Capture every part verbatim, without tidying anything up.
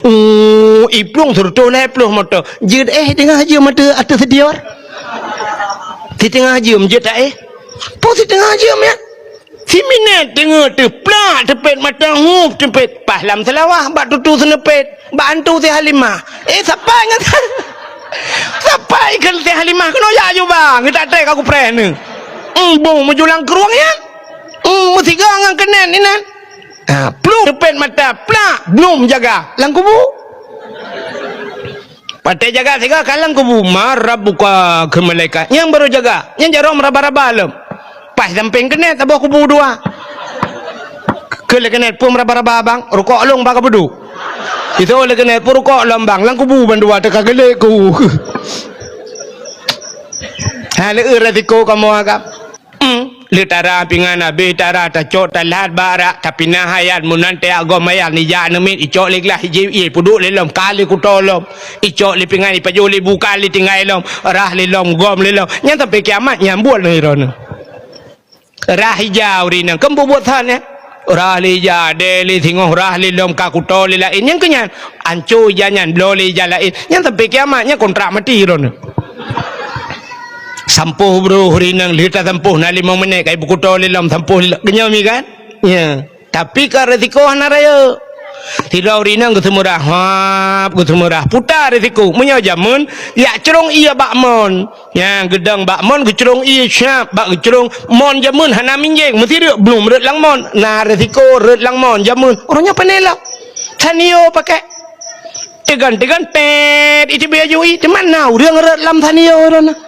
Uh, iplueng seureutôh lhèe ploh moto. Jeuet éh teungoh jeuem ateueh, ateueh seudior. Siteungoh jeuem jeuet taéh. Peue siteungoh jeuem nyan? Siminét teungoh teuh plak teupet mata hup teupet. Paih lam seulawah bak tutu seuneupet. Bak antu si Halimah. Eh, sapai ngon sapai kheun si Halimah keunoe jak aju bang. Geutak trek ka kupreh neuh. Embong meujulang krueng nyan. Hmm, meusigoe ngon keunen inan. Ha, plueng teupet mata, plak, blum jaga lam kubu. Watèe jaga sigoe ka lam kubu, "Man rabbuka?" kheun malaikat. Nyang barô jaga, nyang jaroe meuraba-raba lom. Paih sampéng keuneuk saboh kubu dua. Kheun lé keuneuk, "Peue meuraba-raba bang?" "Rukok lôn bak ka peuduek." Itu lé keuneuk, "Peue rukok lôn bang?" "Lam kubu bandua teuka geulék ku." Ha, lé resiko kamoe agam. Hmm, lé tara pingan abéh tara tacok talat bak rak, tapinah ayat meunan teuak gob mayat nijak neumiet icok lé glah ijép ié peuduek lé lom ka lé kuto lom. Icok lé pingan ipajoh lé buka lé tinggai lom, rah lé lom gom lé lom. Nyan sampai kiamat nyan buet lé droeneuh. Rah ija ureueng inong, kan bubuet that nyan. Rah lé ija, deh lé singoh, rah lé lom ka kuto lé laén. Nyan keuh nyan, anco ija nyan, bloe lé ija laén. Nyan sampai kiamat nyan kontrak mati droeneuh. Sampôh broh ureueng inong, lheueh tasampôh na limong menit, kai beukuto lé lom sampôh lé lom. Keunyoe mi kan? Ya. Tapi ka resiko hana rayeuk. Sidroe ureueng inong geuseumeurah, hap geuseumeurah. Puta resiko. Meunyoe jameun, yak crông ié bak mon. Nyang geudong bak mon geucrông ié siap, bak geucrông mon jameun hana minjeng, meusireuk blum rhot lam mon. Na resiko rhot lam mon jameun. Uroe nyoe pane lom. Sanio pakai. Tegan-tegan, tet, iteubiet aju i, teuma na ureueng rhot lam sanio droeneuh.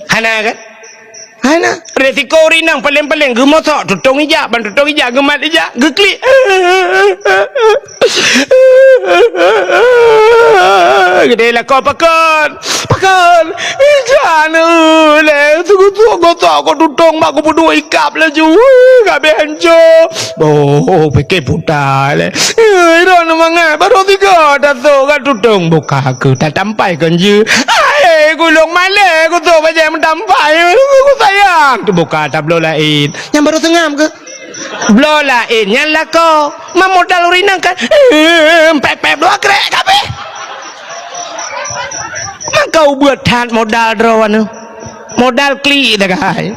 Hana kan? Hana. Resiko ureueng inong paleng-paleng geumosok, tutong ija, ban tutong ija, geumat ija, geuklik. Geudeh lakoe pakon. Pakon. Ija neuh lé, teugosok-gosok ko tutong bak geupeuduek ikab laju. Wih, ka abéh hanco. Boh, pike puta lé. Eh, droeneuh mangat, barô tiga tasok ka tutong. Buka keu tatampai kon jeuet. Hai, gulong malèe, kuto bajèe meutampai. Ku sayang. Teubuka tabloe laén. Nyang barô seungab keu? Bloe laén nyan lakoe. Man modal ureueng inong kan. Eh, pep-pep dua krek kabéh. Maka ubeut that modal droeneuh. Modal klik dah kai.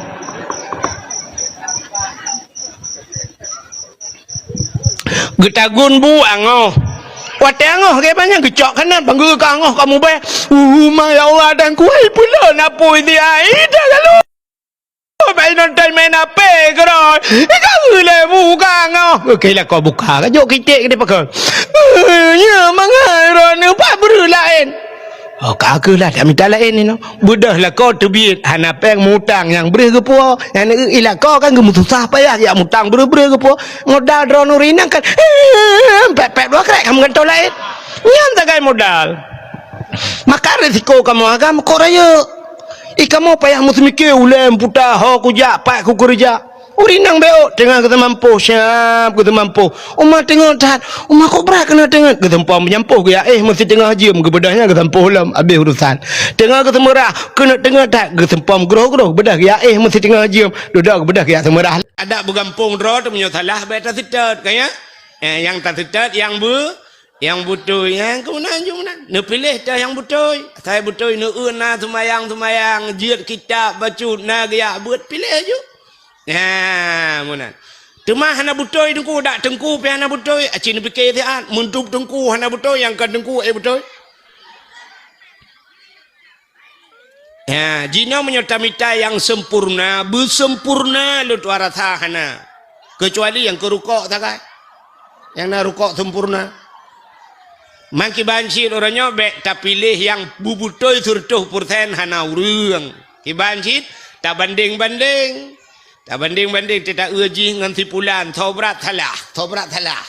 Geutagun bu angoh. Watèe angoh, geubanyak geucok kanan, panggeu ka angoh, ka mubèh. Uh, ma ya Allah, dan kuai pula napui dia. Ida lalu. Bai nonton main ape keuroi. Ika lé bu ka angoh. Oke, lakoe buka. Ka jok kitek geude pakai. Eh, nya mangai droeneuh pat breuh laén. Oh, ka keuh lah, dak mita laén inoe. Beudôh lakoe teubiet, hana péng mutang nyang breuh geupuwoe. Nyang i lakoe kan geumeususah payah, jak mutang breuh-breuh geupuwoe. Modal droeneuh rinang kan, eh, pet-pet dua krek ka meugantoe laén. Nyan sagai modal. Maka resiko kamoe agam kok rayeuk. I kamoe payah meuseumike ulèe meuputa ho kujak pat kukeureuja. Ureueng inong bèk teungoh geuseumampoh, siap geuseumampoh. Uma teungoh that, uma kok brat keuneuk teungeut, geuseumpom meunyampôh geuyak éh meusiteungoh jeuem, geubeudôh nyan geusampôh lom, abéh urusan. Teungoh geuseumeurah, keuneuk teungeut that, geuseumpom groh-groh, beudôh geuyak éh meusiteungoh jeuem, dudoe geubeudôh geuyak seumeurah. Adak beugampông droe teuh meunyoe salah bèk taseutôt, ka ya? Eh, nyang taseutôt nyang beu-, nyang beutôi, nyang keunan ju meunan. Neupiléh teuh nyang beutôi. Asai beutôi, neueu na seumayang-seumayang, jeuet kitab, bacut, na geuyak beuet, piléh ju. Nah, meunan. Teuma hana beutôi teungku, dak teungku pih hana beutôi. Aci neupike siat, meuntub teungku hana beutôi, nyang kon teungku éh beutôi. Ya, jinoe meunyoe tamita nyang sempurna, beusempurna lôn tuah rasa hana. Keucuali nyang keu rukok sagai. Nyang na rukok sempurna. Mangkiban cit uroe nyoe bèk tapiléh nyang beubeutôi seureutôh peureusén hana ureueng. Kiban cit tabandeng-bandeng. Tabandeng-bandeng teuh taeu jih ngon si pulan, soe brat salah, soe brat salah.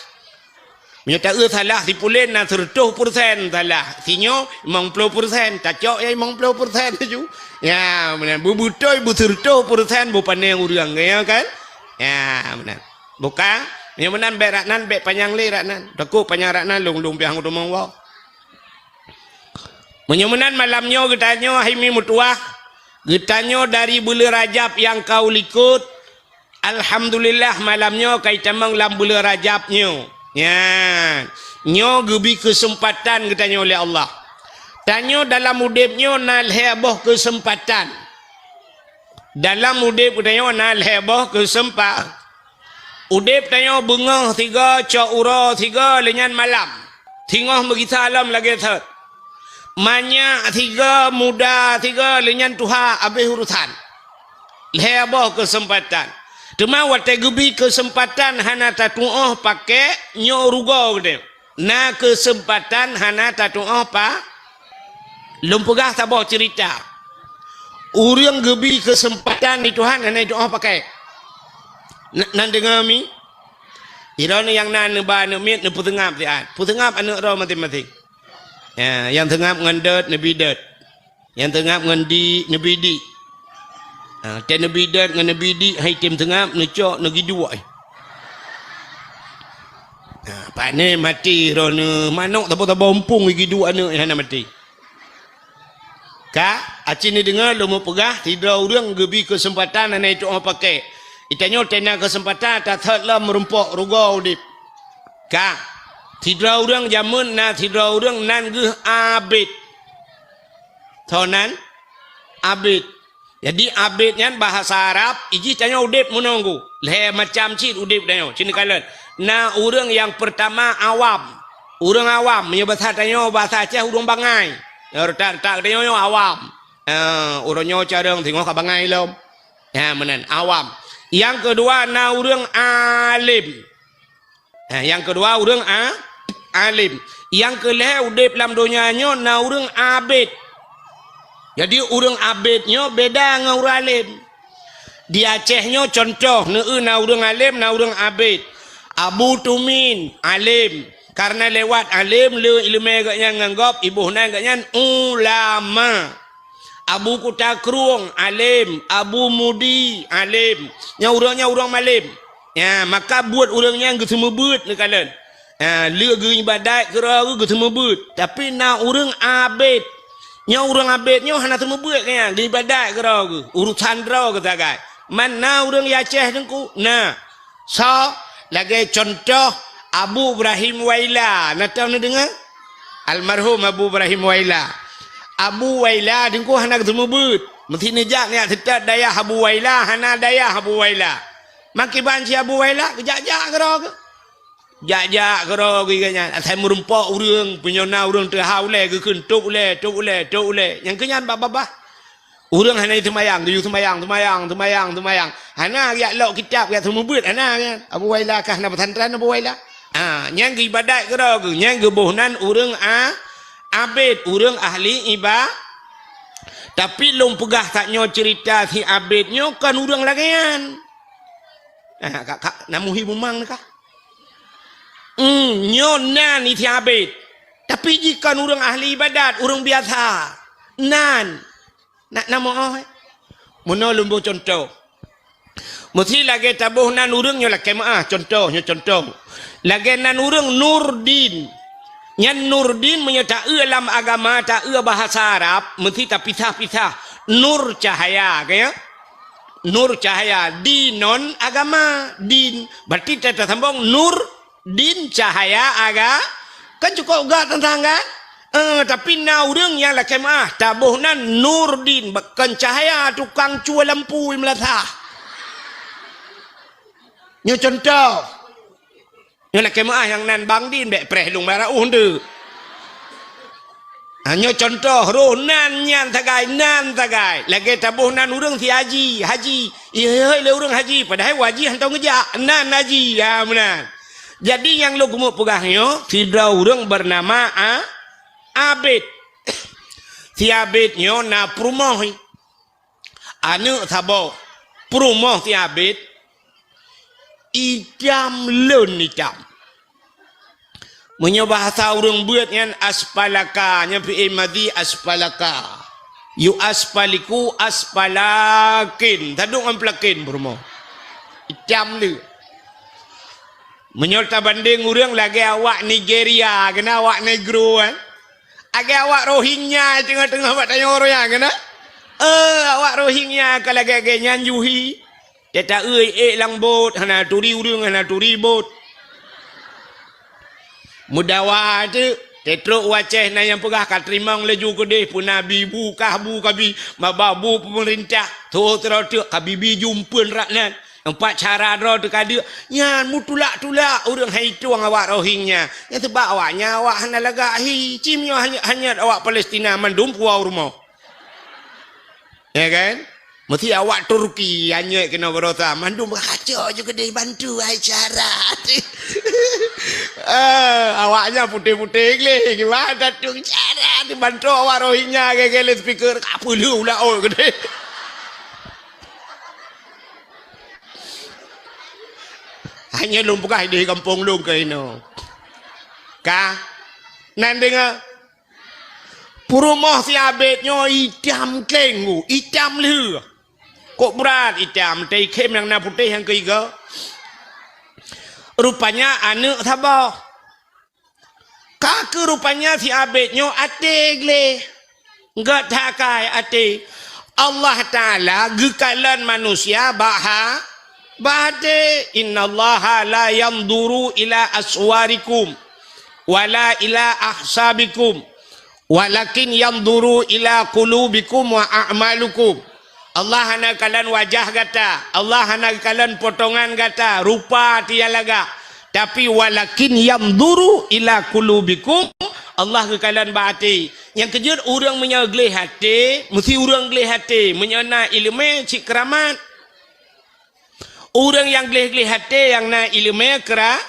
Meunyoe taeu salah si pulan na seureutôh peureusén salah, si nyoe limong ploh peureusén, tacok ya limong ploh peureusén laju. Ya, meunan beubeutôi beuseureutôh peureusén beupanéng ureueng, ya kan? Ya, meunan. Buka, meunyoe meunan bèk rak nan, bèk panyang lé rak nan. Takot panyang rak nan, lôn-lôn piah ngon teumong woe. Meunyoe meunan malam nyoe geutanyoe hai mi meutuwah, geutanyoe dari buleuen Rajab nyang ka u likot. Alhamdulillah malam nyoe ka itamong lam buleuen Rajab nyoe. Nyan, nyoe geubi keuseumpatan geutanyoe lé Allah. Tanyoe dalam udeb nyoe na lhée boh keuseumpatan. Dalam udeb geutanyoe na lhée boh keuseumpa-, udeb tanyoe beungoh sigoe, cok uroe sigoe, lheueh nyan malam. Singoh meugisa lom lagée thot. Manyak sigoe, muda sigoe, lheueh nyan tuha, abéh urosan. Lhée boh keuseumpatan. Teuma watée geubi keuseumpatan hana tatuoh pakék, nyoe rugoe geutanyoe. Na keuseumpatan hana tatuoh pa-, lôn peugah saboh ceurita. Ureuëng geubi keuseumpatan di Tuhan hana jituoh pakék. Na-, nan deungoe mi? Droeneuh nyang na neuba aneuëk miet neupeuseungab siat. Peuseungab aneuëk droe maséng-maséng. Ya, nyang seungab ngon dot neubi dot. Nyang teungab ngon di, neubi di. Ha, tée neubi dot ngon neubi di, hai tem teungab, neucok, neugiduek. Ha, pane maté droeneuh, manok tabo-tabo umpung giduek aneuëk hana maté. Ka, aci neudeungoe lôn meupeugah, sidroe ureuëng geubi keuseumpatan hana jituoh pakék. Geutanyoe tée na keuseumpatan tathot lom meurumpok rugoe udeb. Ka, sidroe ureuëng jameun na sidroe ureuëng nan geuh Abed. Soe nan? Abed. Jadi, Abed nyan bahasa Arab, ijih tanyoe udeb meununggu. Lhée macam cit udeb tanyoe. Sini kalon. Na ureuëng nyang peurtama awam. Ureuëng awam, meunyoe bahasa tanyoe, bahasa Aceh ureuëng bangai. Nyang retak-retak tanyoe nyoe awam. Eh, ureuëng nyoe carông singoh ka bangai lom. Ya, meunan, awam. Nyang keudua na ureuëng alem. Ha, nyang keudua ureuëng a-, alem. Nyang keulhée udeb lam donya nyoe na ureuëng abed. Jadi ureuëng abed nyoe beda ngon ureuëng alem. Di Aceh nyoe contoh, neueu na ureuëng alem, na ureuëng abed. Abu Tumin, alem. Karena lewat alem le ileumé geuhnyan ngon gob, iboh nan geuhnyan ulama. Abu Kuta Krueng, alem. Abu Mudi, alem. Nyan ureuëng nyan ureuëng malem. Ya, maka buet ureuëng nyan geuseumeubeuet neukalon. Ya, le geuibadat keudroe geuh geuseumeubeuet. Tapi na ureuëng abed. Nyoe ureuëng abed nyoe hana seumeubeuet keu nyan, geuibadat keudroe geuh. Urusan droe geuh sagai. Man na ureuëng Aceh teungku? Na. Soe? Lagée contoh Abu Ibrahim Waila. Na tau neudeungoe? Almarhum Abu Ibrahim Waila. Abu Waila teungku hana geuseumeubeuet. Meusti neujak nyak seutôt dayah Abu Waila, hana dayah Abu Waila. Makiban si Abu Waila, geujak-jak keudroe geuh. Jak-jak keudroe geuh nyan. Asai meurumpok ureuëng, punyona ureuëng teuha ulée, geukheun, "Tôb ulée, tôb ulée, tôb ulée." Nyang keu nyan babah-babah. Ureuëng hana seumayang, geuyue seumayang, seumayang, seumayang, seumayang. Hana jak lok kitab, jak seumeubeuet, hana nyan. Abu Waila kah na pesantren Abu Waila? Ha, nyan geuibadat keudroe geuh, nyan geuboh nan ureuëng a-, abed, ureuëng ahli iba-, tapi lôn peugah tanyoe ceurita si abed nyoe kon ureuëng lagée nyan. Ha, ka, ka, na muhi bumang kah? Hmm, nyoe nan isi abed. Tapi jih kon ureuëng ahli ibadat, ureuëng biasa. Nan. Nak na moh, eh? Meunoe lôn boh contoh. Meusti lagée taboh nan ureuëng nyoe lakée meuah, contoh, nyoe contoh. Lagée nan ureuëng Nurdin. Nyan Nurdin meunyoe taeu lam agama, taeu bahasa Arab, meusti tapisah-pisah. Nur cahaya, ka ya? Nur cahaya, dinon agama, din. Berarti ta-, tasambong Nur din cahaya aga, kan cukôp gak teuntang kan? Eh, tapi na ureuëng nyang lakée meuah, taboh nan Nurdin, kon cahaya tukang cue lampu i meulasah. Nyoe contoh. Nyoe lakée meuah nyang nan Bang Din, bék preh lôn bara uh ndeuk. Ha, nyoe contoh, roh nan nyan sagai, nan sagai. Lagée taboh nan ureuëng si Haji, Haji. Ihôi-hôi lé ureuëng Haji, padahai Haji hantom geujak. Nan Haji, ya meunan. Jadi nyang lôn keumeung peugah nyoe, sidroe ureuëng beunama A-, Abed. Si Abed nyoe na peurumoh. Aneuëk saboh, peurumoh si Abed, itam lôn itam. Meunyoe bahasa ureuëng beuet nyan aspalaka, nyan fi'il madhi aspalaka. Yu aspaliku aspalakin, taduek ngon pelakin peurumoh. Itam le. Meunyoe tabandeng ureuëng lagée awak Nigeria, keunan awak Negro, eh. Lagée awak Rohingya teungoh-teungoh bak tanyoe roh nyan, keunan. Eh, awak Rohingya ka lagée-lagée nyan juhi. Teuta eu ék lam bot, hana turi ureuëng, hana turi bot. Meudawa teuk, teutrok u Aceh na nyang peugah ka teurimong laju keudeh, peue nabi bu kah bu kabi, maba bu peumeurintah, tho sidroe teuk kabi bi jumpeuen rak nan. Empat cara droe teukadeuk, nyan meutulak-tulak ureuëng hai tueng awak Rohingya. Nyan seubab awaknyan awak hana lagak hi, cim nyoe hanyot-hanyot awak Palestina mandum puwoe u rumoh. Ya kan? Mesti awak Turki anyut keunoe baroesa, mandum kacok je keudeh bantu hai cara. Eh, awaknyan putéh-putéh gleh, gimana tu cara dibantu awak Rohingya gaya-gaya speaker, ka peuleueh ulah oi keudeh. Hanya lôn peugah di gampông lôn keunoe. Ka? Nan deungoe? Peurumoh si Abed nyoe itam kleng, itam lheueh. Kok brat itam, teuikhém nyang na putéh nyang keuigoe. Rupanya aneuëk saboh. Ka keuh rupanya si Abed nyoe até gleh. Gét that akai até. Allah Taala geukalon manusia bak ha, bak até. Innallaha la yanzuru ila aswarikum wala ila ahsabikum. Walakin yanzuru ila qulubikum wa a'malikum. Allah hana geukalon wajah gata, Allah hana geukalon potongan gata, rupa tiang lagak. Tapi walakin yanzuru ila qulubikum, Allah geukalon bak até. Nyang keujeuet ureuëng meunyoe gleh até, meusti ureuëng gleh até meunyoe na iéleumé cit keuramat. Ureuëng nyang gleh-gleh até nyang na iéleumé keura-,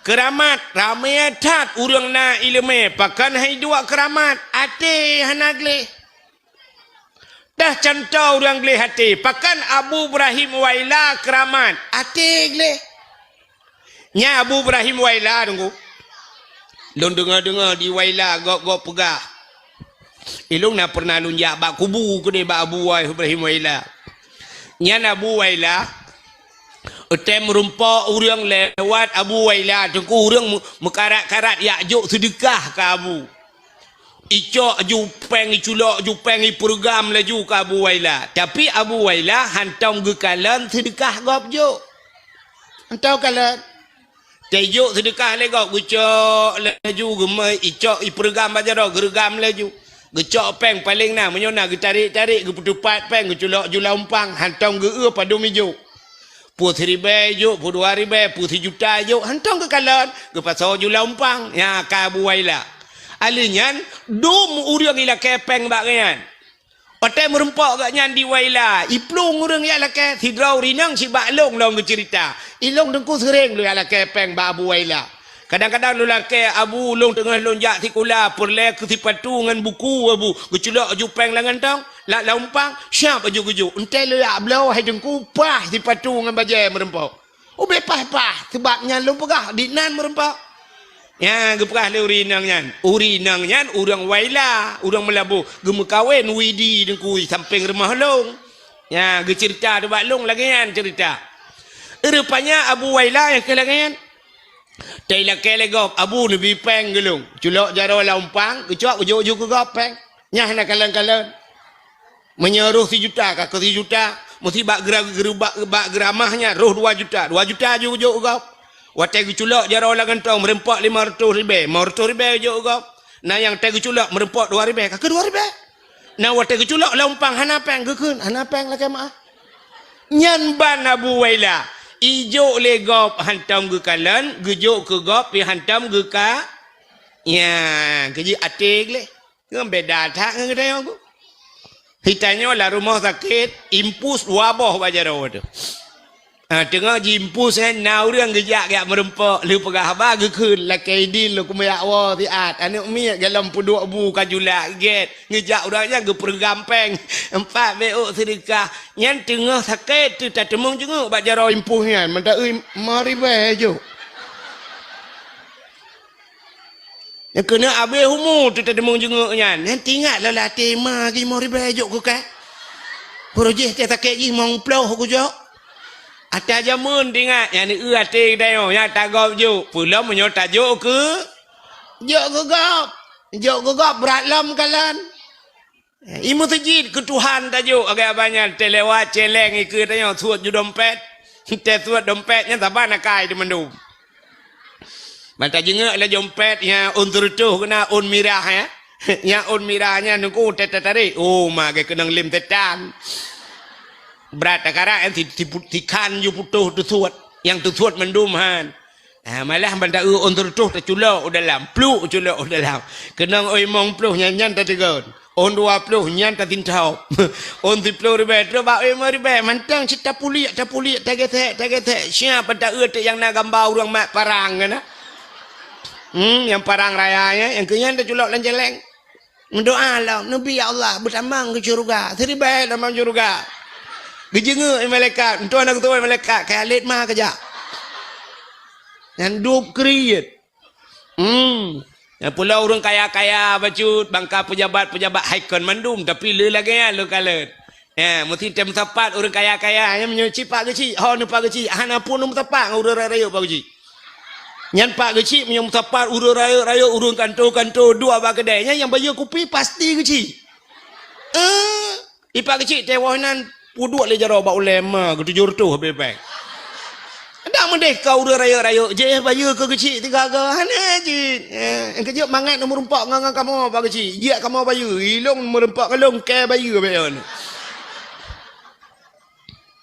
keuramat. Ramé that ureuëng na iéleumé, pakon hai duek keuramat, até hana gleh. Dah cuntoh ureuëng gleh até, pakon Abu Ibrahim Waila keuramat, até gleh. Nyan Abu Ibrahim Waila, Teungku. Lôn deungoe-deungoe di Waila gob-gob peugah. Ilôn na pernah lôn jak bak kubu keudeh bak Abu Wai-, Ibrahim Waila. Nyan Abu Waila, watée meurumpok ureuëng lewat Abu Waila, Teungku, ureuëng meu-, meukarat-karat jak jok seudeukah keu Abu. Icok ju péng, iculok ju péng, ipeureugham laju keu Abu Waila. Tapi Abu Waila hantom geukalon seudeukah gob jok. Hantom kalon. Teujok seudeukah lé gob, geucok laju, geumeu icok ipeureugham bak jaroe, geureugam laju. Geucok péng paleng na, meunyoe na geutarek-tarek, geupeuteupat péng, geuculok ju lam umpang, hantom geu-eu padum ijok. Peue siribée ijok, peue dua ribée, peue sijuta ijok, hantom geukalon, geupasoe ju lam umpang. Nyan ka Abu Waila. Alheuh nyan, dum ureuëng ilakée péng bak geuh nyan. Watée meurumpok gobnyan di Waila, iplueng ureuëng jak lakée, sidroe ureuëng inong sibak lôn lom geuceurita. Ilôn Teungku seuréng lôn jak lakée péng bak Abu Waila. Kadang-kadang lôn lakée, "Abu, lôn teungoh lôn jak sikula, peureulée keu sipatu ngon buku, Abu." Geuculok ju péng lam gantong, lam umpang, siab laju geujok. Enteuk lôn jak bloe, hai Teungku, paih sipatu ngon bajée meurumpok. Ubé paih-paih, seubab nyan lôn peugah, di nan meurumpok. Nyan geupeugah lé ureuëng inong nyan. Ureuëng inong nyan ureuëng Waila, ureuëng Meulaboh, geumeukawen Widi Teungku sampéng rumoh lôn. Nyan geuceurita teuh bak lôn lagée nyan ceurita. Rupanya Abu Waila nyang keu lagée nyan. Teilakée lé gob, Abu neubi péng keu lôn. Culok jaroe lam umpang, geucok geujok ju keu gob péng. Nyan hana kalon-kalon. Meunyoe roh sijuta, ka keu sijuta, meusti bak geura-, geura-, bak, bak geuramah nyan roh dua juta, dua juta ju jok gob. Watée geuculok jaroe lam gantong meurumpok limong reutôh ribée, limong reutôh ribée jok gob. Na nyang watée geuculok meurumpok dua ribée, ka keu dua ribée. Na watée geuculok lam umpang hana péng, geukheun hana péng lakée meuáh. Nyan ban Abu Waila, ijok lé gob hantom geukalon, geujok keu gob pih hantom geuka-, nya, keuji até gleh. Ngon beda that ngon geutanyoe ku. Geutanyoe lam rumoh sakét, impus dua boh bak jaroe teuh. Ha, teungoh jiimpus nyan, na ureuëng geujak geujak meurumpok, lheueh peugah haba geukheun, lakée idin lôn keumeujak woe siat, aneuëk miet golom peuduek bu ka julak gét, geujak ureuëng nyan geupeureugham péng, empat beuôk seudeukah. Nyan teungoh sakét teuh tateumeung jeungeuek bak jaroe impus nyan, mantong eu limong ribée jok. Nyang keuneuk abéh umu teuh tateumeung jeungeuek nyan. Nyan teuingat lom lam até ma limong ribée jok keu kah. Peureujih teuh sakét jih limong ploh kujok. Ata jameun teuingat, nyan eu até geutanyoe, nyan tagob jok. Peulom meunyoe tajok keu, jok keu gob. Jok keu gob brat lom kalon. I meuseujid keu Tuhan tajok, agak banyak teuh lewat celeng ikeue tanyoe suet ju dompet. Teuh suet dompet nyan saban akai teuh mandum. Ban tajingeuk lam dompet, ya, ôn seureutôh keunan, ôn mirah, ya. Nyang ôn mirah nyan nungku teutarek. Oh, ma geukeunong lem setan. Brat takarak, ya, si, si pu-, si khan ju putôh teusuet. Nyang teusuet mandum han. Ah, malah ban taeu ôn seureutôh taculok u dalam, pluk culok u dalam. Keunong ôn limong ploh nyan, nyan tateugon. Ôn dua ploh nyan tasintop. Ôn siploh ribèe, trok bak ôn limong ribèe, mantong cit tapuliek, tapuliek, tagesek, tagesek. Siap ban taeu teuk nyang na gamba ureueng mat parang keunan. Hmm, nyang parang raya nyan, nyang keu nyan taculok lam céléng. Meudoa lom, "Neubi ya Allah, beutamong keu syeuruga." Siribèe tamong syeuruga. Geujingeuk malaikat, meutuah na geutuwai malaikat, "Kayalét ma keujak." Nyan dub kriet. Hmm. Nyang pula ureueng kaya-kaya bacut, bangka pejabat-pejabat hai kon mandum, tapi le lagèe nyan lôn kalon. Ya, meusti tem meusapat ureueng kaya-kaya, nyan meunyoe cit pak geuchik, ho neupak geuchik, hana pun neumeusapat ngon ureueng rayeuk pak geuchik. Nyan pak geuchik meunyoe meusapat ureueng rayeuk-rayeuk, ureueng kanto-kanto, duek bak keudè, nyan nyang bayeue kupi pasti geuchik. Eh, ipak geuchik teuwoh nan peuduek lé jaroe bak ulèe ma geutujoh reutôh bèe-bèe. Dak meudeh ka ureueng rayeuk-rayeuk, jih bayeue keu geuchik tiga go, hana jih. Eh, nyang keujeuet mangat neumeurumpok ngon, ngon kamoe pak geuchik, jiak kamoe bayeue, ilong meurumpok ngon lôn kèe bayeue bèk yon.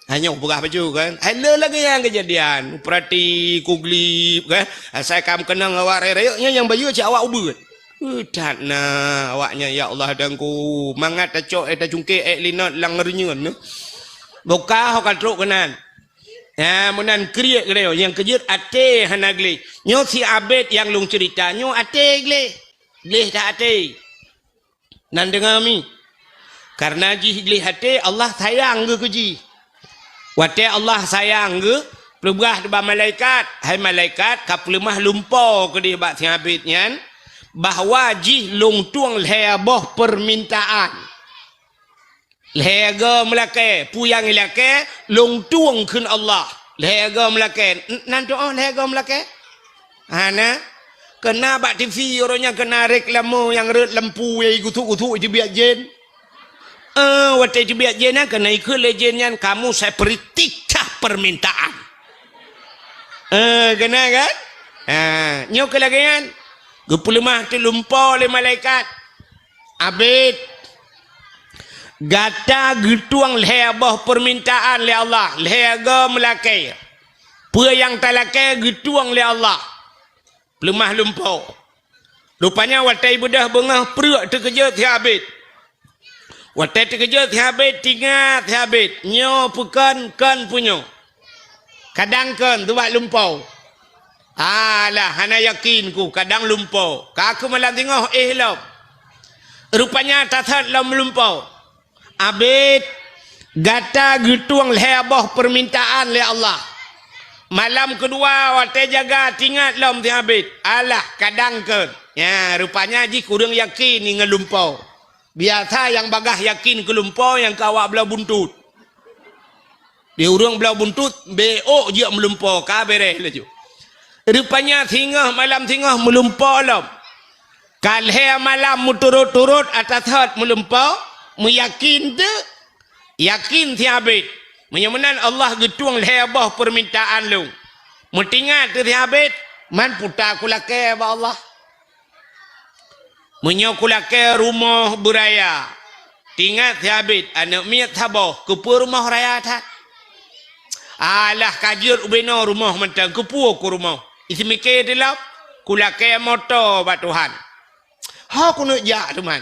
Hanyoe peugah bacut kan. Hai le lagèe nyan keujadian. Peurati kuglip kan. Asai ka meukeunong awak rayeuk-rayeuk nyan nyang bayeue cit awak ubeut. Uh, that na awak nyan ya Allah Tuhanku. Mangat tacok, eh, tacungkek, eh, linot lam reunyeun. Boka ho ka trok keunan. Ya, meunan kriet keudéh nyang keujeuet até hana gleh. Nyoe si Abed nyang lôn ceurita, nyoe até gleh. Gleh that até. Nan deungoe mi. Kareuna jih gleh até, Allah sayang geuh keu jih. Watèe Allah sayang geuh, peugah bak malaikat, "Hai malaikat, ka peuleumah lumpo keudéh bak si Abed nyan, bahwa jih lôn tueng lhèe boh peumintaan." Lhèe go meulakèe, peue nyang ilakèe, lôn tueng kheun Allah. Lhèe go meulakèe, n-, nan tuoh lhèe go meulakèe? Hana. Keuna bak T V uroe nyan keuna reklame nyang rhot lampu nyang gusuk-gusuk jeubiet jén. Eh, watèe jeubiet jén nyan keuna ikheun lé jén nyan, "Kamu saya beri tiga permintaan." Eh, keuna kan? Ha, nyoe keuh lagèe nyan. Geupeuleumah teuk lumpo lé malaikat. Abed, gata geutueng lhèe boh peumintaan lé Allah, lhèe go meulakèe. Peue nyang talakèe geutueng lé Allah. Peuleumah lumpo. Rupanya watèe beudôh beungoh preuk teukeujot si Abed. Watèe teukeujot si Abed, teuingat si Abed, nyoe peue kon, kon peue nyoe. Kadang kon, teuh bak lumpo. Alah, hana yakin ku, kadang lumpo. Ka keuh malam singoh éh lom. Rupanya that-that lom lumpo. Abed, gata geutueng lhèe boh peumintaan lé Allah. Malam keudua watèe jaga teuingat lom si Abed. Alah, kadang kon. Nya, rupanya jih kureueng yakin ngon lumpo. Biasa nyang bagaih yakin keu lumpo nyang keu awak bloe buntut. Di ureueng bloe buntut, beuôk jeuet meulumpo, ka bèrèh laju. Rupanya singoh malam singoh meulumpo lom. Ka lhèe malam meuturot-turot ata thot meulumpo, meuyakin teuk, yakin si Abed. Meunyoe meunan Allah geutueng lhèe boh peumintaan lôn. Meuteuingat teuk si Abed, man puta kulakèe bak Allah. Meunyoe kulakèe rumoh beuraya, teuingat si Abed aneuk miet saboh, keupeue rumoh raya that? Alah ka jeuet ubé noe rumoh mantong, keupeue ku rumoh? Iseumiké teulom, kulakèe moto bak Tuhan. Ho keuneuk jak teuma.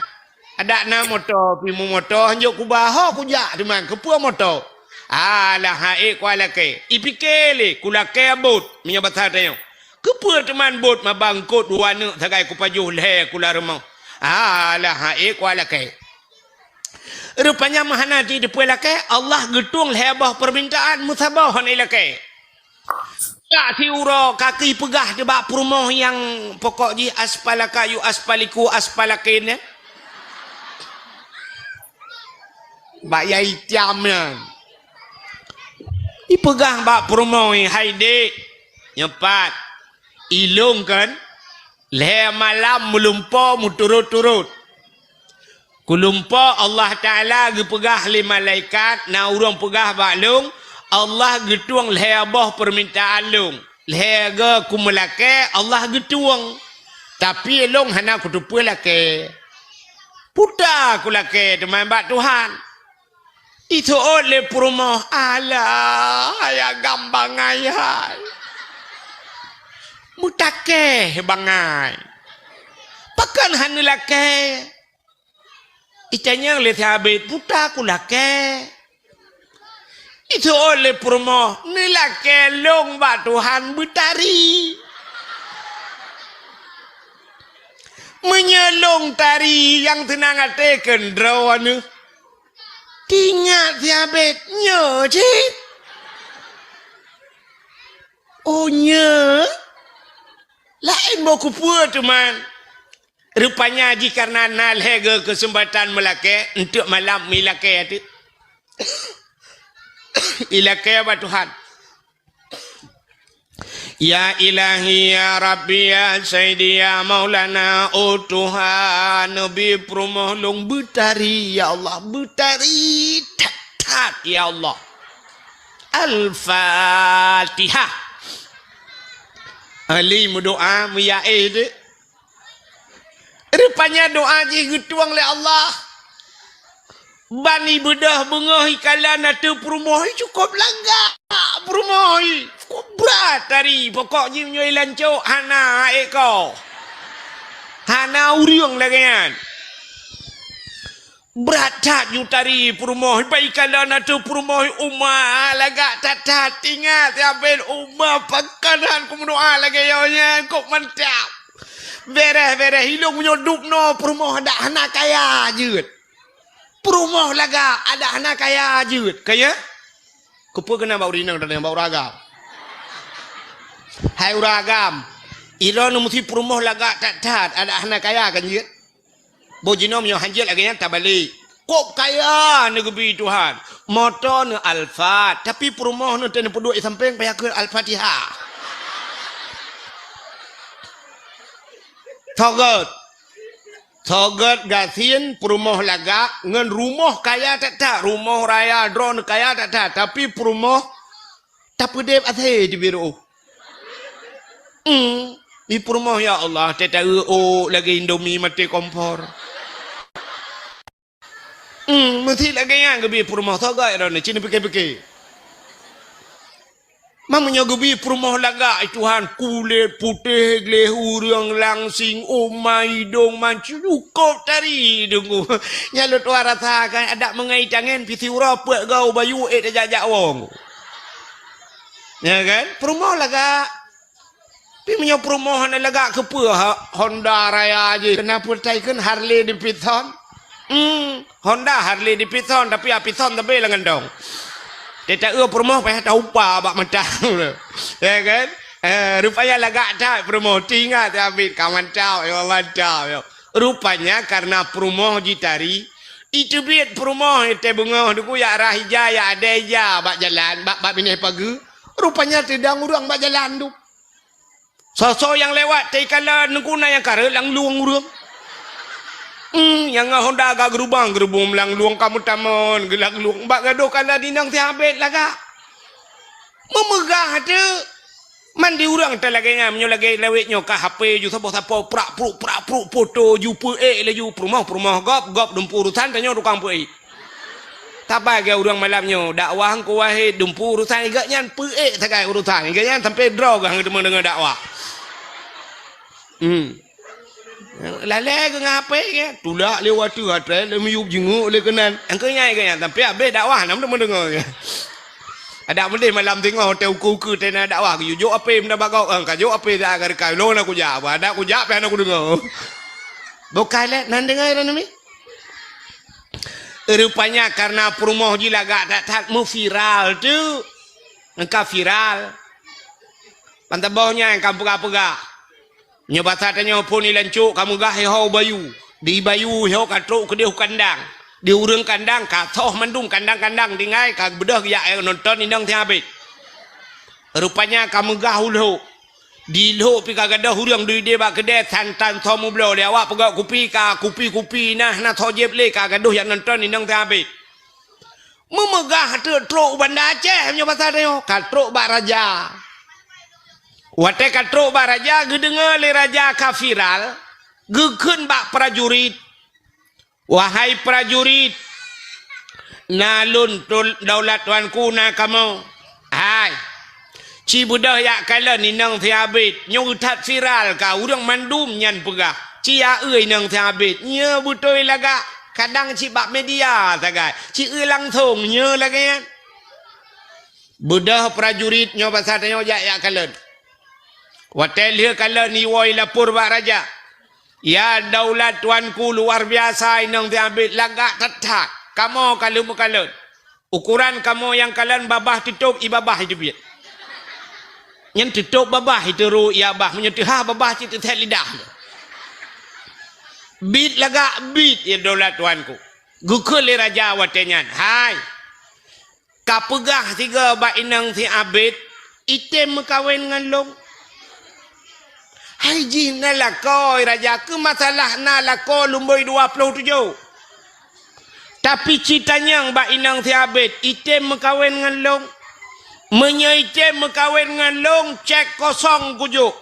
Adak na moto, pih meumoto, hanjeuet kuba, ho kujak teuma, keupeue moto? Alah, han ék kulakèe. Ipiké lé, kulakèe bot, meunyoe basa tanyoe. Keupeue teuma bot mabangkot dua neuk sagai kupajoh lhèe kulah rumoh? Alah, han ék kulakèe. Rupanya meuhana jiteupeue lakèe, Allah geutueng lhèe boh peumintaan meusaboh hana ilakèe. Jak siuroe ka keuh ipeugah teuk bak peurumoh nyang pokok jih aspalaka yu aspaliku aspalakin nyan. Bak yai tiam nyan. Ipeugah bak peurumoh, "Hai dék, nyoe pat, ilôn kon lhèe malam meulumpo meuturot-turot. Kulumpo Allah Taala geupeugah lé malaikat, na ureueng peugah bak lôn, Allah geutueng lhèe boh peumintaan lôn. Lhée goe kumeulakée, Allah geutueng. Tapi lôn hana kuteupeu lakée. Puta kulakée teuma bak Tuhan. Iseuôt lé peurumoh, "Alah, hai agam bangai hai. Meutakée bangai. Pakon hana lakée?" Itanyong lé si Abed, "Puta kulakée." Iseuôt lé peurumoh, "Neulakée lôn bak Tuhan beutari. Meunyoe lôn tari nyang seunang até keu droeneuh, tingat si Abed nyoe cit." "Oh, nyoe? Laén boh kupeue teuma." Rupanya jih kareuna na lhée goe keuseumpatan meulakée, eunteuk malam meulakée teuk. Ilakée bak Tuhan. "Ya Ilahi, ya Rabbi, ya Sayyidi, ya Maulana, oh Tuhan, neubi peurumoh lôn beutari, ya Allah, beutari that-that, ya Allah." Al-Fatihah. Ali meudoá, meuyaé deh. Rupanya doá jih geutueng lé Allah. Ban ibeudôh beungoh ikalon ateueh peurumoh, cukôp lagak peurumoh. Cukôp brat tari, pokok jih meunyoe ilancok hana ék ko. Hana ureuëng lagée nyan. Brat that ju tari peurumoh, iba ikalon ateueh peurumoh, uma lagak that-that, tingat si Abed, uma pakon han kumeudoá lagée nyoe nyan, kok mantap. Béréh-béréh ilong meunyoe dub noe peurumoh adak hana kaya jeuet. Peurumoh lagak adak hana kaya jeuet. Kaya? Keupeue keunan bak ureuëng inong dan bak ureuëng agam? Hai ureuëng agam, ilong meusi peurumoh lagak that-that adak hana kaya kan jeuet? Boh jinoe meunyoe hanjeuet lagée nyan tabalek. Kok kaya neugeubi Tuhan. Moto neu Alphard, tapi peurumoh neu teuh neupeuduek di sampéng payah keu Al-Fatihah. Sogot. Sogot gasien peurumoh lagak ngon rumoh kaya that-that, rumoh raya droeneuh kaya that-that, tapi peurumoh tapeudeb asée di biroh. Hmm, di peurumoh, ya Allah, teuta eu-ôk lagée Indomie maté kompor. Hmm, meusi lagée nyan geubi peurumoh sogai droeneuh, ci neupike-pike. Meunyoe geubi peurumoh lagak, ai Tuhan, kulét putéh gleh ureuëng langsing, uma idong mancukôp tari deungoe. Nyan lôn tuan rasa kan, adak meungai tangen pisi uroe peuet gau bayu ék tajak-jak wong. Ya kan? Peurumoh lagak. Tapi meunyoe peurumoh hana lagak keupeue ha, Honda raya jih. Keunan peutai kheun Harley Davidson. Hmm, Honda Harley Davidson, tapi a Davidson sabe lam gantong. Teuta eu peurumoh payah taupa bak mata. Ya kan? Eh, rupanya lagak that peurumoh. Tingat Abed ka mantap, ya mantap, ya. Rupanya kareuna peurumoh jitari, iteubiet peurumoh teuh beungoh deuh jak rhah ija, jak adai ija bak jalan, bak, bak binéh pageue. Rupanya teudong ureuëng bak jalan tu. Soe-soe nyang lewat teuh ikalon Teungku na nyang kareuet lam lueng ureuëng. Hmm, nyang ngon Honda gak geurubang-geurubong lam lueng ka meutamon geulam lueng bak gadôh kala dinang si Abed lagak. Meumeugah teuk. Man di ureuëng teuh lagée nyan, meunyoe lagée lawét nyoe ka H P ju saboh sapoe prak pruk, prak pruk, foto ju peuék laju peurumoh-peurumoh gob, gob dumpu urusan tanyoe tukang peuék. Saban lagée ureuëng malam nyoe, dakwah Teungku Wahid dumpu urusan, gobnyan peuék sagai urusan, gobnyan sampai droe geuh teuma deungoe dakwah. Hmm. Lalée geuh ngon H P geuh, tulak lé watée atré lé miyueb jingeuk lé keunan. Engkeu nyai geuh nyan, tapi habéh dakwah nam teuma deungoe. Adak meudeh malam singoh teuh ukeue-ukeue teuh na dakwah geuyue jok H P meunan bak gob, eh, ka jok H P dah ka reukai lôn aku jak, adak kujak pih hana kudeungoe. Bukai lé nan deungoe lôn mi. Rupanya kareuna peurumoh jih lagak that-that meuviral tu. Engka viral. Ban saboh nyan ka peugah-peugah. Nyoe basa tanyoe phon ilancok ka meugah iho bayu. Di bayu iho ka trok keudeh u kandang. Di ureuëng kandang ka soh mandum kandang-kandang tinggai ka beudôh geujak nonton inong siabit. Rupanya ka meugah u lhok. Di lhok pih ka gadôh ureuëng duek ideh bak keudè santan soe meubloe lé awak peugöt kupi ka kupi-kupi na hana soe jieb lé ka gadôh jak nonton inong siabit. Meumeugah teuk trok u Banda Aceh meunyoe basa tanyoe ka trok bak raja. Watée ka trok bak raja, geudeungoe lé raja ka viral, geukheun bak prajurit, "Wahai prajurit, na lôn tul-, daulat tuanku na kamoe. Hai, ci beudôh jak kalon inong si Abét, nyoe that viral ka, ureuëng mandum nyan peugah, ci aeu inong si Abét, nyoe beutôi lagak, kadang cit bak media sagai, ci eu langsong nyoe lagée nyan." Beudôh prajurit nyoe basa tanyoe jak, jak kalon. Watée lheueh kalon iwoe ilapor bak raja, "Ya daulat tuanku, luar biasa inong si Abét, lagak that-that. Kamoe ka lheueh meukalon. Ukoran kamoe nyang kalon babah teutôb, i babah iteubiet. Nyan teutôb babah iteurô i babah, meunyoe teuhah babah cit teuthet lidah." "Bit lagak bit, ya daulat tuanku." Geukheun lé raja watée nyan, "Hai, ka peugah sigoe bak inong si Abét, item meukawen ngon lôn. Hai jih na lakoe raja, keu masalah na lakoe lumboi dua ploh tujoh. Tapi ci tanyong bak inong si Abét, item meukawen ngon lôn. Meunyoe item meukawen ngon lôn, cek kosong kujok.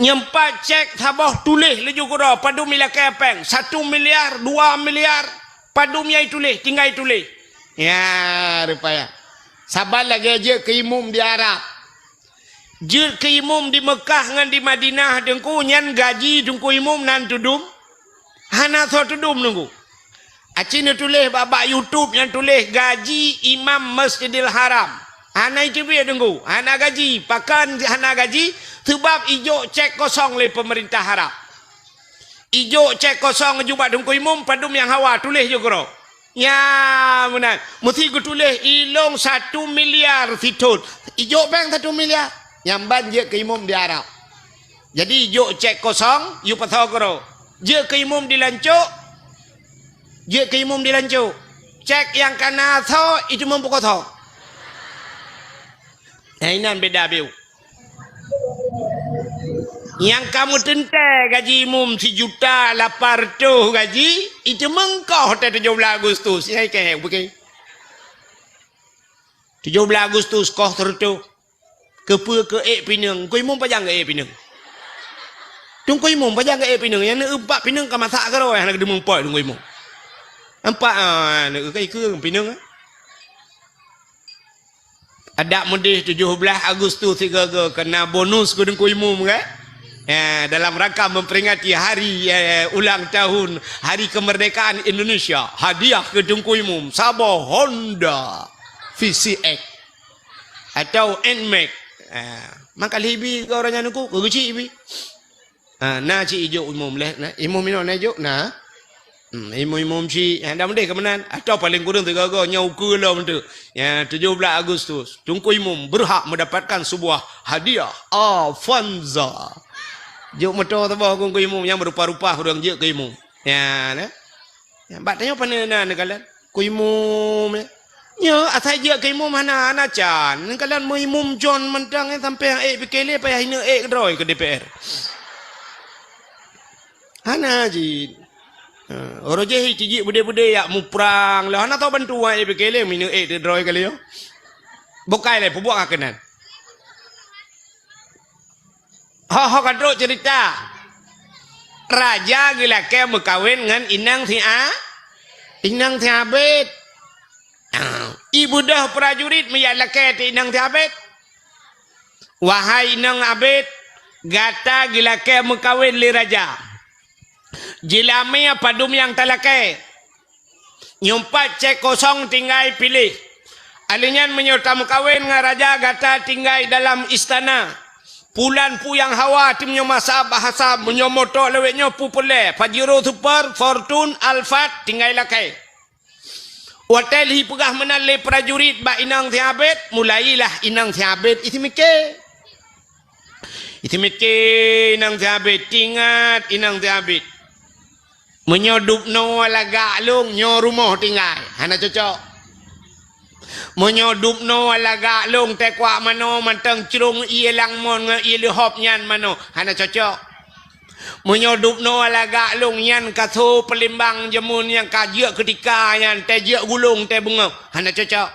Nyoe pat cek saboh tuléh laju keudroe, padum ilakée péng, satu miliar, dua miliar, padum nyang ituléh, tinggai tuléh." Ya, rupaya. Saban lagée jeuet keu imum di Arab. Jeuet keu imum di Meukah ngon di Madinah, Teungku, nyan gaji Teungku Imum nan teudum? Hana soe teudum, Teungku. Aci neutuléh bak, bak YouTube nyang tuléh, "Gaji Imam Masjidil Haram." Hana iteubiet, Teungku. Hana gaji. Pakon hana gaji? Seubab ijok cek kosong lé peumeurintah Arab. Ijok cek kosong aju bak Teungku Imum, padum nyang hawa, tuléh ju keudroe. Nya meunan. Meusti geutuléh, "Ilôn satu miliar sithon." Ijok péng satu miliar. Nyang ban jeuet keu imum di Arab. Jadi, ijok cek kosong, yue pasoe keudroe. Jeuet keu imum di lancok, jeuet keu imum di lancok. Cek nyang ka na soe, iteumong peukosong. Nah, inan beda biu. Nyang ka meuteuntée gaji imum sijuta lapan reutôh gaji, iteumong koh teuh tujoh blaih Agustus. Nyang ikée, bukée. Tujoh blaih Agustus koh seureutôh. Keupeue keu ék pineung? Teungku Imum pajan keu ék pineung? Teungku Imum pajan keu ék pineung? Nyang neueupat pineung ka masak keudroe, hana geudeumeung pot Teungku Imum. Nampak, ah, neueu ka ikeue pineung, ah. Adak meudeh tujoh blaih Agustus sigoe-goe keu na bonus keu Teungku Imum, kan? Ya, dalam rangka memperingati hari, eh, ulang tahun Hari Kemerdekaan Indonesia, hadiah keu Teungku Imum saboh Honda V C X. Atau Nmax. Ha, maka lheuh ibi keu ureueng nyan Teungku, keu geuchik ibi. Ha, na cit ijok imum leh, na. Imum inoe na ijok, na. Hmm, imum-imum cit, ha, dak meudeh keu meunan. Atau paléng kureueng sigoe-goe nyoe ukeue lom tu. Ya, tujoh blaih Agustus, Teungku Imum berhak mendapatkan sebuah hadiah Avanza. Jok moto saboh keu Teungku Imum nyang meurupa-rupa ureueng jeuet keu imum. Ya, na. Nyan, bak tanyoe pane na neukalon? Keu imum, ya. Nyoe asai jeuet keu imum hana, hana can. Neukalon meu imum John mantong, eh, sampoe nyang ék pike lé payah ineuk ék keudroe keu D P R. Hana jih. Ha, uroe jéh tijik beudé-beudé yak muprang lé. Hana tao bantu nyang ék pike lé, ineuk ék keudroe kali nyoe. Bukai lé, peubuet ka keunan. Ho, ho ka trok cerita. Raja geulakée meukawen ngon inong si A-, inong si Abét. Ah, ibeudôh prajurit meujak lakée teuh inong si Abét. "Wahai inong Abét, gata geulakée meukawen lé raja. Jeulamé padum nyang talakée. Nyoe pat cek kosong tinggai piléh. Alèh nyan meunyoe tameukawen ngon raja gata tinggai dalam istana. Pulan pu nyang hawa tim nyoe masa bahasa meunyoe moto lawét nyoe pu peureulée, Pajero Super, Fortune, Alphard tinggai lakée." Watée lheuh peugah meunan lé prajurit bak inong si Abét, mulailah inong si Abét iseumiké. Iseumiké inong si Abét, teuingat inong si Abét. Meunyoe dubnoe lagak lôn, nyoe rumoh tinggai, hana cocok. Meunyoe dubnoe lagak lôn, teukuak manoe mantong crông ié langmon ngon ié leuhop nyan manoe, hana cocok. Meunyoe dubnoe lagak lôn, nyan ka so peulimbang jameun nyang ka jeuet keutika nyan, teuh jeuet gulong, teuh beungoh, hana cocok.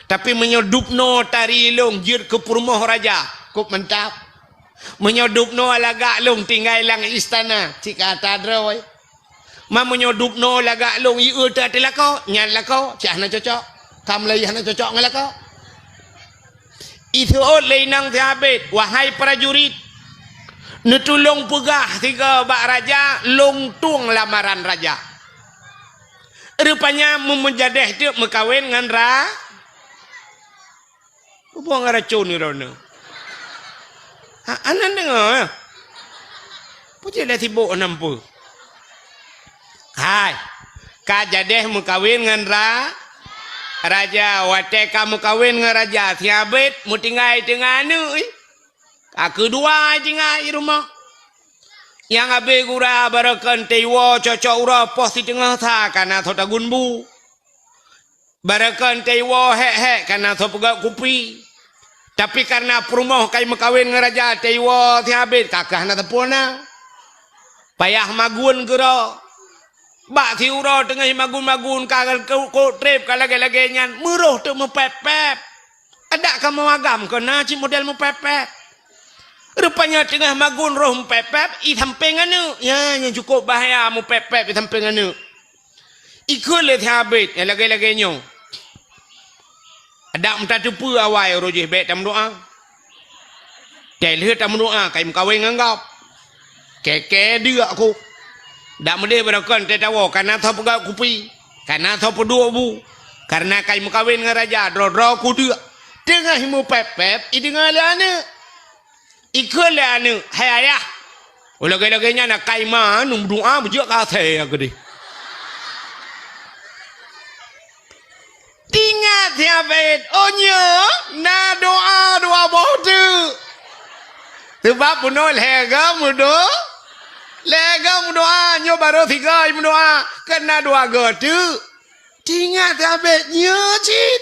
Tapi meunyoe dubnoe tari lôn jeuet keu peurumoh raja, Cukup mantap. Meunyoe dubnoe lagak lôn tinggai lam istana, cit ka ata droe. Ma meunyoe dubnoe lagak lôn, ié teuh ateueh lakoe, nyan lakoe, cit hana cocok. Ka mulai hana cocok ngon lakoe. Iseuôt lé inong si Abed, "Wahai prajurit, neutulông peugah sigoe bak raja, lôn tueng lamaran raja." Rupanya meumeujadeh teuk meukawen ngon ra-, Peue buet ngon racun droeneuh? Ha, aneuk deungoe, eh? Peue cit lé sibok hana peue? Hai, ka jadeh meukawen ngon ra-, raja. Watée ka meukawen ngon raja, si Abed meutinggai teungoh aneuk, ih. Ka keudua tinggai di rumoh. Nyang abée gura barokon teuiwoe cocok uroe poh siteungoh sa ka na soe tagun bu. Barokon teuiwoe hék-hék ka na soe peugöt kupi. Tapi kareuna peurumoh ka meukawen ngon raja teuiwoe si Abed ka keuh hana teupeu na. Payah magun keudroe. Bak siuroe teungoh magun-magun ka kok treb ka lagée-lagée nyan, meuroh teuk meupép-pép. Adak kamoe agam keuh na cit model meupép-pép. Rupanya teungoh magun roh meupép-pép, i sampéng aneuk. Ya, nyang cukup bahaya meupép-pép i sampéng aneuk. Ikheun lé si Abed nyang lagée-lagée nyoe. Adak meutateupeue awai uroe jih bék tameudoá. Tée lheueh tameudoá ka meukawen ngon gob. Kée-kée deuk ku. Dak meudeh barokon tée tawoe ka na soe peugöt kupi, ka na soe peuduek bu. Kareuna ka meukawen ngon raja, droe-droe ku deuk. Teungoh meupép-pép, ideungoe lé aneuk. Ikheun lé aneuk, "Hai ayah, lagée-lagée nyan akai ma neumeudoá beujeuet keu asée keudeh." Tingat si Abed, "Oh nyoe na doá dua boh teuk." Sabab bunoe lhée goe meudo-, lhée goe meudoá, nyoe barô sigoe meudoá, kan na dua goe teuk. Tingat si Abed, nyoe cit.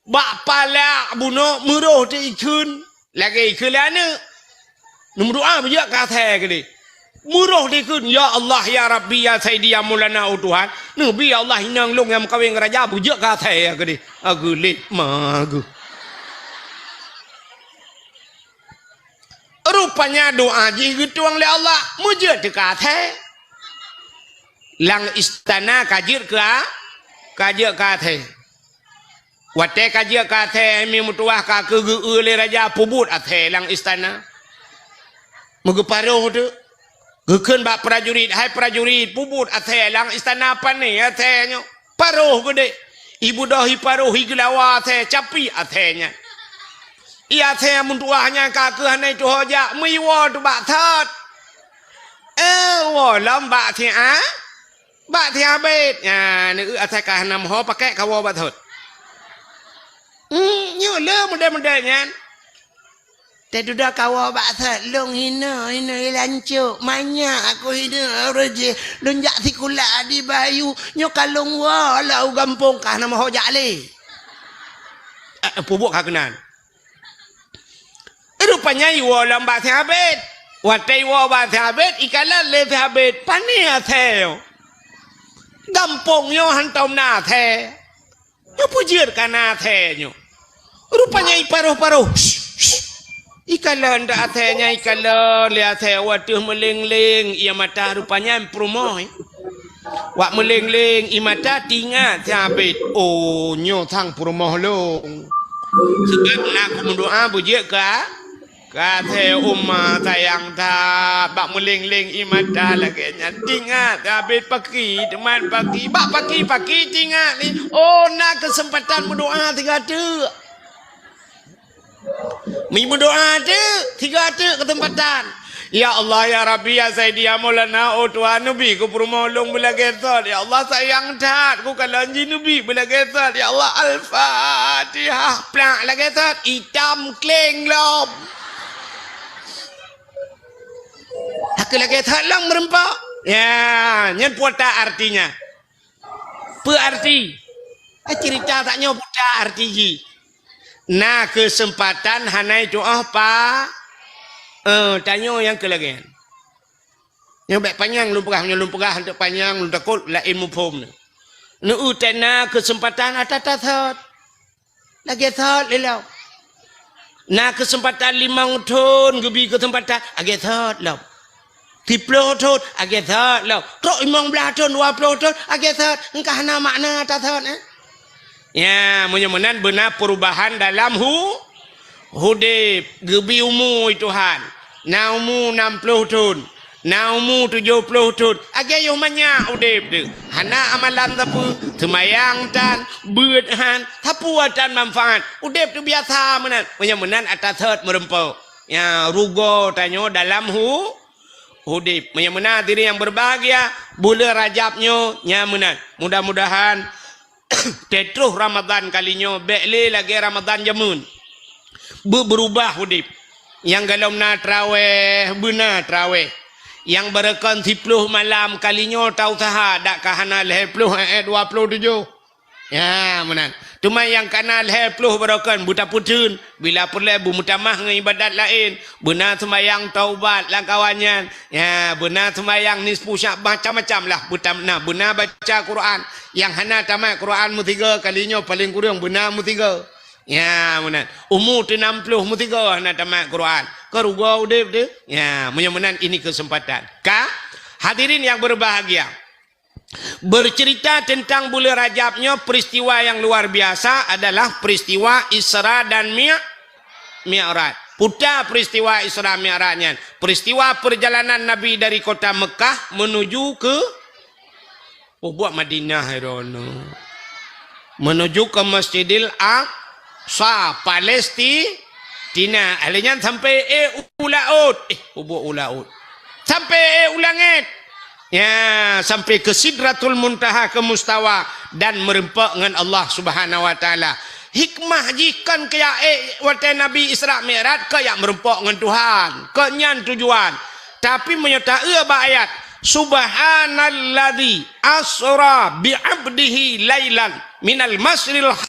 Bak palak bunoe meuroh teuk ikheun. Lagée ikheun lé aneuk. Neumeudoá beujeuet keu asée keudeh. Meuroh teuk ikheun, "Ya Allah, ya Rabbi, ya Saidi, ya Maulana, oh Tuhan. Neubi ya Allah inong lôn nyang meukawen ngon raja beujeuet keu asée keudeh." Ageulet ma geuh. Rupanya doá jih geutueng lé Allah, meujeuet teuk keu asée. Lam istana ka jeuet keu a-, ka jeuet keu asée. Watée ka jeuet keu asée, mi meutuwah ka keuh geu-eu lé raja peubuet asée lam istana. Meugeuparoh teuk. Geukheun bak prajurit, "Hai prajurit, peubuet asée lam istana pané asée nyoe. Paroh keudeh." Ibeudôh iparoh, igeulawa asée, capi asée nyan. I asée meutuwah nyan ka keuh hana tuho jak, meuiwoe teuk bak thot. Eh, woe lom bak si a-, Bak si Abed, nyan, asai ka hana meuho pakèk kawoe bak thot. Hmm, nyoe le model-model nyan. Teududoe kawoe bak thot, lôn hinoe, hinoe ilancok, manyak aku hinoe, ureueng jih, lôn jak sikula di Bayu, nyoe ka lôn woe lam u gampông ka hana meuho jak lé. Eh, peubuet ka keunan. Rupanya iwoe lom bak si Abed. Watèe iwoe bak si Abed, ikalon lé si Abed, pané asèe nyoe. Gampông nyoe hantom na asèe. Nyoe peue jeuet ka na asèe nyoe. Rupanya iparoh-paroh. Ikalon dak asèe nyan, ikalon lé asèe, watèe meuléng-léng ie mata rupanya peurumoh. Wak meuléng-léng ie mata teuingat si Abed, "Oh, nyoe sang peurumoh lôn. Sabab na kumeudoa beujeuet ka, ka asèe uma sayang that." Bak meuléng-léng ie mata lagèe nyan teuingat si Abed paki, teuma paki. Bak paki-paki teuingat lé, "Oh, na keuseumpatan meudoa sigoe teuk." Meudoa teuk, sigoe teuk keuseumpatan. "Ya Allah, ya Rabbi, ya Saidi, ya Maulana, oh Tuhan, neubi keu peurumoh lôn beulagèe thot. Ya Allah, sayang that kukalon jih, neubi beulagèe thot. Ya Allah, Al-Fatihah." Plak lagèe thot, itam kléng lom. Hana lagèe thot lom meureumpok. Ya, nyan peue artinya. Peue arti? Eh, ceurita tanyoe peue arti jih. Na keuseumpatan hana tu'oh pa-, eh, tanyoe nyang keu lagèe nyan. Nyoe bèk panyang lôn peugah, nyoe lôn peugah hantom panyang, lôn takot laén muphom. Neu-eu tena keuseumpatan ata-ata thot. Lagèe thot lé lom. Na keuseumpatan limong thon geubi keuseumpatan, agée thot lom. Siploh thon, agée thot lom. Trok limong blaih thon, dua ploh thon, agée thot. Engka hana makna tathot, eh? Ya, meunyoe meunan beuna perubahan dalam hu-, udeb, geubi umu Tuhan. Na umu nam ploh thon, na umu tujoh ploh thon. Agée yoh manyak udeb teuh. Hana amalan sapeue, seumayang tan, beuet han, sapeue tan manfaat. Udeb teuh biasa meunan. Meunyoe meunan ata thot meureumpok. Ya, rugoe tanyoe dalam hu-, udeb. Meunyoe meunan hadirin yang berbahagia, buleuen Rajab nyoe nyan meunan. Mudah-mudahan teutroh Ramadhan kali nyoe bék lé lagée Ramadhan jameun. Beu-, beurubah udeb. Nyang golom na traweh, beuna traweh. Nyang barokon siploh malam kali nyoe tausaha dak ka hana lhée ploh, eh, eh, dua ploh tujoh. Ya, meunan. Teuma nyang ka na lhée ploh barokon beutapeutheun, bila peureulée beumeutamah ngon ibadat laén, beuna seumayang taubat lam kawan nyan. Ya, beuna seumayang nisfu Sya'ban, macam-macam lah. Beutam-, na, beuna baca Quran. Nyang hana tamat Quran meusigoe kali nyoe paleng kureueng beuna meusigoe. Ya, meunan. Umu teuh nam ploh meusigoe hana tamat Quran. Keu rugoe udeb teuh. Ya, meunyoe meunan ini keuseumpatan. Ka, hadirin yang berbahagia. Bercerita tentang buleuen Rajab nyoe, peristiwa yang luar biasa adalah peristiwa Isra dan Mi-, Mi'raj. Peue ta peristiwa Isra Mi'raj nyan? Peristiwa perjalanan Nabi dari kota Mekah menuju ke, oh, buet Madinah, eh, droeneuh. Menuju ke Masjidil Aqsa, Palestina. Lheueh nyan sampai, eh, u laôt. Eh, peue buet u laôt. Sampai, eh, u langét. Ya, sampai ke Sidratul Muntaha, ke Mustawa, dan meureumpok ngon Allah Subhanahu wa Taala. Hikmah jih kon keu jak ék watée Nabi Isra Mi'raj, keu jak meureumpok ngon Tuhan. Kon nyan tujuan. Tapi meunyoe ta-eu bak ayat, "Subhanalladzi asra bi 'abdihi lailan minal masjidil ha-,"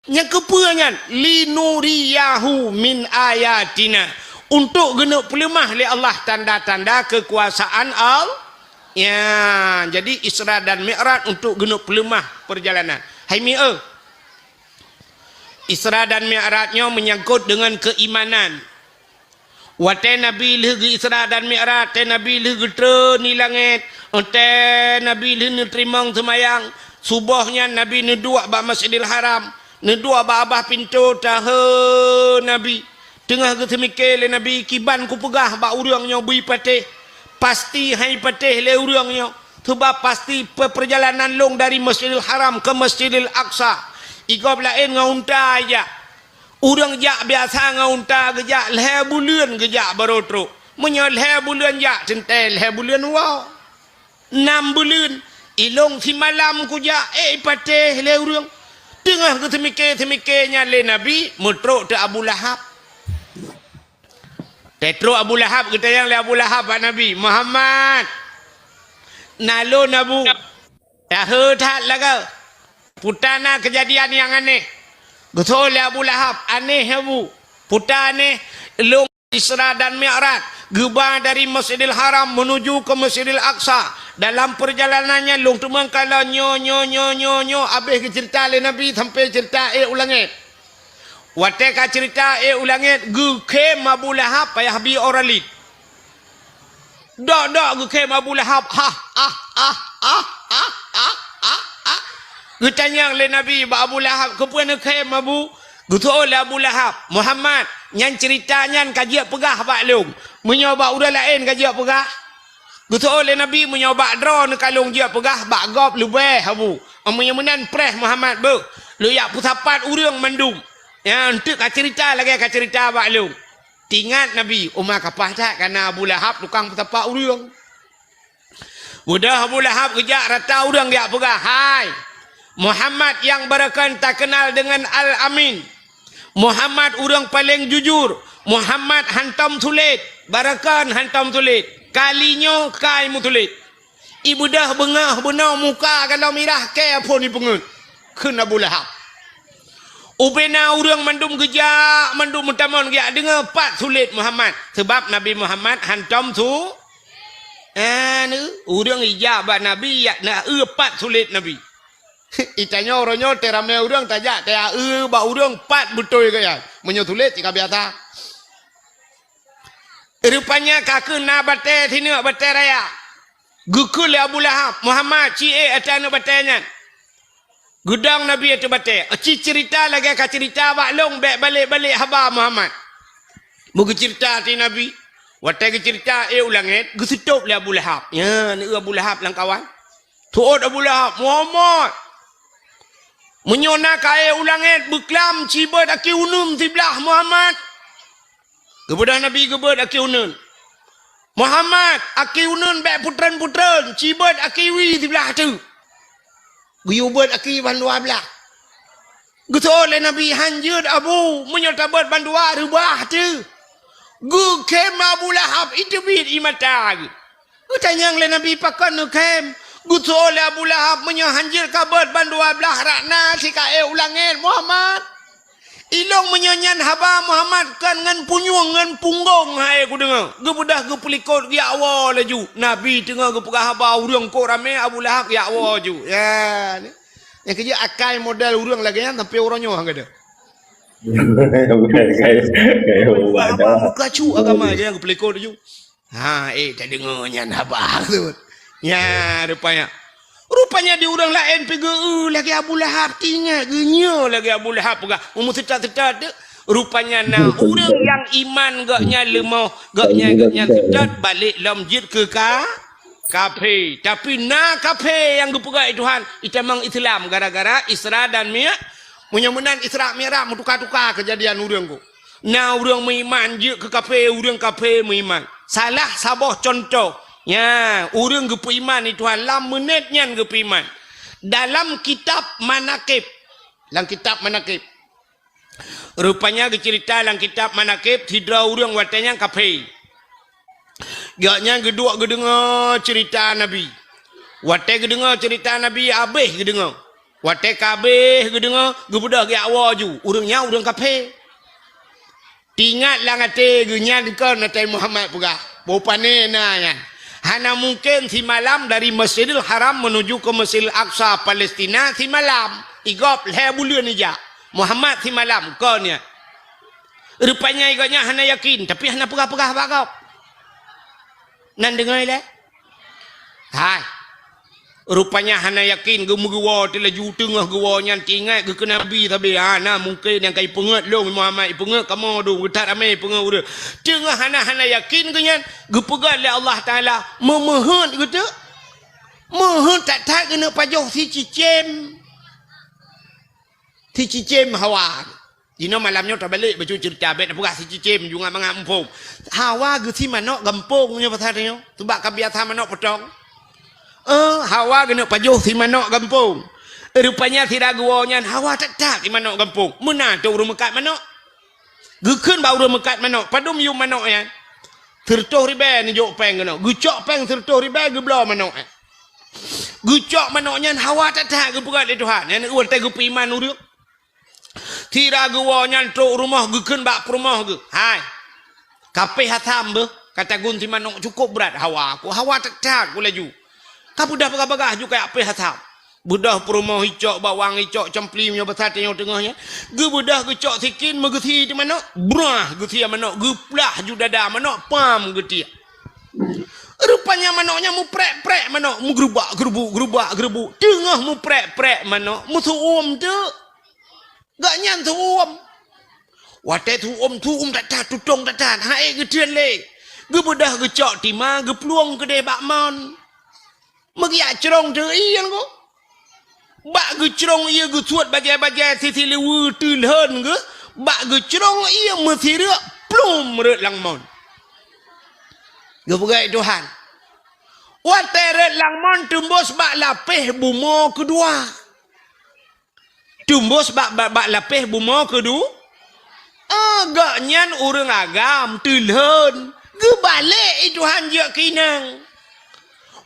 Nyang keupeue nyan? "Linuriyahu min ayatina." Untuk geuneuk peuleumah lé Allah tanda-tanda keukuasaan Allah. Ya, jadi Isra dan Mi'raj untuk geuneuk peuleumah perjalanan. Hai mi-, eh. Isra dan Mi'raj nyoe menyangkut dengan keimanan. Watée Nabi lheueh geu-Isra dan Mi'raj, watée Nabi lheueh geutreun di langét, watée Nabi lheueh neuteurimong seumayang, suboh nyan Nabi neuduek bak Masjidil Haram, neuduek bak babah pintoe tahe Nabi. Teungoh geuseumike lé Nabi, "Kiban kupeugah bak ureuëng nyoe beu patéh, pasti han patéh lé ureuëng nyoe, sabab pasti pe-, peurjalanan lôn dari Masjidil Haram ke Masjidil Aqsa, i gob laén ngon unta jak." Ureuëng jak biasa ngon unta geujak lhée buleuen geujak barô trok. Meunyoe lhée buleuen jak teuntée lhée buleuen woe. Nam buleuen, ilong simalam kujak, eh, patéh lé ureuëng. Teungoh geuseumike-seumike nyan lé Nabi, meutrok teuh Abu Lahab. Teutrok Abu Lahab, geutanyong lé Abu Lahab bak Nabi, "Muhammad, na lôn Abu, tahe that lagoe." Peue ta na keujadian nyang aneh. Geutanyong lé Abu Lahab, "Aneh, Abu." "Peue ta aneh?" "Lôn Isra dan Mi'raj, geuba dari Masjidil Haram menuju ke Masjidil Aqsa. Dalam perjalanan nyan lôn teumeukalon kalon nyoe, nyoe, nyoe, nyoe, nyoe." Abéh geuceurita lé Nabi sampai ceurita ék u langét. Watée ka ceurita ék u langét, geukhém Abu Lahab payah bi ora lét. Dok-dok geukhém Abu Lahab, "Hah, ah, ah." Geutanyong lé Nabi bak Abu Lahab, "Keupeue neukhém, Abu?" Geutanyong lé Abu Lahab, "Muhammad, nyan ceurita nyan ka jeuet peugah bak lôn. Meunyoe bak ureuëng laén ka jeuet peugah?" Geutanyong lé Nabi, "Meunyoe bak droe neukalon jeuet peugah, bak gob leubeh, Abu. Meunyoe meunan preh Muhammad beuh, lôn jak peusapat ureuëng mandum nyang teuk ka ceurita lagée ka ceurita bak lôn." Teuingat Nabi, uma kapah that kana Abu Lahab tukang peusapat ureuëng. Udah Abu Lahab geujak rata ureuëng geujak peugah, "Hai, Muhammad nyang barokon takeunal deungon Al-Amin. Muhammad ureuëng paleng jujur. Muhammad hantom sulet, barokon hantom sulet. Kali nyoe kai meusulet." Ibeudôh beungoh bunoe muka galom mirah kée phon ipeungeuet, kheun Abu Lahab. Ubena ureuëng mandum geujak, mandum meutamong geujak deungoe pat sulet Muhammad. Sabab Nabi Muhammad hantom su-, anu, ureuëng ijak bak Nabi, yak na eu pat sulet Nabi. Itanyoe uroe nyoe teuramé ureuëng tajak teuaeu bak ureuëng pat beutôi gaya. Meunyoe tuléh cit ka biasa. Rupanya ka keuh na batée sineuk batée raya. Geukheun lé Abu Lahab, "Muhammad, ci ék ateueh aneuëk batée nyan." Geudong Nabi ateueh batée. Ci cerita lagée ka cerita bak lôn bék balek-balek haba Muhammad. Beugeucerita ateueh Nabi. Watée geucerita ék u langét, geuseutôb lé Abu Lahab. Nyan, Abu Lahab lam kawan. Teuôt Abu Lahab, "Muhammad, meunyoe na kayée u langét beuklam cibeuet aki uneun siblah Muhammad." Geubeudôh Nabi geubeuet aki uneun. "Muhammad, aki uneun bék putreun-putreun, cibeuet aki wie siblah teuk." Geuyue beuet aki bandua blah. Geuseuôt lé Nabi, "Hanjeuet Abu, meunyoe tabeuet bandua reubah teuk." Geukhém Abu Lahab, iteubiet ie mata geuh. Geutanyong lé Nabi, "Pakon neukhém?" Geuseuôt lé Abu Lahab, "Meunyoe hanjeuet kabeuet bandua blah rakna sikaék u langét Muhammad. Ilong meunyoe nyan haba Muhammad kon ngon punyueng ngon punggong hai kudeungoe." Geubeudôh geupeulikot geujak woe laju. Nabi teungoh geupeugah haba ureuëng kok ramé Abu Lahab geujak woe ju. Ya, ni. Nyang keujeuet akai model ureuëng lagée nyan sampai uroe nyoe han gadôh. Bukan, bukan, bukan. Bukan cu agama dia yang geupelikot laju. Ha, eh, tadeungoe nyan haba tu. Nya, rupanya. Rupanya di ureuëng laén peugeu lagée Abu Lahab, tingat geunyoe lagée Abu Lahab peugah. Meuseutat-seutat tu. Rupanya na ureuëng nyang iman geuhnyan leumoh, geuhnyan, geuhnyan seutat balek lom jeuet keu ka, kafé. Tapi na kafé nyang geupeugah lé Tuhan, itamong Islam gara-gara Isra dan Mi-, meunyoe meunan Isra Mi'raj meutuka-tuka keujadian ureuëng ku. Na ureuëng meuiman jeuet keu kafé, ureuëng kafé meuiman. Salah saboh cuntoh, nya, ureuëng geupeuiman di Tuhan lam meunét nyan geupeuiman. Dalam kitab Manaqib, lam kitab Manaqib, rupanya geucerita lam kitab Manaqib, sidroe ureuëng watée nyan kafé. Gobnyan geuduek geudeungoe ceurita Nabi. Watée geudeungoe ceurita Nabi, habéh geudeungoe. Watée ka habéh geudeungoe, geubeudôh geujak woe ju. Ureuëng nyan ureuëng kafé. Teuingat lam até geuh nyan kon Nabi Muhammad peugah, boh pané na nyan. Hana mungken simalam dari Masjidil Haram menuju ke Masjidil Aqsa, Palestina, simalam. Igob lhée buleuen ijak. Muhammad simalam kon nyan. Rupanya gobnyan hana yakin, tapi hana peugah-peugah bak gob. Nan deungoe ilée? Hai. Rupanya hana yakin, geumeugewoe teulaju teungoh geuwoe nyan teuingat geukheun Nabi sabe. Ha, na mungken nyang ka ipeungeut lôn Muhammad, ipeungeut kamoe dum, geuthat ramé ipeungeut ureuëng. Teungoh hana, hana yakin geuh nyan, geupeugah lé Allah Taala, meumeuheut geuteuk. Meuheut that-that geuneuk pajoh sicicém. Sicicém hawa. Jinoe malam nyoe tabalek bacut ceurita bék tapeugah sicicém jungat mangat muphom. Hawa geusi manok gampông nyoe pasal nyoe. Teubak ka biasa manok potong. Eh, hawa geuneuk pajoh si manok gampông. Rupanya sira geuwoe nyan hawa that-that si manok gampông. Meunan tôk ureuëng meukat manok. Geukheun bak ureuëng meukat manok, padum yuem manok nyan. Sireutôh ribée neujok péng keunoe. Geucok péng sireutôh ribée geubloe manok nyan. Geucok manok nyan hawa that-that geupeugah lé Tuhan. Nyan watée geupeuiman ureuëng. Sira geuwoe nyan trok rumoh geukheun bak peurumoh geuh, "Hai, kapéh asam beuh, ka tagun si manok cukôp brat hawa ku, hawa that-that ku laju. Ka beudôh bagah-bagah ju kajak péh asam." Beudôh peurumoh icok bawang, icok campli meunyoe basa tanyoe teungoh nyan. Geubeudôh geucok sikin meugeusi di manok, brah geusi manok, geuplah ju dada manok, pam geutiek. Rupanya manok nyan muprek-prek manok, meugeurubak-geurubuk, geurubak-geurubuk. Teungoh muprek-prek manok, meusu'uem teuk. Gobnyan su'uem. Watée su'uem, su'uem that-that, tutong that-that, han ék geuteun lé. Geubeudôh geucok tima, geuplueng keudeh bak mon. Meugeuyak crông teuk ié nyan ko. Bak geucrông ié geusuet bajée-bajée sisi liweue teulhon geuh, bak geucrông ié meusireuk plum rhot lam mon. Geupeugah Tuhan, watée rhot lam mon teumbôh bak lapéh bumoe keudua. Teumbôh bak, bak, bak lapéh bumoe keudu-, ah, gobnyan ureuëng agam teulhon, geubalek i Tuhan jeuet keu inong.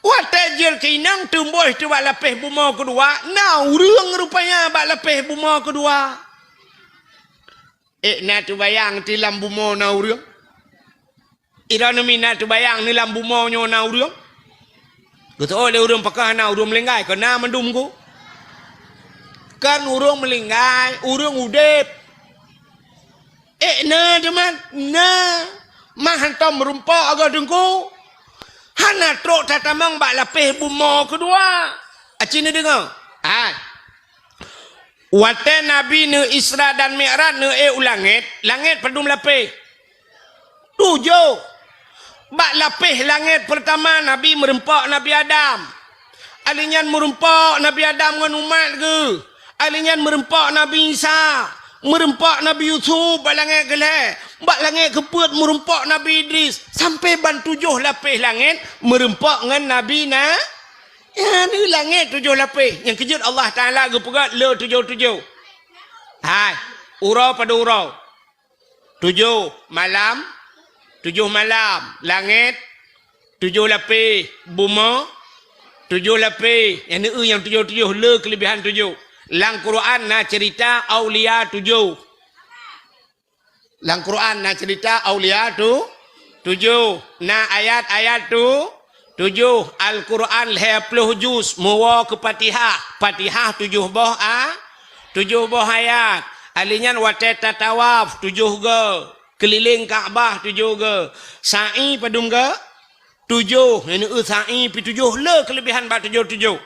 Watée jeuet keu inong teumbôh teuh bak lapéh bumoe keudua, na ureuëng rupanya bak lapéh bumoe keudua. Ék na teubayang ti lam bumoe na ureuëng? Droeneuh mi na teubayang ni lam bumoe nyoe na ureuëng? Geuteuôt lé ureuëng pakon hana ureuëng meuninggai, kon na mandum ku. Kan ureuëng meuninggai, ureuëng udeb. Eh, na teuma, na. Mah hantom meurumpok agoe teungku. Hana trok tatamong bak lapéh bumoe keudua. Aci neudeungoe? Hai. Watée Nabi neu-Isra dan Mi'raj neu-ék u langét, langét padum lapéh? Tujoh. Bak lapéh langét peurtama Nabi meurumpok Nabi Adam. Alheuh nyan meurumpok Nabi Adam ngon umat geuh. Alheuh nyan meurumpok Nabi Isa. Meurumpok Nabi Yusuf bak langét keulhée. Bak langét keupeuet meurumpok Nabi Idris. Sampoe ban tujoh lapéh langét meurumpok ngon Nabi na. Nyan langét tujoh lapéh. Nyang keujeuet Allah Taala geupeugah le tujoh-tujoh. Hai, uroe padum uroe? Tujoh malam, tujoh malam, langét, tujoh lapéh, bumoe, tujoh lapéh, nyang neu-eu nyang tujoh-tujoh, le keuleubihan tujoh. Lam Quran na ceurita aulia tujoh. Lam Quran na ceurita aulia tu, tujoh. Na ayat-ayat tu, tujoh. Al-Quran lhée ploh juz, meuwoe keu Fatihah. Fatihah tujoh boh a, tujoh boh ayat. Alheuh nyan watée tatawaf, tujoh goe. Keulileng Ka'bah, tujoh goe. Sa'i padum goe? Tujoh. Nyang neu-eu sa'i pi tujoh, le keuleubihan bak tujoh-tujoh.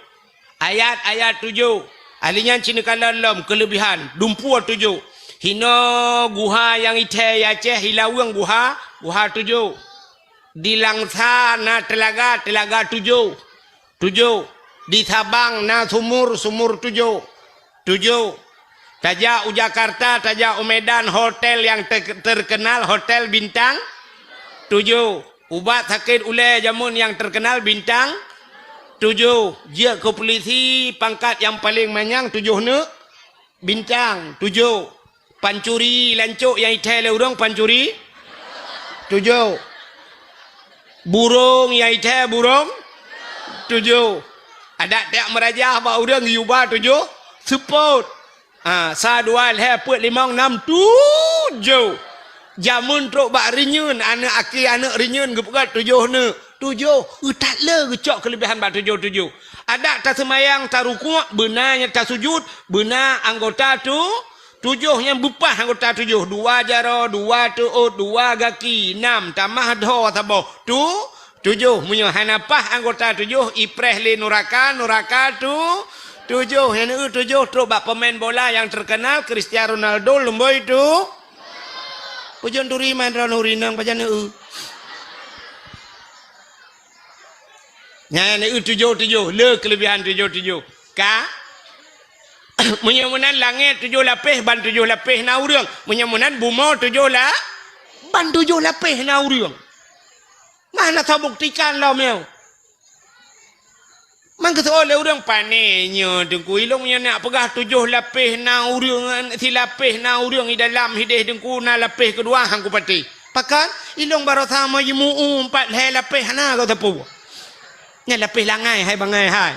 Ayat-ayat tujoh. Alheuh nyan ci neukalon lom keuleubihan, dumpeue tujoh. Hinoe guha nyang ithée i Aceh, i Laweueng guha, guha tujoh. Di Langsa na teulaga, teulaga tujoh. Tujoh. Di Sabang na sumur, sumur tujoh. Tujoh. Tajak u Jakarta, tajak u Medan, hotel nyang ter-, terkenal, hotel bintang tujoh. Ubat sakét ulée jameun nyang terkenal bintang tujoh. Jeuet keu pulisi pangkat nyang paleng manyang tujoh neuk bintang tujoh. Pancuri lancok nyang ithée lé ureuëng pancuri tujoh. Burông nyang ithée burông tujoh. Adak tiak meurajah bak ureuëng yuba tujoh seupôt. Ha, sa dua lhée peuet limong nam tujoh. Jameun trok bak rinyueng, aneuëk aki aneuëk rinyueng geupeugah tujoh neuk. Tujoh, eu that le geucok keuleubihan bak tujoh-tujoh. Adak taseumayang, tarukuk, beuna nyang tasujut, beuna anggota tu, tujoh nyang beupah anggota tujoh. Dua jaroe, dua teuôt, dua gaki, nam, tamah dhoe saboh. Tu, tujoh. Meunyoe hana pah anggota tujoh, ipreh lé nuraka, nuraka tu, tujoh. Nyang neu-eu tujoh trok bak pemain bola nyang terkenal, Cristiano Ronaldo, lumboi tu. Peujeuet turi man droe nuri nang pajan neu-eu. Nyan neu-eu tujoh-tujoh, le keuleubihan tujoh-tujoh. Ka? Meunyoe meunan langét tujoh lapéh, ban tujoh lapéh na ureuëng. Meunyoe meunan bumoe tujoh la-, ban tujoh lapéh na ureuëng. Mana tabuktikan lom nyoe? Man geuseuôt lé ureuëng, "Pané nyoe Teungku, ilong nyoe nak peugah tujoh lapéh na ureuëng, silapéh na ureuëng i dalam hideh Teungku, na lapéh keudua han kupatéh." Pakon? Ilong baroesa meujimu'u empat lhée lapéh hana geuteupeu. Nyan lapéh langai hai bangai hai.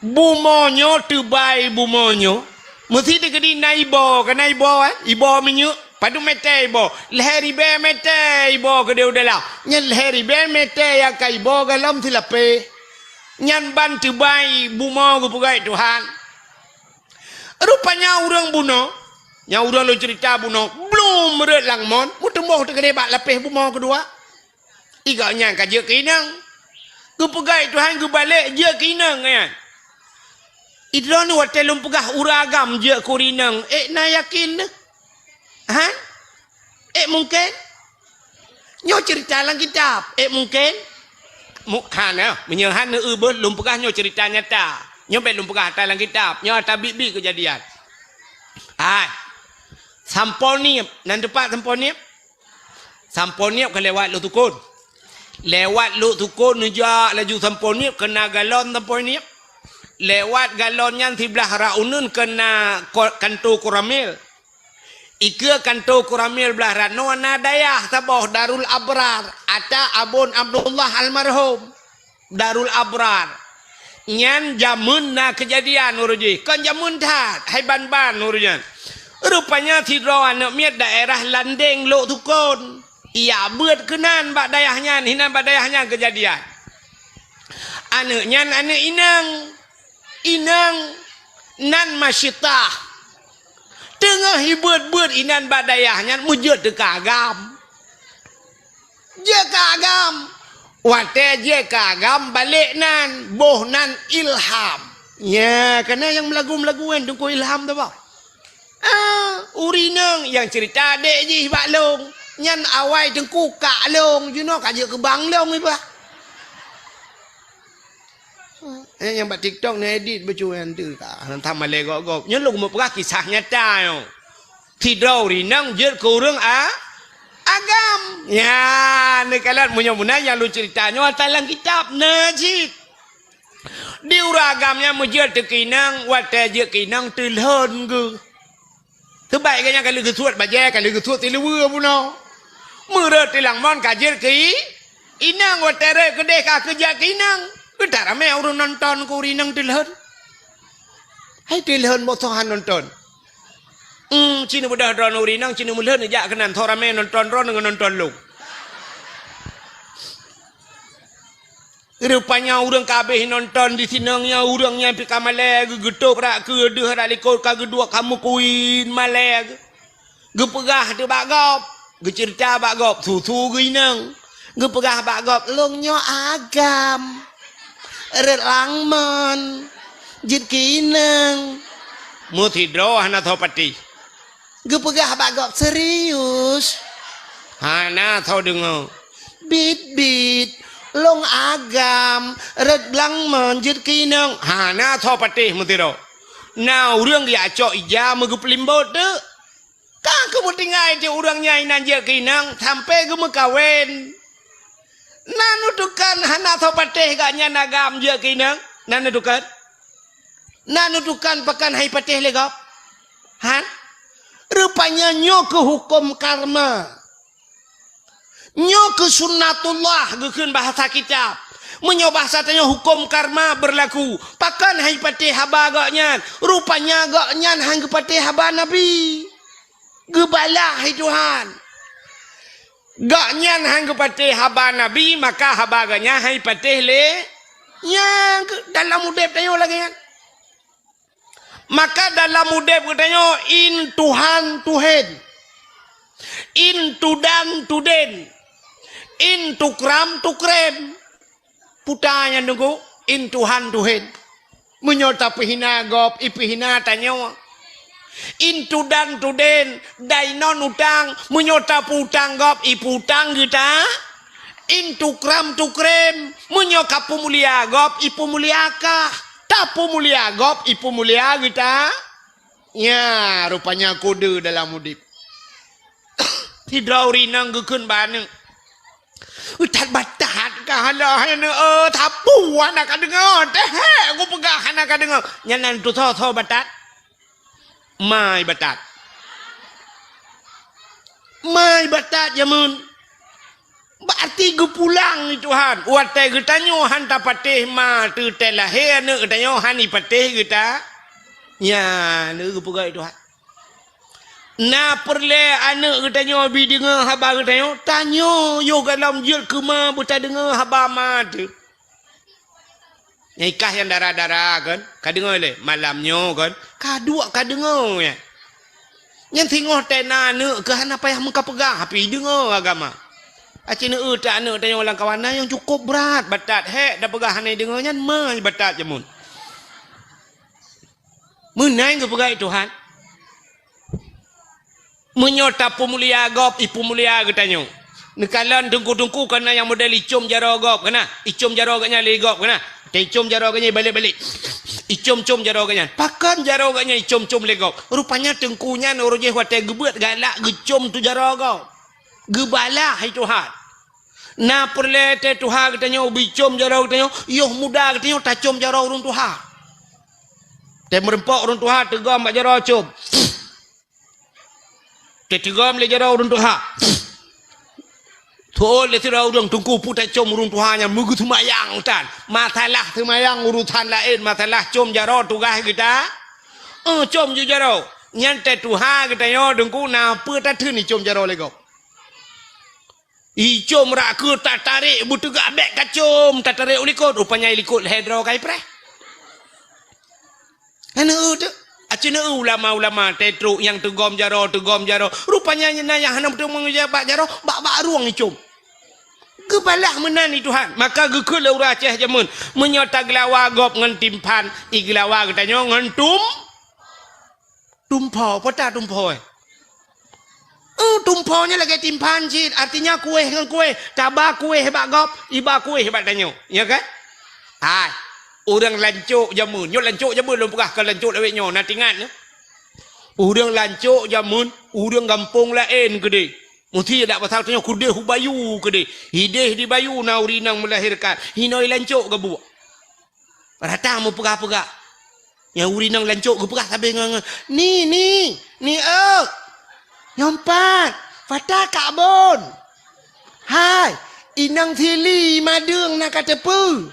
Bumoe nyoe teubai bumoe nyoe, meusi teukeudi na iboh, ka na iboh, eh? Iboh minyeuk, padum mètè iboh, lhèe ribèe mètè iboh keudéh u dalam. Nyan lhèe ribèe mètè nyang ka iboh galom silapèh. Nyan ban teubai bumoe geupeugöt Tuhan. Rupanya ureueng bunoe, nyang ureueng lôn ceurita bunoe, blom rhot lam mon, meuteumboh teukeudéh bak lapèh bumoe keudua. Igoe nyan ka jeuet keu inong. Geupeugöt Tuhan geubalek jeuet keu inong nyan. Idroeneuh watèe lôn peugah ureueng agam jeuet keu inong, ék na yakin neuh? Ha? Ék mungken? Nyoe ceurita lam kitab, ék mungken? Mu-, hana, meunyoe hana eu beuh lôn peugah nyoe ceurita nyata. Nyoe bèk lôn peugah ata lam kitab, nyoe ata biet-biet keujadian. Hai. Sampoe Nieb, nan teumpat Sampoe Nieb? Sampoe Nieb ka lewat Lhoksukon. Lewat Lhoksukon neujak laju Sampoe Nieb, keu na galon Sampoe Nieb. Lewat galon nyan siblah rot uneuen keu na ko-, kanto Koramil. Dikeue kanto Koramil blah rot nyoe na dayah saboh Darul Abrar, ata Abon Abdullah almarhum. Darul Abrar. Nyan jameun na keujadian uroe jih. Kon jameun that, hai ban-ban uroe nyan. Rupanya sidroe aneuk miet daerah Landeng Lhoksukon. Ijak beuet keunan bak dayah nyan, hinan bak dayah nyan keujadian. Aneuëk nyan aneuëk inong. Inong nan Masyitah. Teungoh jibeuet-beuet inan bak dayah nyan meujeuet teuka agam. Jeuet ka agam. Watée jeuet ka agam balek nan, boh nan Ilham. Nya, kana nyang meulagu-meulagu nyan Teungku Ilham tu bah. Ah, ureuëng inong nyang ceurita adék jih bak lôn. Nyan awai Teungku kak lôn, jinoe ka jeuet keu bang lôn iba. Eh, nyang bak TikTok na edit bacut nyan tu ka. Hantom malée gob-gob. Nyoe lôn meupeugah kisah nyata nyoe. Sidroe ureuëng inong jeuet keu ureuëng a-, agam. Nya, neukalon meunyoe meunan nyang lôn ceurita nyoe ata lam kitab na cit. Di ureuëng agam nyan meujeuet teuka inong, watée jeuet keu inong teulhon geuh. Teubaik geuh nyan ka lheueh geusuet bajée, ka lheueh geusuet siluweue bunoe. Meureuet tilang mon ka jeuet keu i-, inong, watée rhot keudeh ka keuh jak keu inong. Geutak ramé ureuëng nonton keu ureuëng inong teulhon. Hai teulhon boh soe han nonton. Hmm, ci neubeudôh droeneuh ureuëng inong, ci neumeulhon jak keunan, soe ramé nonton droeneuh ngon nonton lôn. Rupanya ureuëng ka habéh nonton di sinong nyan, ureuëng nyan pih ka malée, geu-, geutôb rak keue deuh rak likot ka geuduek ka meukuin malée. Geupeugah teuh bak gob, geuceurita bak gob, su-su geuinong. Geupeugah bak gob, "Lôn nyoe agam. Rhot lam mon. Jeuet keu inong." Meusidroe hana soe patéh. Geupeugah bak gob, "Serius?" Hana soe deungoe. "Bit-bit, lôn agam, rhot lam mon jeuet keu inong." Hana soe patéh meusidroe. Na ureuëng geujak cok ija meugeupeulimbot teuk. Ka keuh meutinggai cit ureuëng nyan inan jeuet keu inong sampoe geumeukawen. Na neuteukan hana soe patéh gobnyan agam jeuet keu inong? Na neuteukan? Na neuteukan pakon han jipatéh lé gob? Han? Rupanya nyoe keuh huköm karma. Nyoe keuh sunnatullah geukheun bahasa kitab. Meunyoe bahasa tanyoe huköm karma beurlaku. Pakon han jipatéh haba gobnyan? Rupanya gobnyan han geupatéh haba Nabi. Geubalah hai Tuhan. Gobnyan han geupatéh haba Nabi, maka haba gobnyan han jipatéh lé nyang keu-, dalam udeb tanyoe lagée nyan. Maka dalam udeb geutanyoe in Tuhan tuhen, in tudan tuden, in tukram tukrem. Puta nyan Teungku, in Tuhan tuhen. Meunyoe tapeuhina gob, ipeuhina tanyoe. In tudan tuden, dainon utang, meunyoe tapeuutang gob, ipeuutang geuta. In tukram tukrem, meunyoe kapeumulia gob, ipeumulia kah. Tapeumulia gob, ipeumulia geuta. Nya, rupanya kode dalam udeb. Sidroe ureuëng inong geukheun bak aneuëk, "That batat ka hala hai aneuëk, eh, sapeue hana ka deungoe, teuh hek kupeugah hana ka deungoe." Nyan nan tusoe-soe batat. Mai batat. Mai batat jameun. Berarti geupulang lé Tuhan. Watée geutanyoe han tapatéh ma teuh teuh lahé aneuëk geutanyoe han jipatéh geuta. Nyan lé geupeugah lé Tuhan. Na peureulée aneuëk geutanyoe bi deungoe haba geutanyoe, tanyoe yoh gohlom jeuet keu ma beutadeungoe haba ma teuh. Nyang ikah nyang dara-dara kan, ka deungoe lé malam nyoe kan, ka duek ka deungoe nyan. Nyan singoh tena aneuëk keu hana payah meukapeugah, tapi deungoe agama. Aci neueu ta aneuëk tanyoe lam kawan na nyang cukup brat, batat hek tapeugah hana deungoe nyan mai batat jameun. Meunan geupeugah lé Tuhan. Meunyoe tapeumulia gob, ipeumulia geutanyoe. Neukalon teungku-teungku kana nyang model icom jaroe gob kana, icom jaroe gobnyan lé gob kana. Teuicom jaroe gobnyan balek-balek. Icom-com jaroe gobnyan. Pakon jaroe gobnyan icom-com lé gob? Rupanya teungku nyan uroe jéh watée geubeuet galak geucom tu jaroe gob. Geubalah hai Tuhan. Na peureulée teuh tuha geutanyoe bicom jaroe geutanyoe, yoh muda geutanyoe tacom jaroe ureuëng tuha. Teumeureumpok ureuëng tuha teugom bak jaroe com. Teuteugom lé jaroe ureuëng tuha. Tuôn lé sidroe ureuëng teungku peue tacom ureuëng tuha nyan meugeuseumayang tan. Masalah seumayang urusan laén, masalah com jaroe tugaih geuta. Eh, com ju jaroe. Nyan teuh tuha geutanyoe teungku na peue tatheun icom jaroe lé gob. Icom rak keu tatarek beuteugah bèk kacom, tatarek u likot, rupanya i likot lhèe droe ka ipreh. Aneuk tu, aci neu ulama-ulama tetrok nyang teugom jaroe, teugom jaroe. Rupanya nyan nyang hana beutôi meungeujak bak jaroe, bak, bak rueng icom. Geubalah meunan i Tuhan. Maka geukheun lé ureueng Aceh jameun, meunyoe tageulawa gob ngon timphan, igeulawa geutanyoe ngon tum-, tumpho. Peue ta tumpho, eh? Eh, tumpho nyan lagèe timphan cit, artinya kueh ngon kueh. Taba kueh bak gob, iba kueh bak tanyoe. Ya kan? Hai, ureueng lancok jameun. Nyoe lancok jameun lôn peugah, kon lancok lawét nyoe, na tingat nyoe. Ureueng lancok jameun, ureueng gampông laén keudeh. Meusti dak pasal tanyoe keudeh u bayu keudeh. Hideh di bayu na ureueng inong meulahérkan. Hinoe lancok geubuek. Rata meupeugah-peugah. Nyang ureueng inong lancok geupeugah sabe ngon, ngon, "Ni, ni, ni, eu! Nyoe pat, pata kak bon. Hai, inong sili madeueng na ka teupeu.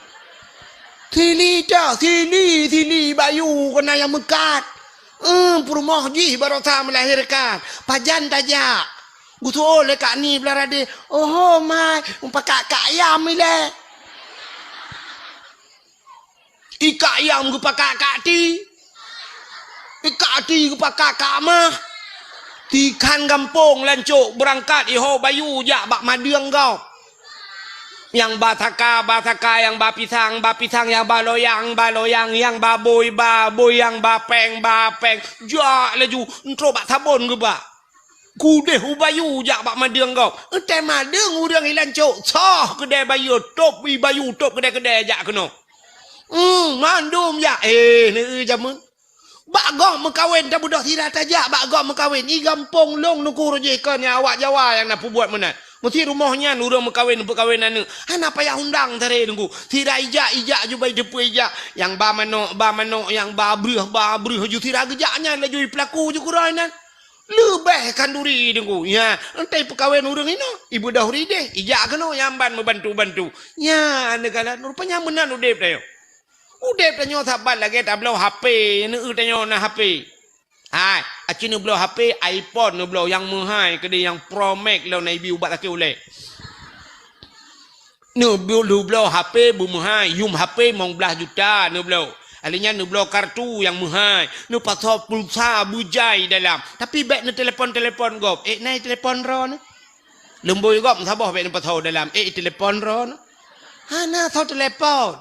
Sili dak, sili, sili bayu keunan nyang meukat. Eh, peurumoh jih baroesa meulahérkan. Pajan tajak?" Geuseuôt lé kak ni blah radeh, "Oho, mai, mupakak kak yam ilèe." I kak yam geupakak kak ti. I kak ti geupakak kak mah. Tikhan gampông lancok beurangkat iho bayu jak bak madeueng gob. Nyang ba saka, ba saka, nyang ba pisang, ba pisang, nyang ba loyang, ba loyang, nyang ba bôi, ba bôi, nyang ba péng, ba péng. Jak laju, entrok bak sabon geuba. Keudeh u bayu jak bak madeueng gob. Eunteuk madeueng ureueng i lancok, soh keudè bayu, tôb i bayu, tôb keudè-keudè jak keunoe. Hmm, mandum jak. Eh, neu jameun. Bak gob meukawen, tabeudôh sira tajak bak gob meukawen. I gampông lôn nuku rujih kon nyang awak Jawa nyang na peubuet meunan. Meusti rumoh nyan ureueng meukawen, peukawen aneuk. Hana payah undang taré nunggu. Sira ijak, ijak ju bai deupeu ijak. Nyang ba manok, ba manok, nyang ba breuh, ba breuh ju sira geujak nyan laju i peulaku ju keuroi nan. Leubeh khanduri deungoe. Nya, entai peukawen ureueng inoe, ibeudôh rideh, ijak keunoe nyang ban meubantu-bantu. Nya, neukalon rupanya meunan udeb tanyoe. Udeb tanyoe saban lagèe tabloe H P, neu tanyoe na H P. Hai, aci neubloe H P, iPhone neubloe nyang meuhai keudeh nyang Pro Max lom na ibi ubat sakét ulèe. Neubloe, neubloe H P beumeuhai, yum H P limong blaih juta neubloe. Alèh nyan neubloe kartu nyang meuhai, neupasoe pulsa beujai dalam. Tapi bèk neutelepon-telepon gob. Ék na i telepon droeneuh? Lumbôi gob meusaboh bèk neupasoe dalam. Ék i telepon droeneuh? Hana soe telepon.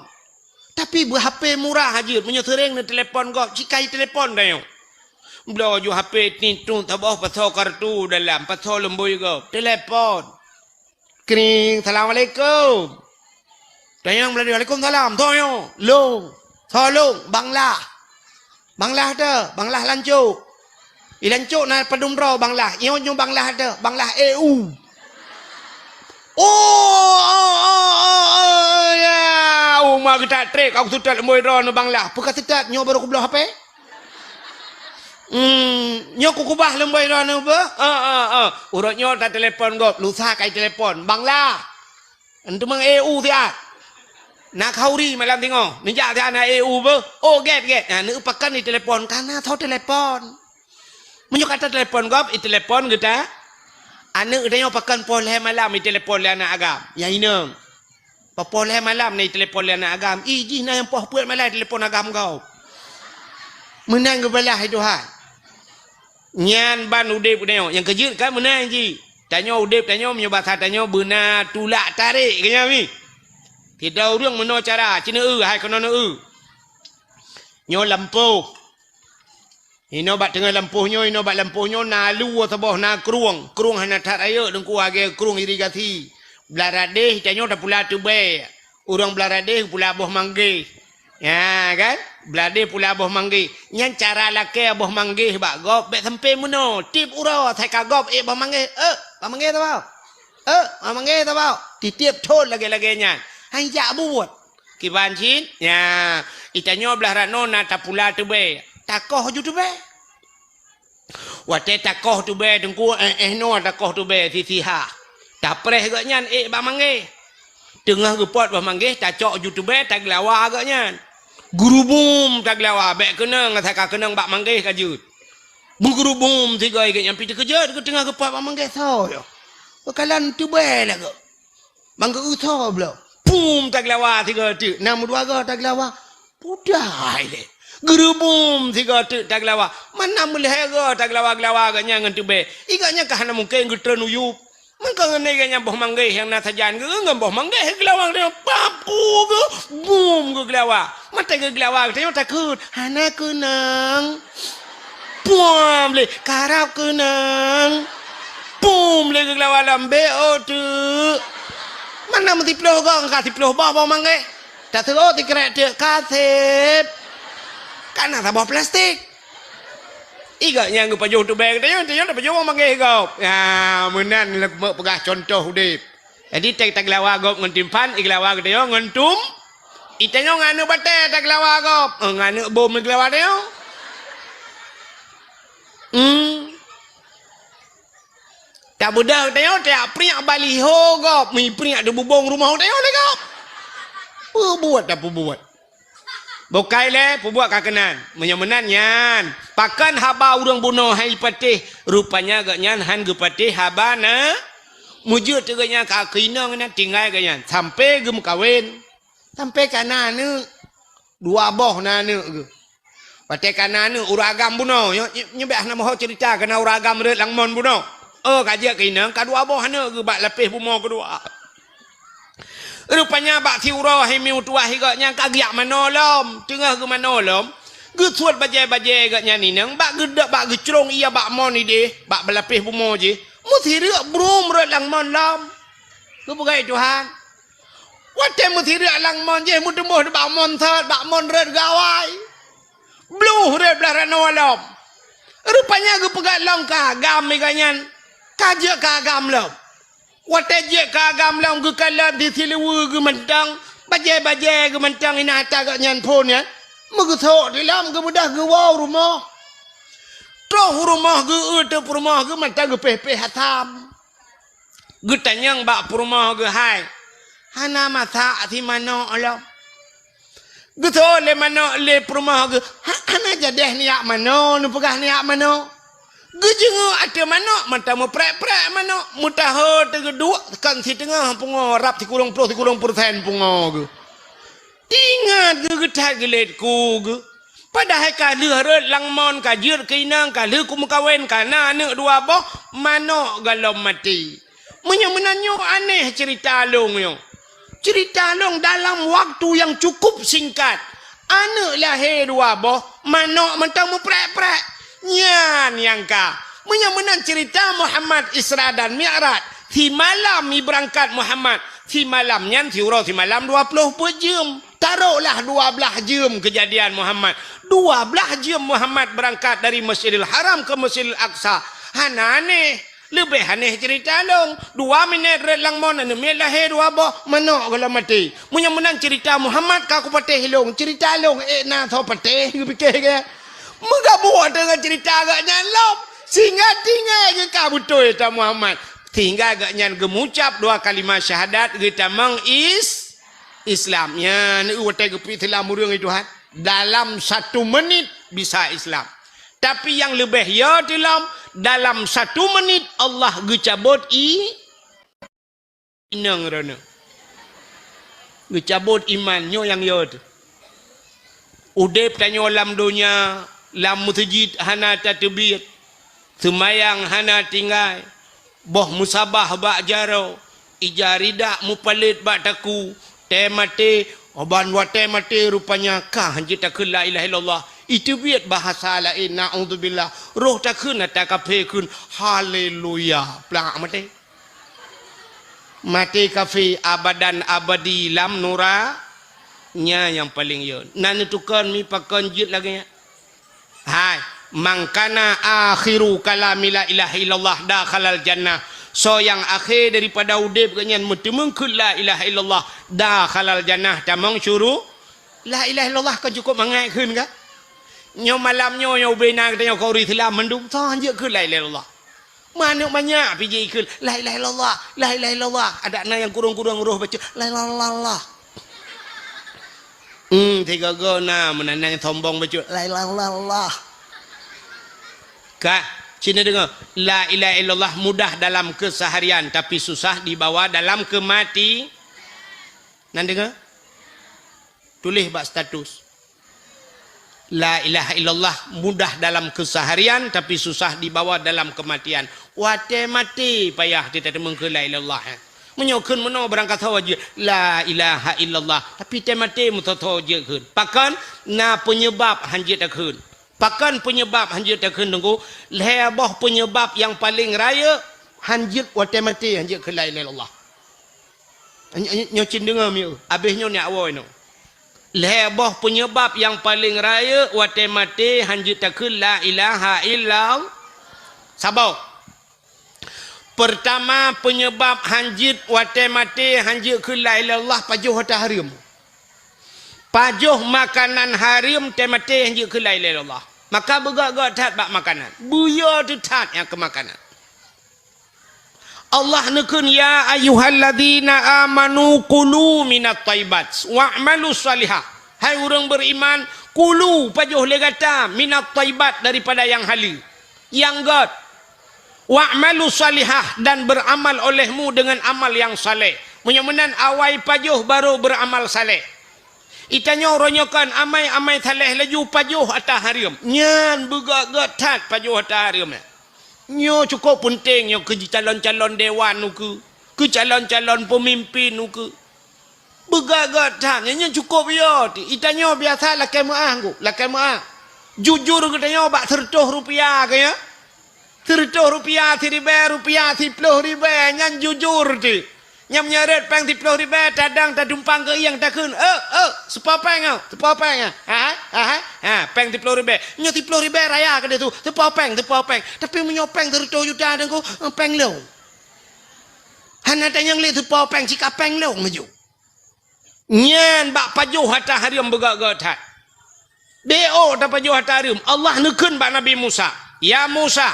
Tapi beu H P murah jeuet, meunyoe seuréng neutelepon gob, cit ka i telepon tanyoe. Bloe ju H P tintu saboh pasoe kartu dalam, pasoe lumbôi gob. Telepon. Kring, "Assalamualaikum." Tanyong meulalu, "Waalaikumsalam." Soe nyoe? "Lôn." "Soe lôn?" "Bang Lah." "Bang Lah teuh?" "Bang Lah lancok." "I lancok na padum droe Bang Lah?" "Nyoe, nyoe Bang Lah teuh." "Bang Lah E U." "Oh, oh, oh, oh, oh, ya. Uma geutak trek, aku seutôt lumbôi droeneuh Bang Lah." "Peue ka seutôt, nyoe barô kubloe H P." Hmm, nyoe kukubah lumbôi droeneuh beuh? Ah, ah, ah. Uroe nyoe tatelepon gob, lusa ka itelepon. Bang Lah. Enteuk mang E U siat. Na khauri malam singoh. Neujak siat na E U beuh. Oh, gèt, gèt. Nah, neupakan itelepon. Kana soe telepon. Meunyoe ka tatelepon gob, itelepon geuta. Aneuk tanyoe pakan poh lhèe malam itelepon lé aneuk agam. Nyang inong. Poh lhèe malam na itelepon lé aneuk agam, ih jih na nyang poh peuet malam itelepon agam gob. Meunan geubalah hai Tuhan. Nyan ban udeb tanyoe. Nyang keujeuet kan meunan jih. Tanyoe udeb tanyoe meunyoe basa tanyoe beuna tulak tarek keu nyan mi. Sidroe ureueng meunoe cara, ci neu-eu hai keunoe neu-eu. Nyoe lampôh. Inoe bak teungoh lampôh nyoe, inoe bak lampôh nyoe na lue saboh, na krueng. Krueng hana that rayeuk Teungku, lagèe krueng irigasi. Blah radeh tanyoe tapula teubèe. Ureueng blah radeh pula boh manggeh. Nya kan? Blah radeh pula boh manggeh. Nyan cara lakèe boh manggeh bak gob bèk sampoe meunoe. Tiep uroe asai ka gob ék boh manggeh. Eh, boh manggeh saboh. Eh, boh manggeh saboh. Titiep thon lagèe-lagèe nyan. Han jak buet. Kiban cit, nya, itanyoe blah ranoe na tapula teubèe, takoh ju teubèe. Watèe takoh teubèe Teungku, eh, eh, noe takoh teubèe sisiha. Tapreh gobnyan ék bak manggeh. Teungoh geupot bak manggeh, tacok ju teubèe, tageulawa gobnyan. Geurubum tageulawa, bèk keunong, asai ka keunong bak manggeh ka jeuet. Meugeurubum sigoe gobnyan pih teukeujot, geuteungoh geupot bak manggeh soe nyoe. Peukalon teubèe lagoe. Ban geu-eu tho bloe. Pum, tageulawa sigoe teuk. Na meudua goe tageulawa. Pudai lé. Geurubum sigoe teuk tageulawa. Mana meulhèe goe tageulawa-geulawa geuh nyan ngon teubèe. I geuh nyan ka hana mungken geutreun u yup. Meukeunong ngon geuh nyan boh manggèh nyang na sajan geuh ngon boh manggèh geulawa geuh nyan pap ku geuh. Bum geuh geulawa. Mata geuh geulawa geuh tanyoe takheun. Hana keunong. Pum lé, karab keunong. Pum lé geuh geulawa lom bèk ôk teuk. Mana meusiploh goe ka siploh boh boh manggèh. Taseuôt sikrek teuk ka sép. Ka na saboh plastik. I geuh nyan geupajoh teubèe geutanyoe, tanyoe tapajoh boh manggèh gob. Ya, meunan lé peugah cuntoh udép. Jadi, tag-, tageulawa gob ngon timphan, i geulawa geutanyoe ngon tum. I tanyoe ngon aneuk batèe tageulawa gob. Eh, ngon aneuk bom geulawa tanyoe. Hmm. Tabeudôh tanyoe, tajak priek baliho gob, mi priek di bubông rumoh tanyoe lé gob. Peubuet tapeubuet. Bukai lé, peubuet ka keunan. Meunyoe meunan nyan, pakon haba ureueng bunoe han jipatéh, rupanya geuh nyan han geupatéh haba na. Meujeuet teuk geuh nyan ka keu inong nyan tinggai geuh nyan, sampoe geumeukawen. Sampoe ka na aneuk. Dua boh na aneuk geuh. Watèe ka na aneuk ureueng agam bunoe, nyoe, nyoe, nyoe bèk hana meuho ceurita keu na ureueng agam rhot lam mon bunoe. Oh, ka jeuet keu inong, ka dua boh aneuk geuh bak lapéh bumoe keudua. Rupanya bak siuroe hai mi meutuwah i geuh nyan ka geujak manoe lom. Teungoh geumanoe lom, geusuet bajèe-bajèe geuh nyan inong, bak geuda-, bak geucrông ie bak mon idéh, bak lapéh bumoe jih. Meusireuk brum rhot lam mon lom. Geupeugah Tuhan. Watèe meusireuk lam mon jih meuteumboh bak mon sot, bak mon rhot gawai. Bluh rhot blah ranoe lom. Rupanya geupeugah lom ka agam i geuh nyan. Ka jeuet ka agam lom. Watèe jeuet ka agam lom geukalon di siluweue geuh mantong, bajèe-bajèe geuh mantong inan ata geuh nyan phôn nyan. Meugeusok di lom geubeudôh geuwoe u rumoh. Troh u rumoh geueu teuk peurumoh geuh mantong geupéh-péh asam. Geutanyong bak peurumoh geuh hai, hana masak si manok lom. Geuseuôt lé manok lé peurumoh geuh, ha-, hana jadeh neujak manoe, neupeugah neujak manoe. Geujeungeuk ateueh manok, mantong meuprek-prek manok, meutaho teugeuduek kon siteungoh pungoe rab sikureueng ploh sikureueng peureusén pungoe geuh. Teuingat geuh geuthat geulet ku geuh. Padahai ka lheueh rhot lam mon, ka jeuet keu inong, ka lheueh kumeukawen, ka na aneuk dua boh, manok goh lom maté. Meunyoe meunan nyoe aneh ceurita lôn nyoe. Ceurita lôn dalam waktu nyang cukup singkat, aneuk lahé dua boh, manok mantong meuprek-prek. Nyan nyang ka. Meunyoe meunan ceurita Muhammad Isra dan Mi'raj, simalam i beurangkat Muhammad, simalam nyan siuroe simalam dua ploh peuet jeuem. Taroklah dua blaih jeuem keujadian Muhammad. Dua blaih jeuem Muhammad beurangkat dari Masjidil Haram keu Masjidil Aqsa. Hana aneh. Leubeh aneh ceurita lôn. Dua minét rhot lam mon aneuk miet lahé dua boh, manok goh lom maté. Meunyoe meunan ceurita Muhammad ka kupatéh lôn, ceurita lôn ék na soe patéh, geupike geuh. Meugabuk teungoh ceurita geuh nyan lom. Sehingga tinggai geuh ka beutôi ta Muhammad. Sehingga geuh nyan geumucab dua kalimah syahadat geutamong is-, Islam. Nyan watèe geupeuislam ureueng i Tuhan. Dalam satu menit bisa Islam. Tapi nyang leubeh yo teulom, dalam satu menit Allah geucabot i-, inong droeneuh. Geucabot iman nyoe nyang yo teuh. Udeb tanyoe lam donya, lam meuseujid hana tateubiet, seumayang hana tinggai, boh meusabah bak jaroe, ija ridak meupalét bak takue, tée maté, ban watée maté rupanya ka hanjeuet takheun la ilaha illallah. Iteubiet bahasa laén, naudzubillah. Roh takheun ata kafé kheun, haleluya. Plak maté. Maté kafé abadan abadi lam nura-, nya nyang paleng yo. Na neutukon mi pakon jeuet lagée nyan. Hai, man kana akhiru kalami la ilaha illallah dakhalal jannah. Soe nyang akhé daripada udeb geuh nyan meuteumeung kheun la ilaha illallah dakhalal jannah, tamong syuru-, la ilaha illallah kon cukop mangat kheun ka? Nyoe malam nyoe, nyoe ubé na geutanyoe keu ureuëng Islam mandum, soe hanjeuet kheun la ilaha illallah. Manök manyak pih jikheun, "La ilaha illallah, la ilaha illallah." Adak na nyang kurong-kurong roh bacut, "La ilaha illallah." Hmm, sigoe-goe na meunan nyang sombong bacut, "La ilaha illallah." Ka. Sini dengar, la ilaha illallah mudah dalam keseharian, tapi susah dibawa dalam kemati. Nan dengar? Tulis bak status. La ilaha illallah mudah dalam keseharian, tapi susah dibawa dalam kematian. Watée maté payah teuteumeukeue la ilaha illallah, eh. Meunyoe kheun meunoe barangkasoe jeuet la ilaha illallah, tapi tée maté meusoe-soe jeuet kheun. Pakon? Na penyebab hanjeuet takheun. Pakon penyebab hanjeuet takheun, Teungku? Lhée boh penyebab nyang paleng rayeuk hanjeuet watée maté hanjeuet kheun la ilaha illallah. Nyoe cit deungoe mieu, abéh nyoe nyak woe nyoe. Lhée boh penyebab nyang paleng rayeuk watée maté hanjeuet takheun la ilaha illallah. Saboh. Peurtama, penyebab hanjeuet watée maté hanjeuet kheun la ilaha illallah, pajoh hareuem. Pajoh makanan hareuem tée maté hanjeuet kheun la ilaha illallah. Maka beugét-gét that bak makanan. Beuyo teuh that nyang keu makanan. Allah neukheun, "Ya ayyuhalladzina amanu kulu minat thayyibat wa'malu shalihah." Hai ureuëng beriman, kulu, pajoh lé gata, minat thayyibat, daripada nyang haleue, nyang gét. "Wa'malu shalihah," dan beramal olehmu dengan amal yang saleh. Meunyoe meunan awai pajoh baru beramal saleh. Itanyoe uroe nyoe kon amai-amai saleh laju pajoh ata hareuem. Nyan beugét-gét that pajoh ata hareuem nyan. Nyoe cukôp peunteng nyoe keu calon-calon dewan ukeue, keu calon-calon peumimpin ukeue. Beugét-gét that nyan, nyan cukôp yo. Itanyoe biasa lakée meuáh, Teungku, lakée meuáh. Jujur geutanyoe bak seureutôh rupiah keu nyoe. Seureutôh rupiah, siribée rupiah, siploh ribée, nyan jujur teuh. Nyang meunyoe rot péng siploh ribée, tadang tadumpang keu ieng takheun, "Eh, eh, seupôt péng, eh, seupôt péng, eh." Ha, ha, ha, ha, péng siploh ribée. Nyoe siploh ribée raya keudeh su, seupôt péng, seupôt péng. Tapi meunyoe péng seureutôh juta, Teungku, eh, péng lôn. Hana tanyong lé seupôt péng, sika péng lôn laju. Nyan bak pajoh ata hareuem beugét-gét that. Beu tapajoh ata hareuem. Allah neukheun bak Nabi Musa, "Ya Musa,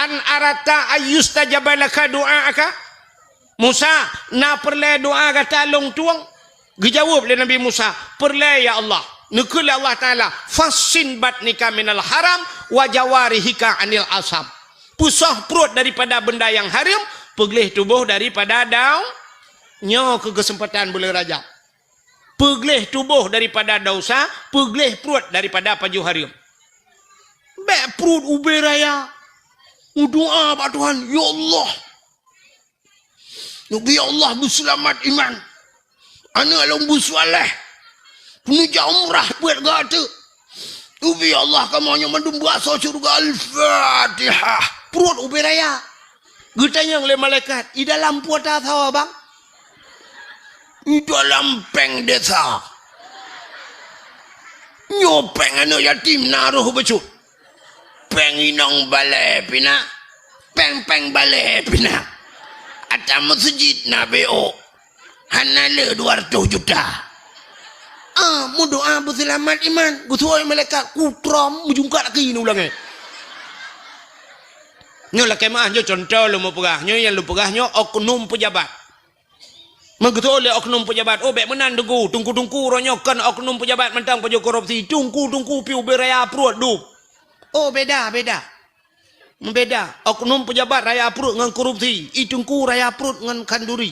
an aratta ayyustajaba laka du'aaka?" "Musa, na peureulée doá gata lôn tueng?" Geujaweueb lé Nabi Musa, "Peureulée, ya Allah." Neukheun lé Allah Taala, "Fassin batnika minal haram wa jawarihika anil asam." Peusoh pruet daripada benda nyang hareuem, peugleh tuboh daripada dau-, nyoe keu keuseumpatan buleuen Rajab. Peugleh tuboh daripada desya, peugleh pruet daripada pajoh hareuem. Bék pruet ubé raya. Meudoá bak Tuhan, "Ya Allah, neubi Allah beuseulamat iman. Aneuëk lôn beusuléh. Peuneujak umrah peuet gata. Neubi Allah kamoe nyoe mandum beuasoe syeuruga." Al-Fatihah. Pruet ubé raya. Geutanyong lé malaikat, "I dalam peue tasoe, Bang?" "I dalam péng desa." "Nyoe péng aneuëk yatim na roh bacut. Péng inong balée pih na. Péng-péng balée pih na. Ata meuseujid na beu. Hana le dua ratus juta." Ah, meudoá beuseulamat iman. Geuseuôt malaikat, kutrom meujungkat lagi nibak u langét. Nyoe lakée meuáh, nyoe cuntoh lôn meupeugah. Nyoe nyang lôn peugah nyoe oknum peujabat. Meugeutôi lé oknum peujabat, "Oh, bék meunan, Teungku. Teungku-teungku uroe nyoe kon oknum peujabat mantong pajoh korupsi. Teungku-teungku pih ubé raya pruet dum." Oh, beda, beda. Beda. Oknum peujabat raya pruet ngon korupsi. I teungku raya pruet ngon khanduri.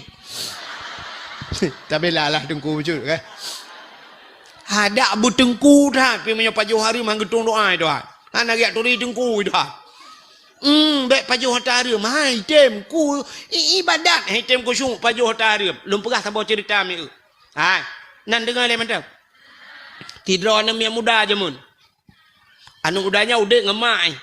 Tabila lah teungku bacut, kan? Hadak beuteungku that, pih meunyoe pajoh hareuem han geutueng doá, Tuhan. Hana geujak turi teungku, Tuhan. Hmm, bék pajoh ata hareuem. Hai, tem ku i-, ibadat, hai, tem khusyuk pajoh ata hareuem. Lôn peugah saboh ceurita mieu. Hai, nan deungoe lé mantong. Sidroe aneuk miet muda jameun. Aneuk muda nyan udeb ngon mak, eh.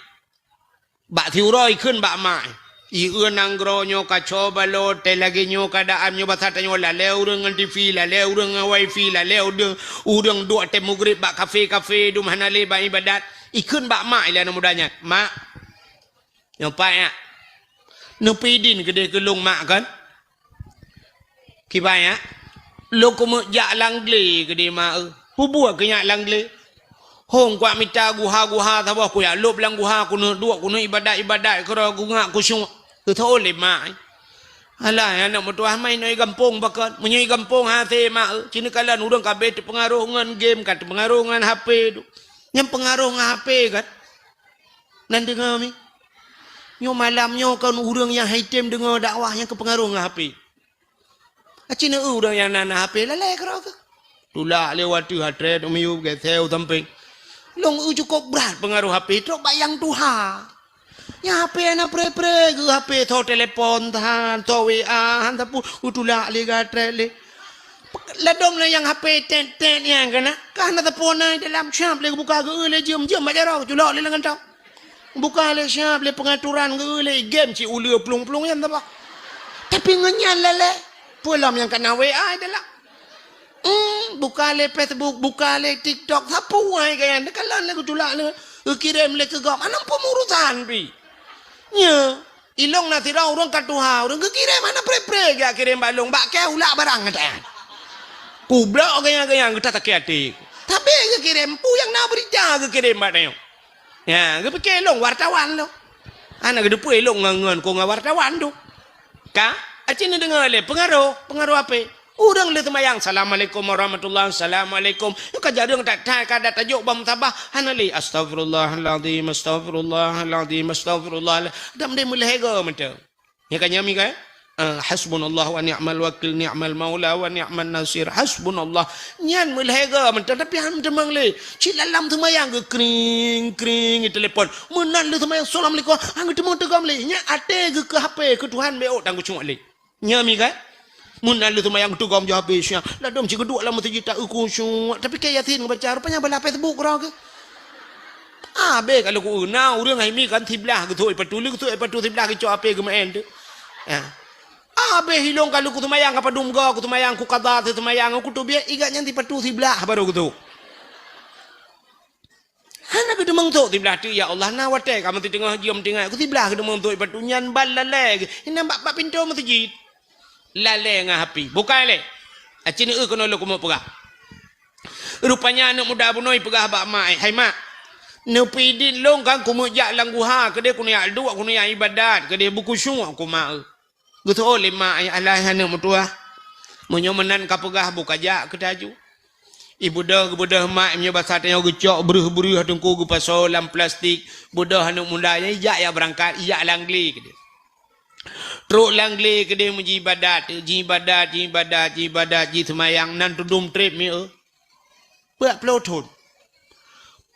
Bak siuroe ikheun bak mak, eh. "Ie nanggroe nyoe kaco balot, teuh lagée nyoe keuadaan nyoe basa tanyoe, lalée ureuëng ngon TV, lalée ureuëng ngon wifi, lalée ureuëng, ureuëng duek teuh mugreb bak kafe-kafe, dum hana lé bak ibadat." Ikheun bak mak ilée aneuk muda nyan, "Mak, nyoe pat nyak. Neupeuidin keudeh keu lôn mak kon?" "Kiban nyak?" "Lôn keumeuk jak lam glé keudeh mak eu." "Peue buet keu nyak lam glé?" "Hong kuat mita guha-guha saboh, kujak lôb lam guha, keuneuk duek, keuneuk ibadat-ibadat keudroe, kungak khusyuk." Geutôi lé mak, eh. "Alah, aneuk meutuah, ma inoe i gampông pakon? Meunyoe i gampông hase mak eu, sineuk kalon ureuëng ka abéh teupeungaroh ngon game, ka teupeungaroh ngon HP tu." Nyang peungaroh ngon HP kan? Nan deungoe mi. Nyoe malam nyoe kon ureuëng nyang haitem deungoe dakwah nyang keupeungaroh ngon H P. Aci neu ureuëng nyang na, na H P lalai keudroe keuh. Tulak lé wateueh atrét u miyueb geuseu u sampéng. Lôn eu cukôp brat peungaroh H P trok bak nyang tuha. Nyang H P hana pré-pré geuh H P, tho telepon than, tho W A han sapeue, utulak lé geuh atrét lé. Ladom lé nyang H P tet-tet nyan keunan, ka hana sapeue na dalam, siab lé geubuka geueu lé jeuem-jeuem bak jaroe, culok lé lam kantô. Buka lé siab lé peungaturan geueu lé game cit uleue plueng-plueng nyan saboh. Tapi ngon nyan lalai. Peue lom nyang kana W A dalam. Hmm, buka lé Facebook, buka lé TikTok, sapeue ai gaya nyan. Kalon lé geutulak lé, geukirém lé keu gob. Hana peue urusan pih. Nyo, ilong na sidroe ureuëng ka tuha, ureuëng geukirém hana pré-pré geukirém bak lôn, bak kée ulak barang gata. Kublok gaya-gaya gata sakét até. Tapi geukirém peue nyang na beurita geukirém bak tanyoe. Ya, geupike lôn wartawan lôn. Hana geuteupeu lôn ngon, ngon ku ngon wartawan tu. Ka? Aci neudeungoe lé peungaroh, peungaroh H P. Ureuëng lheueh seumayang, "Assalamualaikum warahmatullahi, assalamualaikum." Nyoe ka jareueng that-that ka dat tajok bak musabah, hana lé, "Astagfirullahalazim, astagfirullahalazim, astagfirullah." Dam deh meulhèe goe mantong. Nyang ka nyami kan? Ah, hasbunallahu wa ni'mal wakil, ni'mal maula wa ni'man nasir. Hasbunallah. Nyan meulhèe goe mantong, tapi han teumang lé. Cit lam seumayang geukring, kring, telepon. Meunan lheueh seumayang, "Assalamualaikum." Han geuteumang teugom lé. Nyan até geuh keu H P, keu Tuhan, beu ôk tan khusyuk lé. Nyami kan? Meunan lheueh seumayang teugom jih habéh siang. Ladom cit geuduek lam meuseujid tak khusyuk. Tapi kée Yasin geubaca, rupanya balah Facebook droe keuh. Abéh ka lheueh ku na ureuëng hai mi kan siblah geusôi patu, lheueh geusôi patu siblah geucok H P geumeu'en tu. Ya. Abéh ilong ka lheueh ku seumayang ka padum goe, ku seumayang ku qadha seumayang, ku teubiet igat nyan sipatu siblah baru geusôi. Hana geuteumong sôk siblah teuk, ya Allah, na watée ka meuteungoh jeuem tinggai, ku siblah geuteumong sôk sipatu nyan ban lalée geuh. Inan bak, bak pintoe meuseujid. Lalée ngon H P. Bukai lé. Aci neu keunoe lôn keumeung peugah. Rupanya aneuëk muda bunoe peugah bak mak, "Hai mak, neupidik lôn kan keumeujak lam guha keudeh keuneuk jak duek, keuneuk jak ibadat keudeh, beukhusyuk ku mak eu." Geuteu'oh lé mak, "Ai alah aneuëk meutuwah, meunyoe meunan ka peugah bukajak keu taju." Ibeudôh, geubeudôh mak, meunyoe basa tanyoe geucok breuh-breuh teungku geupasoe lam plastik, beudôh aneuëk muda nyan ijak jak beurangkat, ijak lam glé keudeh. Trok lam glé keudeh meujibadat, jibadat, jibadat, jibadat, jiseumayang, nan teudum treb mi eu. Peuet ploh thon.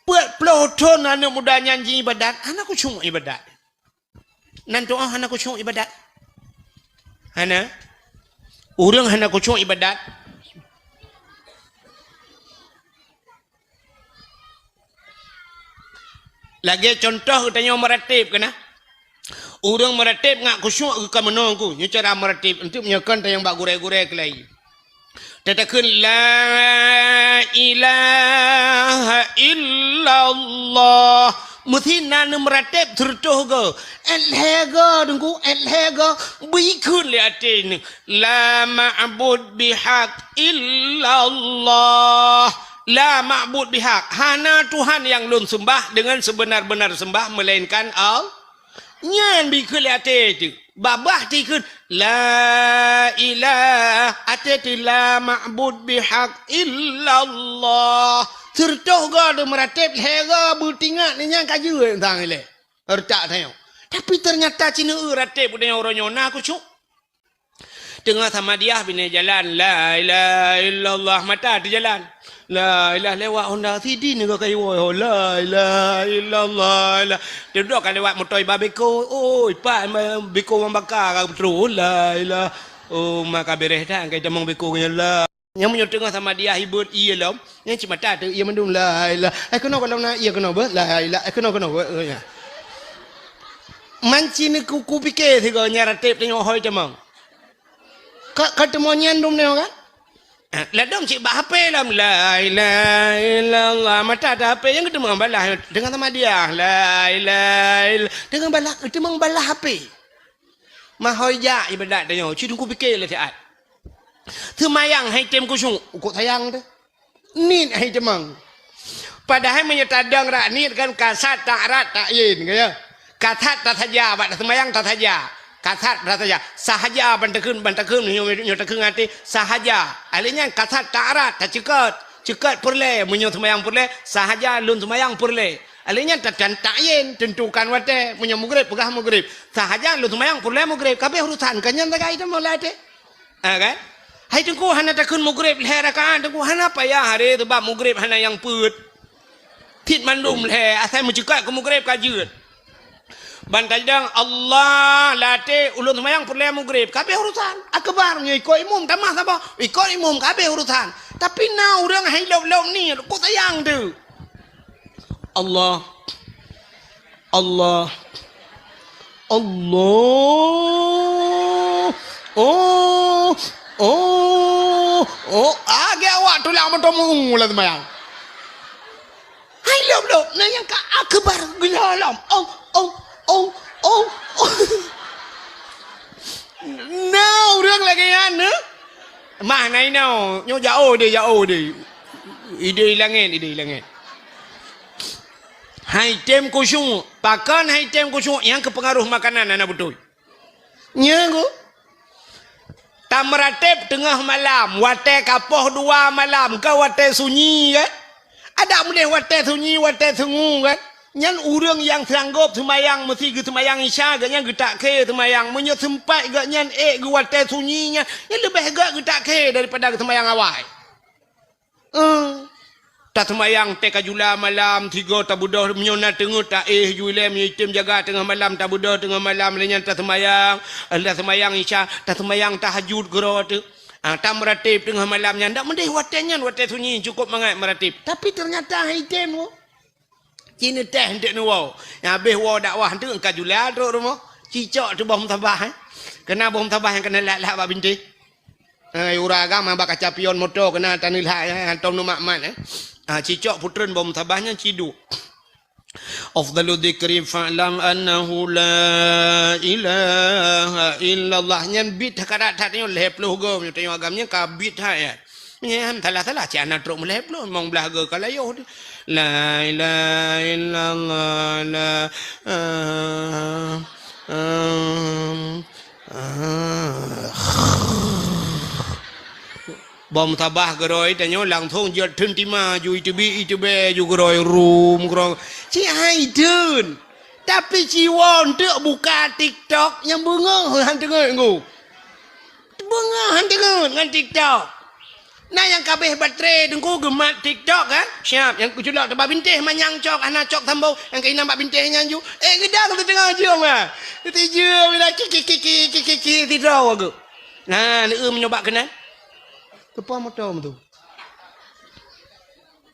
Peuet ploh thon aneuëk muda nyan jiibadat, hana khusyuk ibadat. Nan tu'oh hana khusyuk ibadat. Hana. Ureuëng hana khusyuk ibadat. Lagée contoh geutanyoe meuratéb keunan. Ureuëng meuratéb ngat khusyuk geuh ka meunoe ku. Nyoe cara meuratéb. Enteuk meunyoe kon tanyong bak gurée-gurée keulai. Tatakheun la ilaha illallah. Meusi na neumeuratéb sireutôh goe. Ét lhée goe teungku, ét lhée goe. Beukheun lé até nyoe. La ma'bud bihaq illallah. La ma'bud bihaq. Hana Tuhan nyang lôn seumbah deungon seubeuna-beuna seumbah meulainkan Allah. Nyan beukheun lé até teuh. Babah tikheun, la ilah, até teuh la ma'bud bihaq illallah. Sireutôh goe teuh meuratéb, lhée goe beutingat nyan ka jeuet sang ilée. Retak tanyoe. Tapi teunyata cit neu ratéb uroe nyoe na khusyuk. Teungoh samadiah binéh jalan, la ilaha illallah, mata teujalan. La ilaha lewat Honda City nyoe ka iwoe ho, la ilaha illallah. La. Teudok ka lewat moto iba beko, oi, pat beko mambaka ka beutôi, la ilaha. Oh, maka bereh that angkai tamong beko nyan, la. Nyang meunyoe teungoh samadiah ibeut ié lom, nyang cit mata teuh ié mandum, la ilaha. Ai keunoe gohlom na ié keunoe beuh, la ilaha. Ai keunoe keunoe beuh, ya. Manci ni ku, kupike sigoe nyan ratéb tanyoe hôi tamong. Ka, ka teumo nyan dum nyoe kan? Eh, ladom cit bak H P lom, la ilaha illallah. Mata teuh H P nyang geuteumong balah deungon samadiah, la ilaha illallah. Deungon balah, geuteumong balah H P. Mahôi jak ibadat tanyoe, cit kupike lé siat. Seumayang hai tem khusyuk, ukot sayang teuh. Niet hai teumang. Padahai meunyoe tadong rak niet kan kasat ta'arat ta'yin, ka ya. Kasat tasaja, bak taseumayang tasaja. Kasat tasaja. Sahaja ban takheun, ban takheun, nyoe, nyoe takheun até, sahaja. Alèh nyan kasat ta'arat, taceukot. Ceukot peureulée, meunyoe seumayang peureulée, sahaja lôn seumayang peureulée. Alèh nyan ta-, tan-, ta'yin, tentukan watèe. Meunyoe mugrib, peugah mugrib. Sahaja lôn seumayang peureulèe mugrib. Ka abéh urusan, ka nyan sagai teuma lam até. Ha, kan? Hai Teungku, hana takheun mugrib lhèe rakaat, Teungku. Hana payah, hari, sabab mugrib hana nyang peuet. Cit mandum lhèe, asai meuceukat keu mugrib ka jeuet. Ban tajidong Allah lam até, ulôn seumayang peureulèe mugrib. Ka abéh urusan. Akbar, nyoe ikot imum, tamah saboh. Ikot imum, ka abéh urusan. Tapi na ureueng hai lôb-lôb ni, kok sayang tu. Allah. Allah. Allah. Oh. Oh. Oh. Ah, gé awak tulang meutomu lam seumayang. Hai lôb-lôb, na nyang ka akbar geulah lom. Oh, oh, oh, oh, oh. Na ureueng lagèe nyan, eh? Mah na inoe, nyoe jauh deh, jauh deh. Idéh langèt, idéh langèt. Hai tem khusyuk, pakon hai tem khusyuk nyang keupeungaroh makanan hana beutôi. Nya ku. Tameuratéb teungoh malam, watèe ka poh dua malam, ka watèe sunyi kan? Adak meudeh watèe sunyi, watèe sungu kan? Nyan ureueng nyang sanggob seumayang meusi geuseumayang Isya, geuh nyan geutak khe seumayang. Meunyoe seumpat geuh nyan ék geuh watèe sunyi nyan, nyan leubeh gèt geutak khe daripada geuseumayang awai. Eh, taseumayang teuka jula malam, sigoe tabeudôh, meunyoe na teungeut taéh ju ilèe, meunyoe item jaga teungoh malam tabeudôh teungoh malam, lheueh nyan taseumayang, eh, taseumayang Isya, taseumayang tahajud keudroe teuk. Ah, tameuratéb teungoh malam nyan, dak meudeh watèe nyan, watèe sunyi, cukôp mangat meuratéb. Tapi teunyata han item woe. Ci neuteh eunteuk neuwoe. Nyang habéh woe dakwah eunteuk ka jula trok rumoh. Cicok teuh boh musabah, eh. Keuna boh musabah nyang keuna lhak-lhak bak bintéh. Eh, ureueng agam bak kaca pion moto keuna taneulhak, eh, hantom neumat-mat, eh. Ah, cicok putreun boh musabah nyan ciduek. Afdalu dzikri fa'lam annahu la ilaha illallah. Nyan bit that, ka that that nyoe lhèe ploh goe, meunyoe tanyoe agam nyan ka bit that, ya. Nyan salah-salah, cit hana trok meulhèe ploh, limong blaih goe ka layoh teuh. La ilaha illallah, la, ah, ah, ah. Boh musabah keudroe tanyoe langsong jeuet theun tima ju iteubiet iteubiet ju keudroe rum keudroe. Cit hai theun. Tapi ci woe eunteuk buka TikTok nyang beungoh han teungeut ngon. Beungoh han teungeut ngon TikTok. Na nyang ka abéh baterai teungku geumat TikTok kan? Siap, nyang keuculok teuh bak bintéh manyang cok, hana cok sambông, nyang keunan bak bintéh nyan ju. Eh, geudang siteungoh jeuem ah. Sijeuem ila ki, ki, ki, sidroe geuh. Nah, leueu meunyoe bak keunan. Teupeu moto meutu.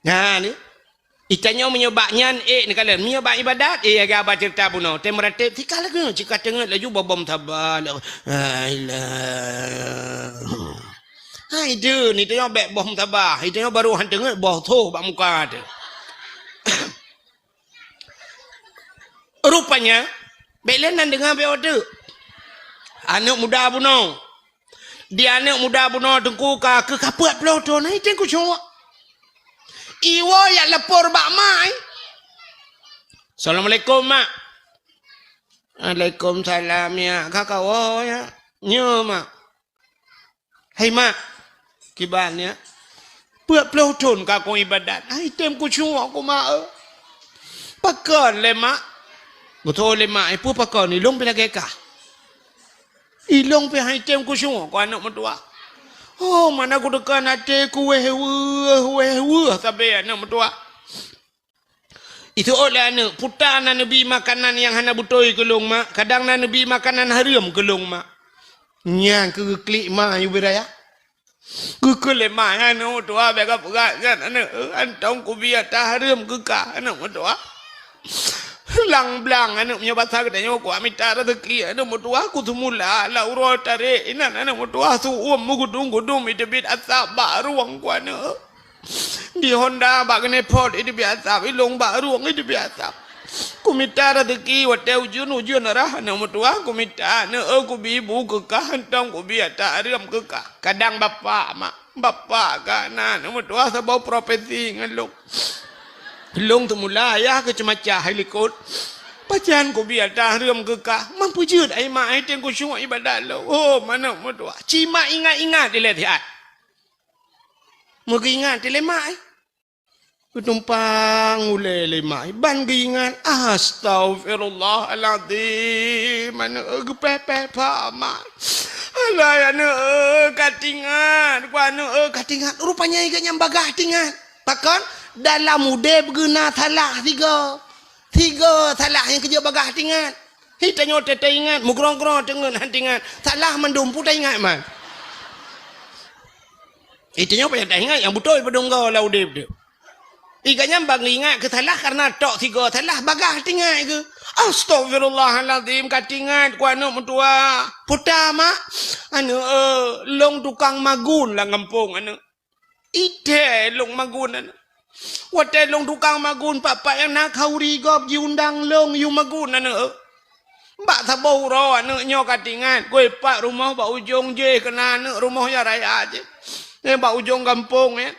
Nah, ni. Itanyoe meunyoe bak nyan, eh, neukalon. Meunyoe bak ibadat, eh, lagèe haba ceurita bunoe. Teumeuratéb, tika lagèe, cit ka teungeut laju boh boh musabah. La ilaha. Hai deuh, ni tanyoe bèk boh musabah. Itanyoe barô han teungeut boh soh bak muka teuh. Rupanya, bèk lé nan deungoe bèk teuk. Aneuk muda bunoe. Di aneuk muda bunoe teungku ka keu ka peuet ploh thon, hai teuh khusyuk. Iwoe jak lapor bak mak, eh. Assalamualaikum, Mak. Waalaikumsalam, ya. Ka kawoe, ya. Nyo, Mak. Hai, Mak. Kiban, ya. Peuet ploh thon ka kong ibadat. Hai teuh khusyuk aku, Mak, eh. Pakon lé, Mak? Beutôi lé, Mak. Eh, peue pakon? Ilong pi lagèe kah. Ilong pi hai teuh khusyuk ku aneuk meutuah. Oh, mana ku teuka até ku wéh weueh, wéh weueh sabe aneuk meutuah. Iseuôt lé aneuk, puta na neubi makanan nyang hana beutôi keu lôn, Mak. Kadang na neubi makanan hareuem keu lôn, Mak. Nyan keu geuklik ma yue beu raya. Geukheun lé ma nyan, aneuk meutuah, bèk kapeugah nyan, aneuk, eh, hantom kubi ata hareuem keu kah, aneuk meutuah. Blang-blang, aneuk, meunyoe basa geutanyoe, kuat mita raseuki, aneuk meutuah, kuteumula lam uroe tarek inan, aneuk meutuah, su-uem meugudum-gudum, iteubiet asap bak rueng ku aneuk. Di Honda bak keuneuk phot, iteubiet asap, ilong bak rueng, iteubiet asap. Kumita raseuki watèe ujeuen, ujeuen rhah, aneuk meutuah, kumita, aneuk, eh, kubi bu keu kah, hantom kubi ata hareuem keu kah. Kadang bapak, Mak, bapak ka na, aneuk meutuah, saboh profesi ngon lôn. Lôn teumula ayah keu ceumacah hai likot. Pajan kubi ata hareuem keu kah, man peujeuet ai mak hai teuh khusyuk ibadat lôn. Oh, aneuk meutuah. Ci mak ingat-ingat ilèe siat. Meugeuingat ilèe mak, eh. Geutumpang ulée lé mak, ban geuingat, "Astaghfirullahalazim, aneuk, geupéh-péh pha mak. Alah, aneuk, ka tingat, ku aneuk, ka tingat." Rupanya geuh nyan bagaih tingat. Pakon? Dalam udeb geuh na salah sigoe. Sigoe salah nyang keujeuet bagaih tingat. Hi tanyoe teuingat, meugrong-grong teungeut han tingat. Salah mandum peue taingat man. Hi tanyoe payah taingat nyang beutôi padum goe lam udeb teuh. Iga nyan bak ingat keu salah karena tok sigoe salah bagaih tingat keu. Astaghfirullahalazim, ka tingat ku aneuk meutuwah. Puta mak, aneuk, eh, lôn tukang magun lam gampông aneuk. Ideh lôn magun aneuk. Watée lôn tukang magun, pat-pat nyang na khauri gob jiundang lôn yue magun aneuk. Bak saboh uroe aneuk nyoe ka tingat, gui pat rumoh bak ujong jih keuna aneuk rumoh ya raya jih. Eh, bak ujong gampông nyan.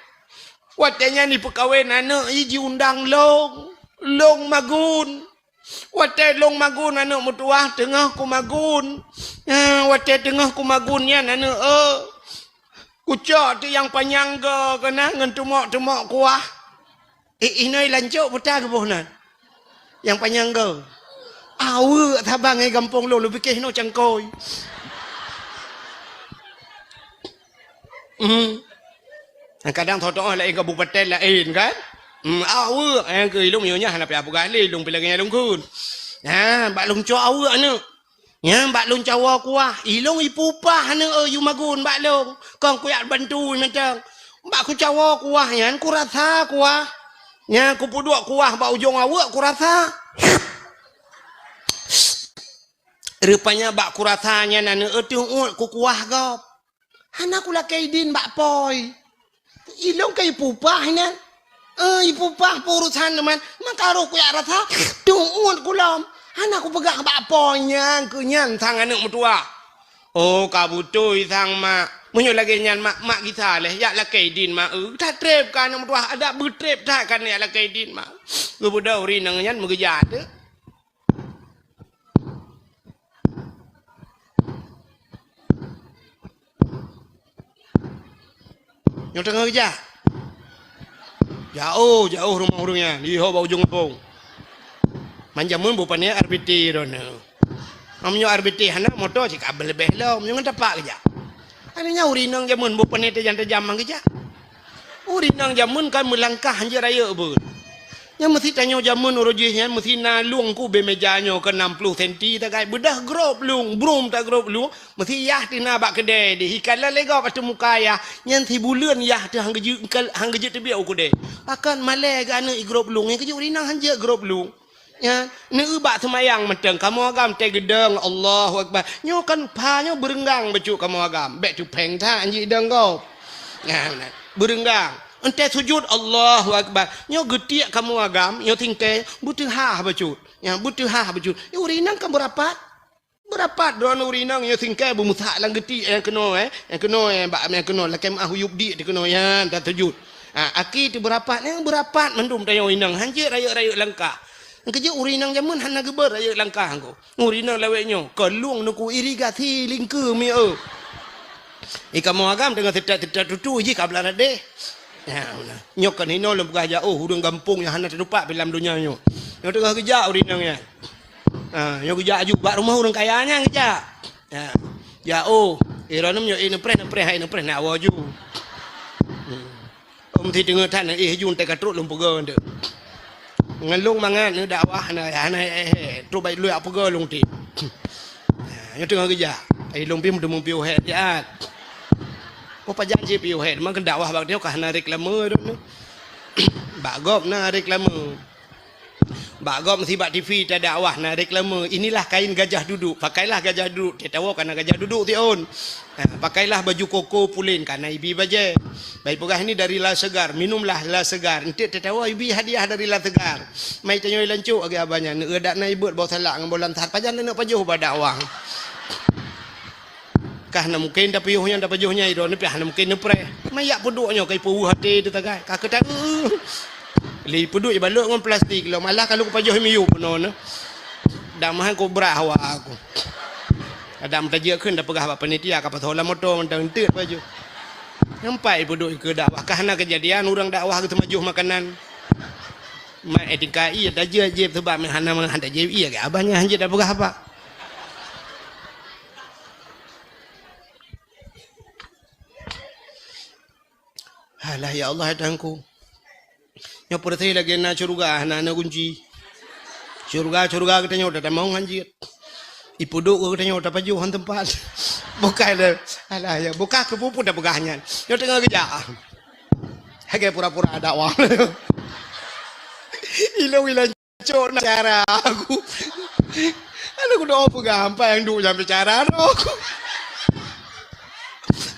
Watée nyan jipeukawen aneuk jih jiundang lôn, lôn magun. Watée lôn magun aneuk meutuwah teungoh ku magun. Eh, watée teungoh ku magun nyan aneuk, eh. Kucok teuk nyang panyang goe keunan ngon teumok-teumok kuah. Eh, inoe lancok peue ta geuboh nan. Nyang panyang goe. Aweuek saban ngon gampông lôn, lôn piké inoe cangkôi. Hmm. Kadang tho-tho laén kabupaten laén kan. Hmm, aweuek, eh, keu ilông nyoe nyan hana payah peugah lé, ilông pih lagée nyan lôn kheun. Ha, bak lôn cok aweuek aneuk. Nyan bak lôn cawoe kuah, ilông ipeupah aneuk, eh, yue magun bak lôn. Kon kujak bantu mantong. Bak kucawoe kuah nyan kurasa kuah. Nyan kupeuduek kuah bak ujong aweuek kurasa. Rupanya bak kurasa nyan aneuk, eh, teuôt kukuah gob. Hana kulakée idin bak pôi. Ilông ka ipeupah inan. Eh, ipeupah peurusan teuma. Maka roh kujak rasa teuôt kulom. Hana kupeugah bak pôi nyan keu nyan sang aneuk meutuwah. Oh, ka beutôi sang mak. Meunyoe lagée nyan mak, mak gisa lé, jak lakée idin mak. Eh, that treb ka aneuk meutuwah, adak beutreb that ka aneuk jak lakée idin mak. Geubeudôh ureueng inong nyan meugeujak teuh. Nyoe teungoh geujak. Jaoh, jaoh rumoh ureueng nyan, di ho bak ujong gampông. Man jameun beu pané R B T droeneuh. Meunyoe R B T hana, moto cit ka leubeh lom, nyoe ngon tapak geujak. Aneuk nyan ureueng inong jameun beu pané tajam-tajam man geujak. Ureueng inong jameun kan meulangkah hanjeuet rayeuk beuet. Nyan meusi tanyoe jameun uroe jih nyan meusi na lueng keu ubé meja nyoe keu nam ploh senti tagai beudah grob lueng, brom ta grob lueng, meusi yah teuh na bak keudè deh. Ikalon lé gob ateueh muka yah, nyan sibuleuen yah teuh han geujeuet, han geujeuet teubiet u keudè. Pakon malèe geuh aneuk i grob lueng, nyan keujeuet ureueng inong hanjeuet grob lueng. Nyan, neueu bak seumayang mantong, kamoe agam teugeudong, Allahu Akbar. Nyoe kan pha nyoe beureunggang bacut kamoe agam. Bèk tupéng that hanjeuet idong gob. Nyan, beureunggang. Eunteuk sujut, Allahu Akbar. Nyoe geutiek kamoe agam, nyoe singkée, beuteuhah bacut. Nyan, beuteuhah bacut. Ureueng inong kan beurapat. Beurapat droeneuh ureueng inong nyoe singkée beumeusak lam geutiek nyang keunoe, eh. Nyang keunoe, eh, bak nyang keunoe, lakée meuah u yueb diek teuh keunoe, nyan, tasujut. Ha, aki teuh beurapat, nyang beurapat mandum tanyoe inong, hanjeuet rayeuk-rayeuk langkah. Nyang keujeuet ureueng inong jameun hana geubeuet rayeuk langkah ko. Ureueng inong lawét nyoe, ka lueng neuku irigasi lingkeue mieu. I kamoe agam teungoh seutat-seutat tutu jih ka blah radeh. Ya, beuna. Nyoe kan hinoe lôn peugah jaoh ureueng gampông nyang hana teutupat pih lam donya nyoe. Nyoe teungoh geujak ureueng inong nyan. Ha, nyoe geujak aju bak rumoh ureueng kaya nyan geujak. Ha. Jaoh, eh, droeneuh nyoe, eh, neupreh, neupreh, hai neupreh, neuwoe aju. Hmm. Om si teungoh that, eh, aju teuka trok lôn peugah nteuk. Ngon lôn mangat neudakwah, hana, hana, eh, eh, trok bai lôn peugah lôn ti. Ha, nyoe teungoh geujak. Ai lôn pih meuteumé piôh hèk siat. Oh, pajan cit piôh hèk, memang keu dakwah bak nyoe ka hana reklame droeneuh. Bak gob na reklame. Bak gob meusi bak T V tadakwah na reklame, "Inilah kain gajah duduk, pakailah gajah duduk, teuh tawoe kana gajah duduk siôn. Ha, pakailah baju koko pulen, kana ibi bajée. Bai peugah ini dari La Segar, minumlah La Segar, enteuk teuh tawoe ibi hadiah dari La Segar." Mai tanyoe lancok lagée abah nyan, neueu dak na ibeuet boh salak ngon boh lantat, pajan neuneuk pajoh bak dakwah. Kah na mungken tapiôh nyan, tapajoh nyan, droeneuh pih hana mungken neupreh. Mayak peuduek nyoe ka ipeuweuh até teuh tagai. Ka keutan, lé peuduek ibalot ngon plastik lom. Alah ka lôn pajoh miyueb bunoe nyoe. Dam han kobra hawa aku. Kadang tajak kheun tapeugah bak panitia ka pasoe lam moto mantong enteuk pajoh. Nyang pai peuduek keu dakwah. Kah na keujadian ureueng dakwah geuteumajoh makanan. Mat etika iya tajeuet jeb sebab meuhana meuhan tajeuet iya ke abah nyan hanjeuet dak peugah apa. Alah ya Allah ya Tuhanku. Nyoe peureuté lagée na syeuruga hana na kunci. Syeuruga-syeuruga geutanyoe tatamong hanjeuet. Ipeuduek keu geutanyoe tapajoh han teumpat. Bukai le. Alah ya, buka keu pupu tapeugah nyan. Nyoe teungoh geujak. Lagée pura-pura dakwah. Ilong ilan cok na cara aku. Aduh kudoa peugah ampai nyang duek nyang bicara tu.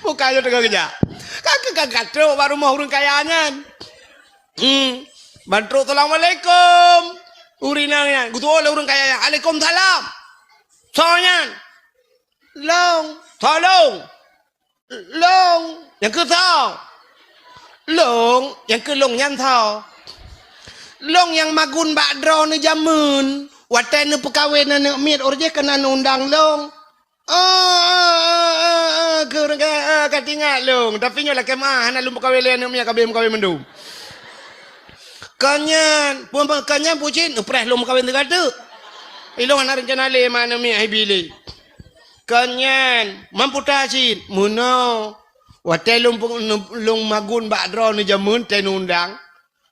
Bukai nyoe teungoh geujak. Ka keu ka gatrok bak rumoh ureuëng kaya nyan. Hmm. Ban trok, "Assalamualaikum." Ureuëng inong nyan, geutuwoe lé ureuëng kaya nyan, "Alaikumsalam." Soe nyan? "Lôn." "Soe lôn?" "Lôn." "Nyang keu soe?" "Lôn." "Nyang keu lôn nyan soe?" "Lôn nyang magun bak droeneuh jameun. Watée neupeukawen aneuëk miet, óh jih keunan undang lôn." "Oh, oh, oh, oh, oh, keu ureuëng kaya, oh, ka teuingat lôn. Tapi nyoe lakée meuah, hana lôn peukawen lé aneuëk miet, ka beh meukawen mandum." "Kon nyan, kon nyan pucit, neupreh lôn meukawen teuka teuk. Ilong hana reuncana lé ma aneuëk miet hai bi lé." "Kon nyan, mamputa cit, meunoe. Watée lôn, lôn magun bak droeneuh jameun tée undang."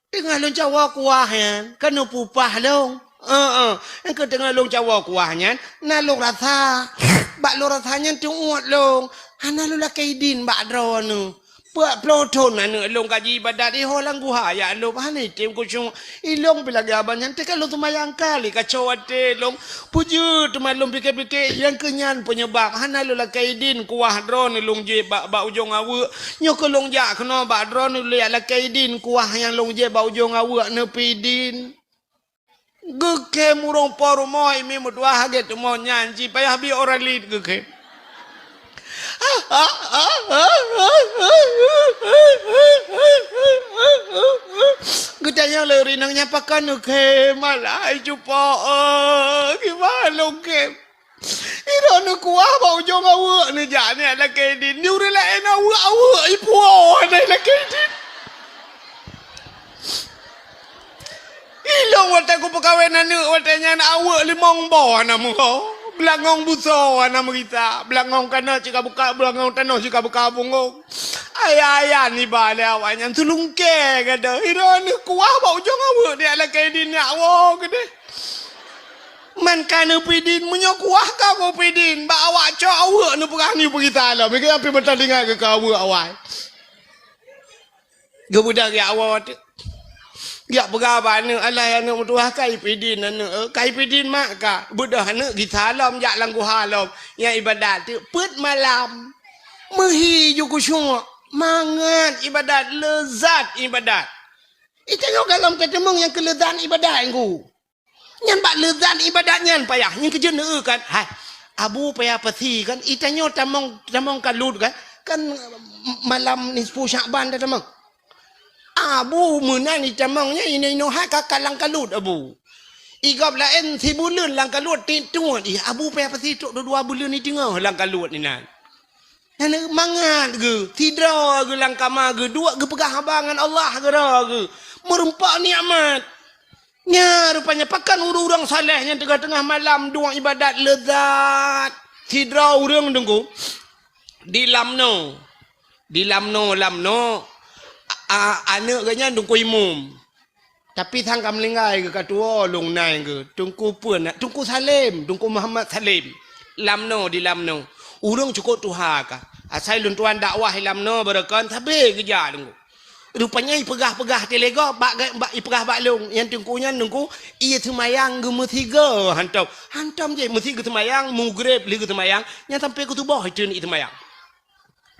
Teungoh lôn cawoe kuah nyan, ka neupupah lôn. Heeh, nyang keu teungoh lôn cawoe kuah nyan, na lôn rasa. Bak lôn rasa nyan teuôt lôn. Hana lôn lakée idin bak droeneuh. Peuet ploh thon aneuëk lôn ka jiibadat iho lam guha, ya lôn hana item khusyuk. Ilong pih lagée abah nyan teuka lôn seumayang kali kaco watée lôn. Peue jeuet teuma lôn pike-pike, nyang keu nyan peunyebab hana lôn lakée idin kuah droeneuh lôn jieb bak, bak ujong aweuëk. Nyoe keu lôn jak keunoe bak droeneuh lôn jak lakée idin kuah nyang lôn jieb bak ujong aweuëk neupeuidin. Geukhem ureuëng po rumoh imi meutuah hagét teuma nyan cit payah bi ora lit geukhem. Geutanyong lé ureuëng inong nyan, "Pakon neukhem?" "Alah hai cupo, kiban lôn khem." Droeneuh kuah bak ujong aweuëk neujak neujak lakée idin. Di ureuëng laén aweuëk-aweuëk ipuwoe hana lakée idin. Ilong watée kupeukawen aneuëk watée nyan aweuëk limong boh hana meuho. Beulangong busoe hana meugisa. Beulangong keunoe cit ka buka, beulangong tanoh cit ka buka punggong. Ayah-ayah niba lé awaknyan seulungkée gata. Droeneuh kuah bak ujong aweuëk neujak lakée idin neujak woe keudeh. Man ka neupeuidin, meunyoe kuah ka neupeuidin, bak awak cok aweuëk neupeugah nyoe peugita lom, meukeue pih meuteulingak keu aweuëk awai. Geubeudôh jak woe teuk. Jak peugah bak aneuëk, "Alah aneuëk meutuah ka ipeuidin aneuëk, eh, ka ipeuidin mak ka." Beudôh aneuëk gisa lom jak lam guha lom, nyang ibadat teuk peuet malam. Meuhi ju khusyuk, mangat ibadat, leuzat ibadat. Itanyoe gohlom tateumeung nyang keu leuzat ibadat nyan ku. Nyan bak leuzat ibadat nyan payah. Nyan keuh jeuet neueu kan. Hai, Abu payah pasi kan. Itanyoe tamong, tamong kalut kan. Kan malam nisfu Syakban tatamong. Abu meunan itamong nyan inoe-inoe hai ka, ka lam kalut Abu. Igob laén sibuleuen lam kalut tiep tuet. Ih, Abu payah pasi trok dua buleuen iteungoh lam kalut inan. Nyan mangat geuh, sidroe geuh lam kama geuh, duek geupeugah haba ngon Allah keudroe geuh. Meureumpok nikmat. Nya rupanya pakon ureuëng-ureuëng saleh nyang teungoh-teungoh malam duek ibadat leuzat. Sidroe ureuëng teungku di Lamno. Di Lamno, Lamno, a, a, aneuëk geuh nyan Teungku Imum. Tapi sang ka meuninggai geuh ka tuwoe lôn nai geuh. Teungku peue na, Teungku Salem, Teungku Muhammad Salem. Lamno di Lamno. Ureuëng cukôp tuha ka. Asai lôn tuan dakwah di Lamno beureukan sabe geujak Teungku. Rupanya ipeugah-peugah teulego bak, bak ipeugah bak lôn. Nyang teungku nyan teungku, ie seumayang geumeusigoe hantom. Hantom jih meusi geuseumayang, mugreb lheueh geuseumayang, nyan sampoe keu suboh itreun ie seumayang.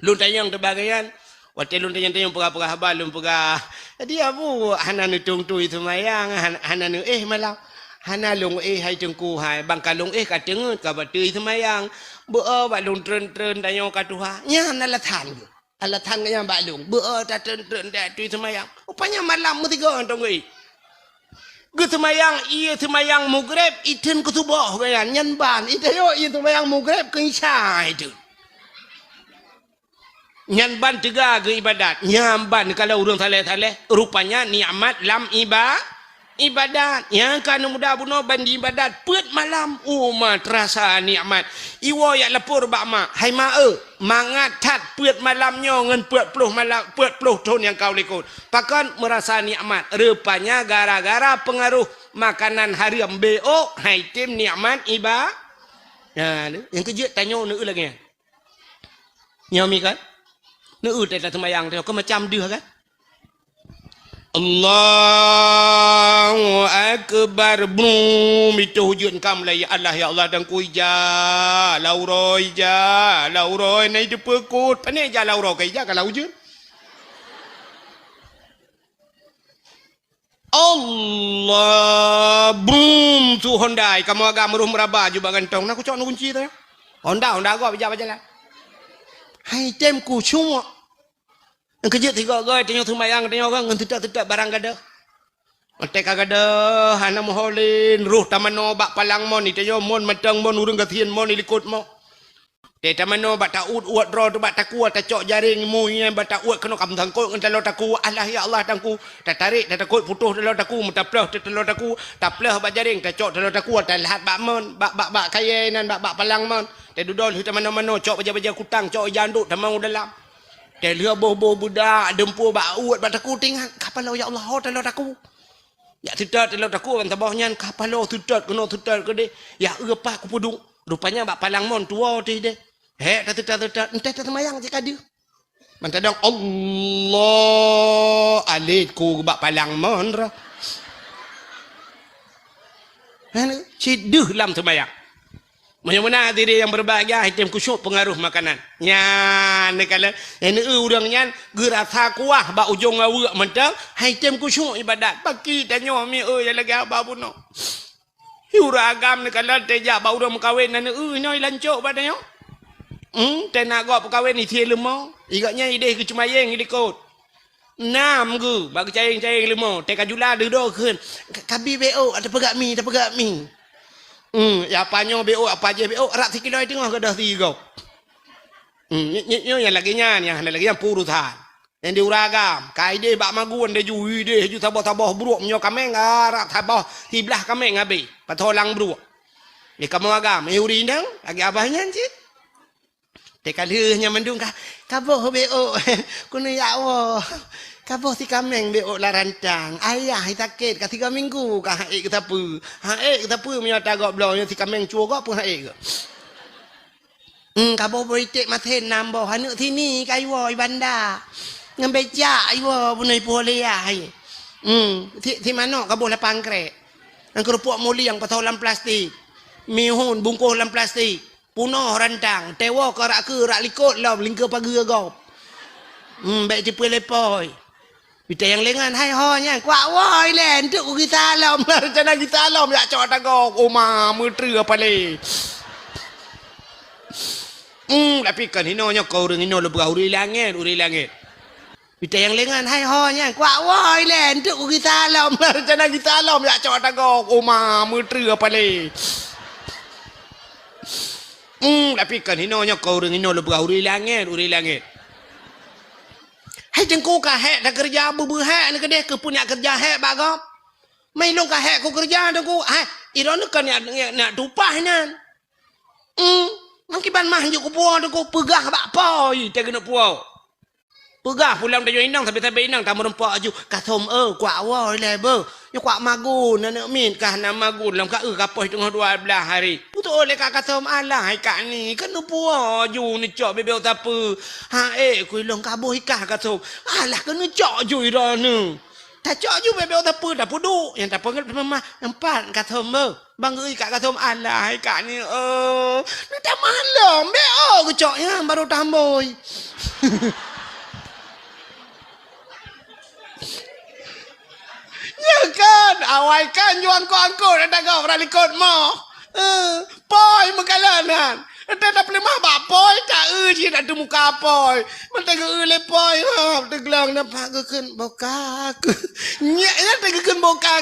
Lôn tanyong teuh bak geuh nyan. Watée lôn tanyong-tanyong peugah-peugah haba lôn peugah, "Jadi Abu hana neutueng tui seumayang, han-, hana neuéh malam?" "Hana lôn éh hai teungku hai, bang ka lôn éh ka teungeut ka batui seumayang. Beu-o bak lôn treun-treun tanyoe ka tuha." Nyan alasan geuh. Alasan geuh nyan bak lôn, beu-o tatreun-treun tui seumayang. Rupanya malam meusigoe hantom geuéh. Geuseumayang ie seumayang mugreb, itreun keu suboh geuh nyan, nyan ban. Itanyong ie seumayang mugreb keu isya itreun. Nyan ban teuga geuibadat. Nyan ban kalau ureuëng saleh-saleh, rupanya nikmat lam iba-, ibadat. Nyang ka neuh muda bunoe ban ibadat peuet malam. Uma teurasa nikmat. Iwoe jak lapor bak mak, "Hai mak eu, mangat that peuet malam nyoe ngon peuet ploh malam, peuet ploh thon nyang ka u likot." Pakon? Meurasa nikmat. Rupanya gara-gara peungaroh makanan hareuem, B O, hai tem nikmat iba-, Nah, nyang keujeuet tanyoe neu lagée nyan. Nyoe mi kan? Neu teuh taseumayang tanyoe, keu macam deuh kan? Allahu Akbar. Brum, itu hujeuen ka mulai. Ya Allah, ya Allah, dan ku ija, lau uroe ija, lau uroe na itu peukot. Pane ija lau uroe ka ija ka lau hujeuen. Allah, brum, su Honda, kamoe agam rôh meuraba ju bak gantong. Na kucok neukunci teuh. Honda, Honda gob ija bak jalan. Hai tem kucok. Nyang keujeuet sigoe-goe tanyoe seumayang tanyoe kan ngon teutab-teutab barang gadoh. Watée ka gadoh hana meuho lé, rôh tamanoe bak palang mon, itanyoe mon mantong mon ureuëng gasien mon ilikot mo. Tée tamanoe bak ta-uet-uet droe teuh bak takue, tacok jaréng mui nyan bak ta-uet keunoe ka meusangkot ngon taloe takue. Alah ya Allah tangku, tatarek tatakot putôh taloe takue, meutaplôh teuh taloe takue, taplôh bak jaréng, tacok taloe takue, talhat bak mon, bak, bak, bak kayée nan, bak, bak palang mon. Tée dudoe lheueh tamanoe-manoe, cok bajée-bajée kutang, cok ija andok tamong u dalam. Tée lheueh boh-boh beudak, deumpue bak uet bak takue, teuingat, ka paloe ya Allah, ho taloe takue. Jak teutot taloe takue ban saboh nyan, ka paloe teutot keunoe teutot keudeh. Ya eu pat kupeuduek. Rupanya bak palang mon tuwoe teuh deh. Hék tateutot-teutot, enteh taseumayang cit ka deuh. Ban tadong Allah alet ku bak palang mon roh. Hana, cit deuh lam seumayang. Meunyoe meunan hadirin nyang berbahagia, hai tem khusyuk pengaruh makanan. Nyan neukalon, nyang neu ureuëng nyan geurasa kuah bak ujong aweuek mantong, hai tem khusyuk ibadat. Paki tanyoe mi eu nyang lagée haba bunoe. Hi ureuëng agam neukalon teuh jak bak ureuëng meukawen na neu inoe lancok bak tanyoe. Hmm, teuh na gob peukawen isie leumo. Igak nyan ideh geucumayeng ilikot. Nam geu bak geucayeng-cayeng leumo, teuka jula dudoe kheun, "Ka-, kabi B O, tapeugah mi, tapeugah mi." Hmm, ya apa nyoe B O, apa jih B O, rak sikilo teungoh gadoh sigoe. Hmm, nyoe, nyoe, nyoe nyang lagée nyan, nyang hana lagée nyan peurusan. Nyang di ureuëng agam, ka ideh bak magun deh ju, ideh ju saboh-saboh bruek meunyoe kaméng, rak saboh siblah kaméng habéh, patholang bruek. Di kamoe agam, eh, ureuëng inong, lagée abah nyan cit. Teuka lheueh nyan mandum ka, "Kaboh B O, keuneuk jak woe. Kaboh si kaméng B O lam rantang. Ayah sakét ka tiga minggu ka han ék geusapeue. Han ék geusapeue meunyoe ata gob bloe nyoe si kaméng cue gob pun han ék geu." Hmm, kaboh boh iték masén nam boh, aneuk sini ka iwoe i banda. Ngon becak iwoe bunoe ipuih lé yah. Hmm, si, si manok kaboh lapan krek. Ngon keurupuk mulieng pasoe lam plastik. Mihun bungkôh lam plastik. Punoh rantang, tewoe keu rak keu rak likot lom lingkeu pageue gob. Hmm, bék teupeu lepoi. Pita nyang lengan, hai ho nyan, kuak woi lé, entuk ku gisa lom, rencana gisa lom, jak cok tagob, uma, meutreue apa lé. Hmm, tapi kan hino nyoe keu ureuëng hino leubeh ureuëng langét, ureuëng langét. Pita nyang lengan, hai ho nyan, kuak woi lé, entuk ku gisa lom, rencana gisa lom, jak cok tagob, uma, meutreue apa lé. Hmm, tapi kan hino nyoe keu ureuëng hino leubeh ureuëng langét, ureuëng langét. Hai teungku ka hék takeureuja beubeue hék neuh keudeh keu peue nyak keureuja hék bak gob. Mai lôn ka hék kukeureuja teungku, hai, iroe nyoe kan nyak, nyak, nyak tupah nyan. Hmm, mangkiban mah hanjeuet kupuwoe teungku, peugah bak poi teuh keuneuk puwoe. Peugah pulang tanyoe inong, sabe-sabe inong tameureumpok aju, "Kasom eu, kuak woe ilée beuh. Nyoe kuak magun, aneuk miet kah na magun lom ka eu ka poh teungoh dua blaih hari." Putôh lé ka kasom, "Alah hai kak ni, keuneuk puwoe aju neucok bebek sapeue." "Ha ék ku ilong kaboh ikah kasom." "Alah keuneuk cok aju iroe nyoe." Tacok aju bebek sapeue, tapeuduek, nyang tapeugét teuma mah, "Empat kasom beuh." Bang geu ikak gasom, "Alah, hai kak ni, eh, na tamah lom, B O geucok nyan baru tambôi." Nyan kan, awai kan ju angkot-angkot, na tagob rak likot moh. Eh, poi meukalon nyan. Entah tapeuleumah bak poi, ta eu cit na teumuka poi. Mantong geu lé poi, ha, teuglong nampak geukheun boka. Nyan, nyan teugeukheun boka.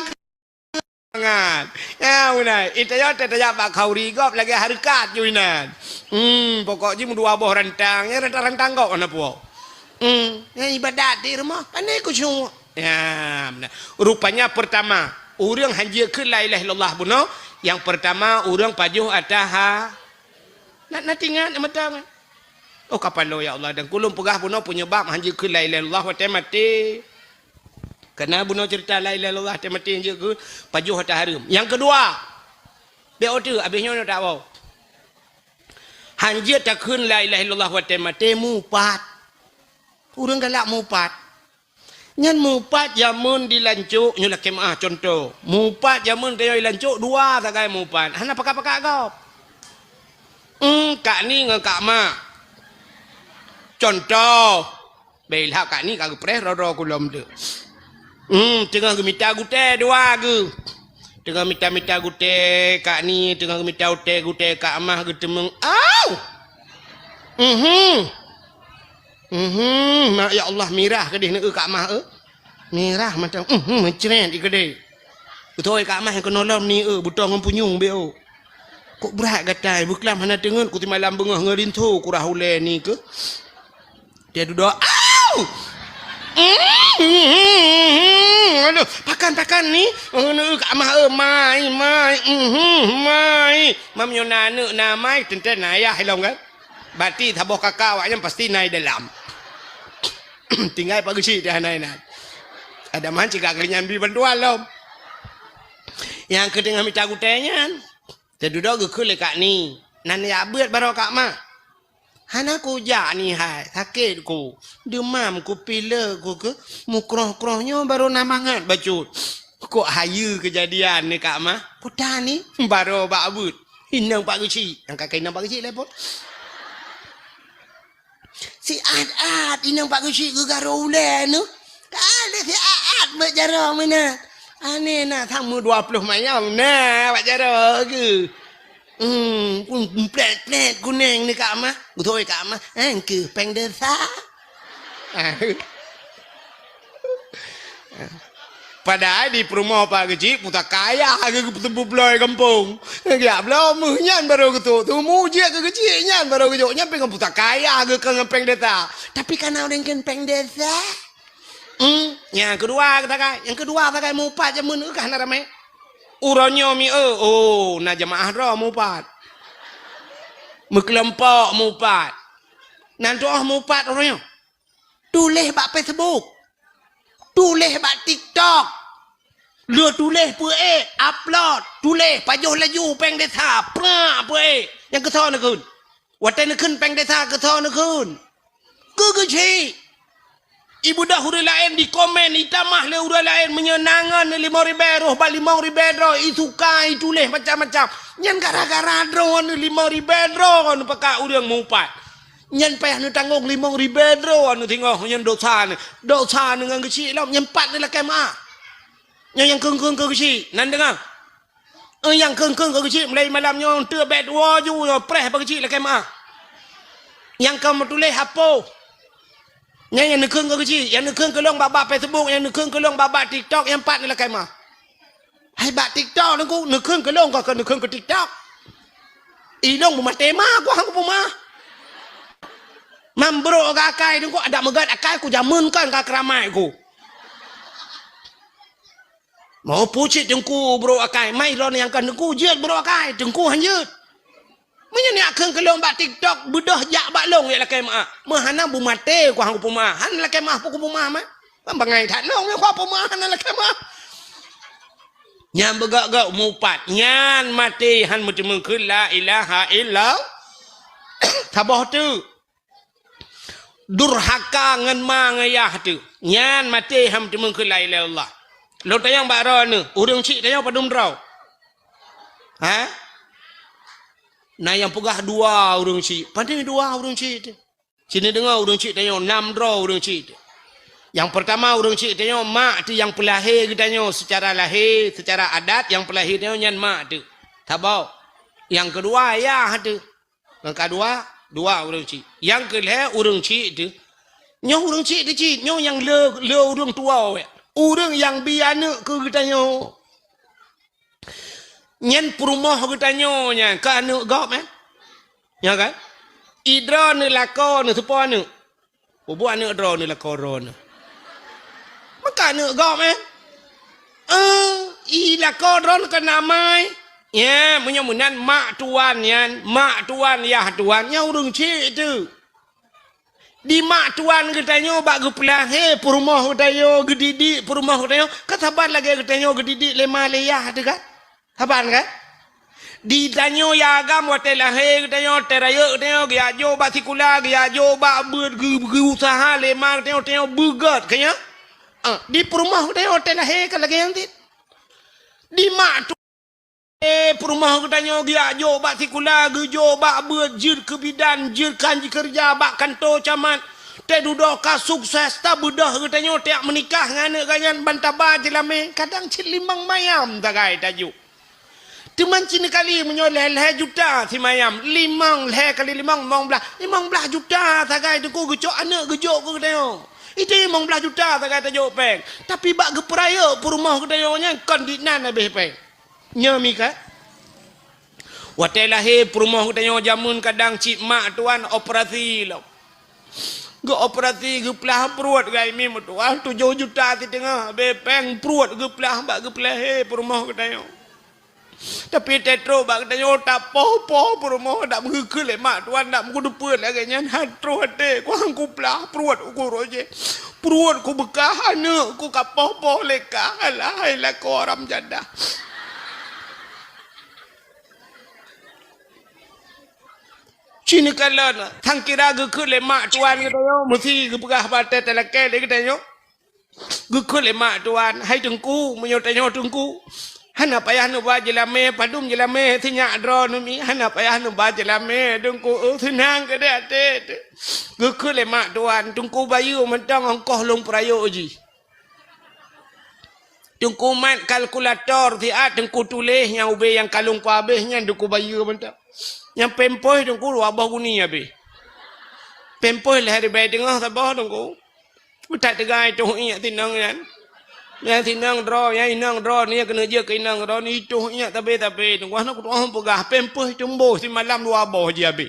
Mangat. Ya, beuna. Ita nyoe teuh tajak bak khauri gob lagée hareukat ju inan. Hmm, pokok jih meudua boh rantang, ya rantang-rantang gob hana puwoe. Hmm, ya ibadat di rumoh, pandai khusyuk. Ya, beuna. Rupanya pertama, Ureuëng hanjeuet kheun la ilaha illallah bunoe, nyang peurtama ureuëng pajoh ata ha. Na, na tingat mata kan? Oh, kapalo ya Allah, dan kulôn peugah bunoe penyebab hanjeuet kheun la ilaha illallah watée maté. Karena bunoe cerita la ilaha illallah watée maté hanjeuet kheun pajoh ata hareuem. Nyang keudua, bék ote abéh nyoe tak bau. Hanjeuet takheun la ilaha illallah watée maté mupat. Ureuëng galak mupat. Nyan mupat jameun di lancok nyoe lakée meuah contoh. Mupat jameun tanyoe di lancok dua sagai mupat. Hana pakat-pakat gob. Em, kak ni ngon kak mak. Contoh. Bela kak ni ka geupreh roro kulom tu. Hmm, teungoh geumita gutée dua geuh. Teungoh mita-mita gutée kak ni, teungoh geumita utée gutée kak mah geuteumeung. Au! Mhm. Mhm, ma-, ya Allah, mirah keudeh neu kak mah eu. Mirah mata. Mhm, mencret i keudeh. Beutôi kak mah nyang keunoe lom ni eu, butong ngon punyueng be eu. Kok brat gatai, beuklam hana teungeut ku simalam beungoh ngon rinso kurah ulée ni keuh. Dia dudoe, "Au!" Aduh, pakan-pakan ni. Aneuk kak mah, eh, mai, mai, mhm, mai. Mam nyoe na aneuk na mai, teuntée na ayah ilong kan. Berarti saboh kakak awak nyan pasti na i dalam. Tinggai Pak Geuchik dah na inan. Ada man cigak geuh nyan bri bantuan lom. Nyang keu teungoh mita gutée nyan. Teududoe geukheun lé kak ni. Nan ya beuet baroe kak mah. Hana kujak ni hai, sakét ku. Deumam ku, pilek ku keuh, mukroh-kroh nyoe barô na mangat bacut. Kok hayeue keujadian ni kak mah? Peue tan ni? Barô bak beuet. Inong Pak Geuchik. Nyang ka keu inong Pak Geuchik lé phon. Siat-at inong Pak Geuchik geugarô ulée nyoe. Ka lé siat-at bak jaroe meunan. Aneh na, sama dua ploh mayong na bak jaroe geuh. Hmm, pun plét-plét kuneng ni kak mah. Beutôi kak mah. Eh, keu péng desa. Padahai di peurumoh Pak Geuchik pusaka ayah geuh geupeuteumpu bloe gampông. Geujak bloe meuh nyan barô geutrok. Teumu jeuet keu Geuchik nyan barô geujok. Nyan pih ngon pusaka ayah geuh keu ngon péng desa. Tapi kana ureuëng kheun péng desa. Hmm, nyang keudua sagai, nyang keudua sagai mupat jameun eu ka hana ramé. Uroe nyoe mi eu, oh, na jeumaáh droe mupat. Meukeulompok mupat. Nan tuoh mupat uroe nyoe. Tuléh bak Facebook. Tuléh bak TikTok. Lheueh tuléh peuék, upload, tuléh pajoh laju péng desa, prak peuék. Nyang keusoe neukheun. Watée neukheun péng desa keusoe neukheun. Keu Geuchik. Ibeudôh ureuëng laén dikomen, itamah lé ureuëng laén meunyoe na ngon lima ribée roh bak lima ribée droe, isuka, ituléh macam-macam. Nyan gara-gara droeneuh lima ribée droe neupakat ureuëng mupat. Nyan payah neutanggong lima ribée droe neusingoh nyan dosa neuh. Dosa neuh ngon Geuchik lom, nyan pat neulakée meuáh. Nyan nyang kheun-kheun keu Geuchik, nan deungoe. Eh, nyang kheun-kheun keu Geuchik mulai malam nyoe, teuk bék tuwoe ju nyoe, preh bak Geuchik lakée meuáh. Nyang ka meutuléh hapoh. Nyan nyang neukheun keu Geuchik, nyang neukheun keu lôn bak-bak Facebook, nyang neukheun keu lôn bak-bak TikTok, nyang pat neulakée meuáh. Hai bak TikTok Teungku, neukheun keu lôn, kon keu neukheun keu TikTok. I lôn beumaté ma, ku han kupeumeuáh. Mam brok akai Teungku, adak meugat akai ku jameun kon ka keuramai ku. Mau pucit Teungku brok akai, mai droeneuh nyang ka Teungku jeuet brok akai, Teungku han jeuet. Meunyoe neujak kheun keu lôn bak TikTok, beudôh jak bak lôn jak lakée meuáh. Meuhana beumaté ku han kupeumeuáh, han lakée meuáh peue kupeumeuáh mah. Kan bangai that lôn, ku peumeuáh hana lakée meuáh. Nyan beugok-gok mupat, nyan maté han meuteumeung kheun la ilaha illallah. Saboh teuk. Durhaka ngon ma ngon yah teuh. Nyan maté han meuteumeung kheun la ilaha illallah. Lôn tanyong bak droeneuh, ureuëng chik tanyoe padum droe? Ha? Na nyang peugah dua ureuëng chik. Pane dua ureuëng chik teuh? Sini deungoe ureuëng chik tanyoe, nam droe ureuëng chik teuh. Nyang peurtama ureuëng chik tanyoe, mak teuh nyang peulahé geutanyoe seucara lahé, seucara adat nyang peulahé tanyoe nyan mak teuh. Saboh. Nyang keudua yah teuh. Nyang keudua, dua ureuëng chik. Nyang keulhée ureuëng chik teuh. Nyoe ureuëng chik teuh cit, nyoe nyang le, le ureuëng tuwoe. Ureuëng nyang bi aneuëk keu geutanyoe. Nyan peurumoh geutanyoe nyan, keu aneuëk gob, eh? Nyo kan? I droeneuh lakoe neuh teupeue aneuëk. Peubuet aneuëk droeneuh lakoe droeneuh. Meuka aneuëk gob, eh? Eh, Di lakoe droe keuh na amai. Ya, meunyoe meunan mak tuan nyan, mak tuan, yah tuan, nyan ureuëng chik teuh. Di mak tuan geutanyoe bak geupeulahé peurumoh geutanyoe, geudidik peurumoh geutanyoe, ka saban lagée geutanyoe geudidik lé ma lé yah teuh kan? Saban kan? Di tanyoe yah agam watée lahé geutanyoe, watée rayeuk geutanyoe, geujak jok bak sikula, geujak jok bak beuet, geu-, geuuseuha lé ma geutanyoe, tanyoe beugét, ka nyan? Ah, di peurumoh geutanyoe watée lahé ka lagée nyan cit. Di mak tu Eh, peurumoh geutanyoe geujak jok bak sikula, geujok bak beuet, jeuet keu bidan, jeuet keu han jikeureuja bak kantô camat. Teududoe ka sukses, tabeudôh geutanyoe tajak meunikah ngon aneuëk geuh nyan ban taba jeulamé, kadang cit limong mayam sagai tajok. Teuma cit neukali meunyoe lhée-lhée juta simayam, limong lhée kali limong, limong blaih, limong blaih juta sagai teungku geucok aneuëk geujok keu geutanyoe. Itu limong blaih juta sagai tajok péng. Tapi bak geupeurayeuk peurumoh geutanyoe nyan kon dinan habéh péng. Nyoe mi ka. Watée lahé peurumoh geutanyoe jameun kadang cit mak tuan operasi lom. Geuoperasi geuplah pruet gai mi meutuah tujoh juta siteungoh, habéh péng pruet geuplah bak geupeulahé peurumoh geutanyoe. Tapi teutrok bak geutanyoe tapoh-poh peurumoh dak meugeukheun lé mak tuan dak meugeudeupeue lagée nyan han troh até kuang kuplah pruet uku roh jih. Pruet kubeukah aneuëk ku kapoh-poh lé kah, alah hai lakoe haram jadah. Cit neukalon, sang kira geukheun lé mak tuan geutanyoe meusi geupeugah batée talakée lé geutanyoe. Geukheun lé mak tuan, hai teungku, meunyoe tanyoe teungku, hana payah neuba jeulamé, padum jeulamé sinyak droe neumi, hana payah neuba jeulamé teungku, eh, seunang keudeh até teuh. Geukheun lé mak tuan, teungku bayeue mantong ongkoh lôn peurayeuk jih. Teungku mat kalkulator siat teungku tuléh nyang ubé nyang kalon ku habéh nyan teungku bayeue mantong. Nyang pempeuh teungku dua boh guni habéh. Pempeuh lhée ribée teungoh saboh teungku. Meutat teuga itoh iék sinong nyan. Nyang sinong droe, nyang inong droe, nyang keuneuk jeuet keu inong droe, itoh iék tabé-tabé. Teungku hana kutu'oh peugah, pempeuh tumboh simalam dua boh jih habéh.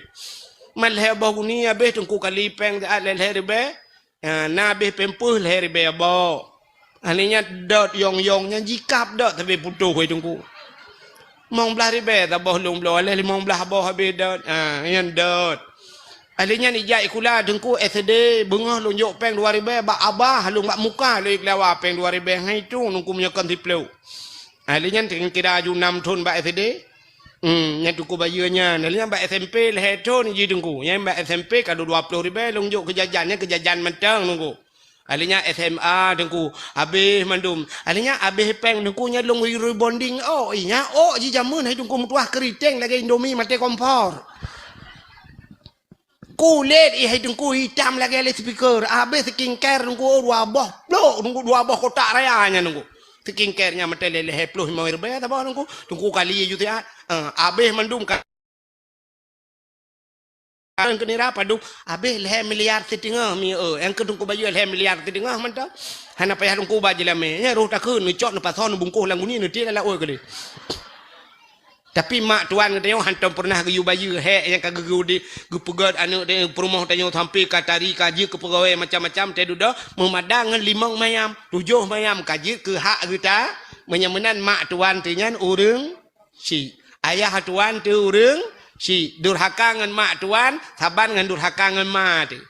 Mat lhée boh guni habéh teungku kali péng siat lhée-lhée ribée. Ha, na habéh pempeuh lhée ribée boh. Ahli nyan dot yong-yong nyan jikab dot sabe putôh hai teungku. Limong blaih ribée saboh lôn bloe, lhée limong blaih boh habéh dot. Ha, nyan dot. Ahli nyan ijak sikula teungku S D, beungoh lôn jok péng dua ribée bak abah, lôn bak muka lôn ikhlawa péng dua ribée ngon itu nungku meunyoe kon siplôh. Ahli nyan kira aju nam thon bak S D. Hmm, nyan teungku bayeue nyan. Ahli nyan bak S M P lhée thon jih teungku. Nyan bak S M P ka dua ploh ribée lôn jok keu jajan, nyan keu jajan mantong teungku. Ahli nyan S M A teungku, habéh mandum. Ahli nyan habéh péng teungku nyan lôn rebonding ôk, ih nyan ôk jih jameun hai teungku meutuah keuriteng lagée Indomie maté kompor. Kulét ih hai teungku itam lagée lé speaker, habéh skincare teungku dua boh plôk teungku, dua boh kotak raya nyan teungku. Skincare nyan maté lé lhée ploh limong ribée saboh teungku, teungku kali ju siat. Eh, habéh mandum ka Kan keu nira padum, habéh lhée miliar siteungoh mi, eh, nyang keu teungku bayeue lhée miliar siteungoh mantong. Hana payah teungku ba jeulamé. Nyan roh takheun neucok neupasoe neubungkoh lam guni neutiek lam laôt keudeh. Tapi mak tuan geutanyoe hantom peureunah geuyue bayeue hék nyang ka geugeu di geupeugét aneuëk di peurumoh tanyoe sampoe ka tari ka jeuet keu peugawée macam-macam teuh dudoe meumadang ngon limong mayam, tujoh mayam ka jeuet keu hak geuta. Meunyoe meunan mak tuan teuh nyan ureuëng Syik. Ayah tuan teuh ureuëng syik. Durhaka ngon mak tuan, saban ngon durhaka ngon ma teuh.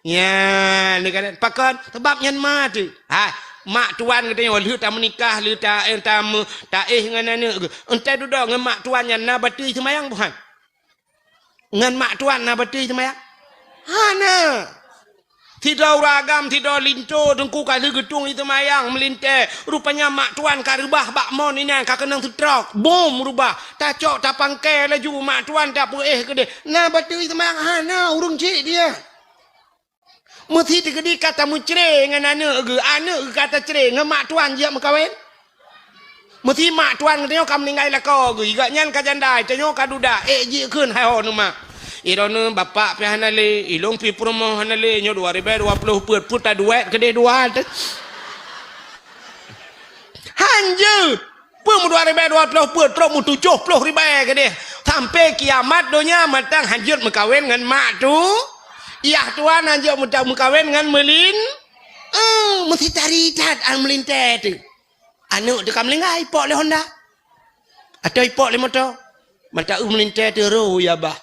Nyan, neukalon. Pakon? Sabab nyan ma teuh. Ha, mak tuan geutanyoe lheueh tameunikah, lheueh ta-, eh, tamu-, taéh ngon aneuëk geuh. Entah dudoe ngon mak tuan nyan na batui seumayang buhan? Ngon mak tuan na batui seumayang? Hana. Sidroe ureuëng agam, sidroe linto teungku ka lheueh geutueng i seumayang meulintée. Rupanya mak tuan ka reubah bak mon inan ka keunong seutrok. Bom reubah. Tacok tapangkai laju mak tuan tapeuéh keudeh. Na batui seumayang hana ureuëng cit dia. Meusi teukeudi ka tameucre ngon aneuëk geuh, aneuëk geuh ka tacre ngon mak tuan jijak meukawen. Meusi mak tuan geutanyoe ka meuninggai lakoe geuh, gobnyan ka janda, tanyoe ka duda, ék jikheun hai ho neumak. Droeneueh bapak pih hana lé, ilôn pih peurumoh hana lé, nyoe dua ribée dua ploh peuet, peuet taduek keudeh dua teuh. Hanjeuet! Peue meudua ribée dua ploh peuet, trok meutujoh ploh ribée keudeh. Sampoe kiamat donya mantong hanjeuet meukawen ngon mak tu. Yah tuan hanjeuet meuta-, meukawen ngon meulin. Eh, meusi tari that an meulintée teuh. Aneuk teuka meulinggai, ipok lé honda. Atau ipok lé moto. Mata eu meulintèe teuh, "Ro, ya bah."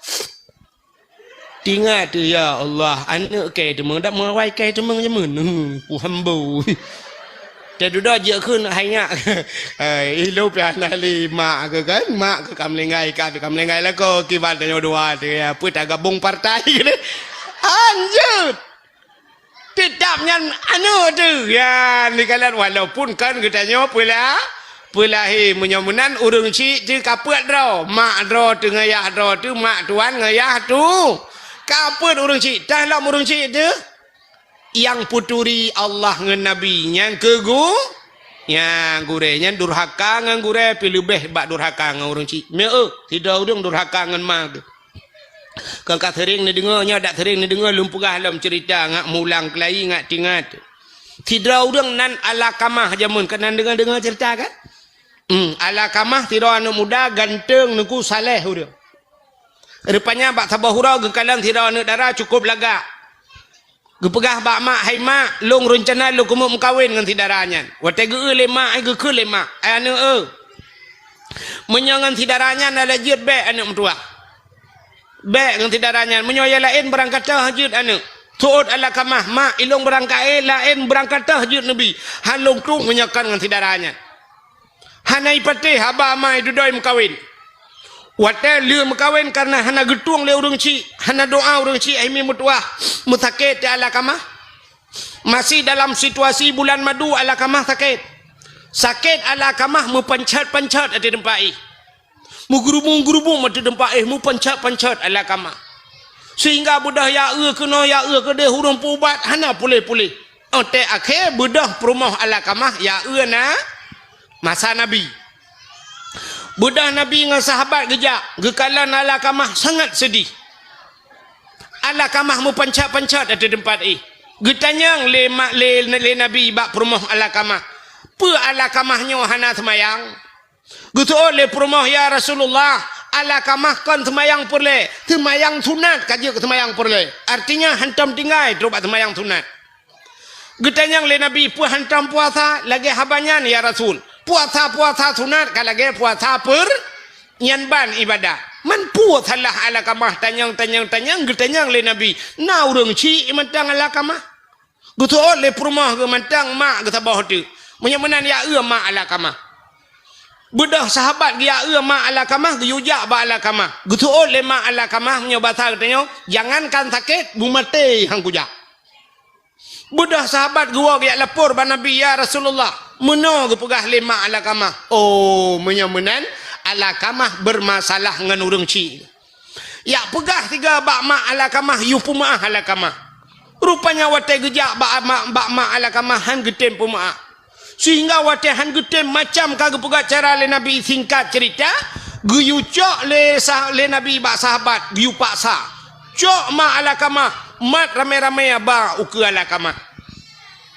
Tingat teuh, "Ya Allah, aneuk kèe teumeung, dak meuawai kèe teumeung jameun. Hmm, puhambo." Teududoe jeuet kheun hai nyak. Hai, ilôn pih hana lé mak keuh kan? Mak keuh ka meulinggai, ka, ka meulinggai lakoe, kiban tanyoe dua teuh, ya, peue tagabong partai keuh. Anjeuet! Teutap nyan aneuk teuh. Ya, neukalon walaupun kan geutanyoe peula-, peulahé, meunyoe meunan ureueng chik teuh ka peuet droe. Mak droe teuh ngon yah droe teuh, mak tuan ngon yah tu. Ka peuet ureueng chik, tah lom ureueng chik teuh. Nyang peuturi Allah ngon Nabi, nyang keu gu-, nyang gurèe, nyan durhaka ngon gurèe pih leubeh bak durhaka ngon ureueng chik. Meu, sidroe ureueng durhaka ngon ma teuh. Kon ka seuring neudeungoe, nyoe dak seuring neudeungoe, lôn peugah lom ceurita ngat mulang keulayi ngat tingat. Sidroe ureueng nan Alakamah jameun, ka nan deungoe-deungoe ceurita kan? Hmm, Alakamah sidroe aneuk muda ganteng, neuku, saleh ureueng. Rupanya bak saboh uroe geukalon sidroe aneuk dara cukôp lagak. Geupeugah bak mak, "Hai mak, lôn reuncana lôn keumeung meukawen ngon si dara nyan." Watèe geu-eu lé mak, ai geukheun lé mak, "Ai aneuk eu, meunyoe ngon si dara nyan hana jeuet, bèk aneuk meutuwah. Bèk ngon si dara nyan, meunyoe nyang laén barangkato jeuet aneuk." Seuôt Alakamah, "Mak, ilôn barangkaé laén barangkato jeuet neubi. Han lôn tueng meunyoe kon ngon si dara nyan." Hana ipatéh haba ma dudoe meukawen. Watèe lheueh meukawen, kareuna hana geutueng lé ureueng chik, hana doa ureueng chik, hai mi meutuwah, meusakét teuh Alakamah. Masih dalam situasi bulan madu, Alakamah sakét. Sakét Alakamah meupanchat-panchat ateueh teumpat éh. Meugeurubung-geurubung ateueh teumpat éh, meupanchat-panchat Alakamah. Sehingga beudôh ya eu keunoe, ya eu keudéh, ureueng peuubat hana puléh-puléh. Óh teuh akhé beudôh peurumoh Alakamah ya eu na masa Nabi. Beudôh Nabi ngon sahabat geujak, geukalon Alakamah sangat seudeh. Alakamah meupanchat-panchat ateueh teumpat éh. Geutanyong lé ma-, lé, lé Nabi bak peurumoh Alakamah, "Peue Alakamah nyoe hana seumayang?" Geuseuôt lé peurumoh, "Ya Rasulullah, Alakamah kon seumayang peureulèe, seumayang sunat ka jeuet keu seumayang peureulèe. Artinya, hantom tinggai trok bak seumayang sunat." Geutanyong lé Nabi, "Peue hantom puasa lagèe haba nyan, ya Rasul? Puasa-puasa sunat ka lagèe puasa peur-, nyan ban ibadah." Man peue salah Alakamah, tanyong, tanyong, tanyong, geutanyong lé Nabi, "Na ureueng chik mantong Alakamah?" Geuseuôt lé peurumoh geuh mantong mak geuh saboh teuk. Meunyoe meunan ya eu mak Alakamah. Beudôh sahabat geuya eu mak Alakamah, geuyue jak bak Alakamah. Geuseuôt lé mak Alakamah, meunyoe basa geutanyoe, "Jangankan sakét, beumaté han kujak." Beudôh sahabat geuwoe geujak lapor bak Nabi, "Ya Rasulullah, meunoe geupeugah lé mak Alakamah." Oh, meunyoe meunan, Alakamah beurmasalah ngon ureueng chik. Jak peugah sigoe bak mak Alakamah, yue peumeu'ah Alakamah. Rupanya watèe geujak bak mak, bak mak Alakamah han geutem peumeu'ah. Sehingga watèe han geutem, macam ka geupeugah cara lé Nabi, singkat ceurita, geuyue cok lé sah-, lé Nabi bak sahabat, geuyue paksa. Cok mak Alakamah, mat ramé-ramé ba ukeue Alakamah.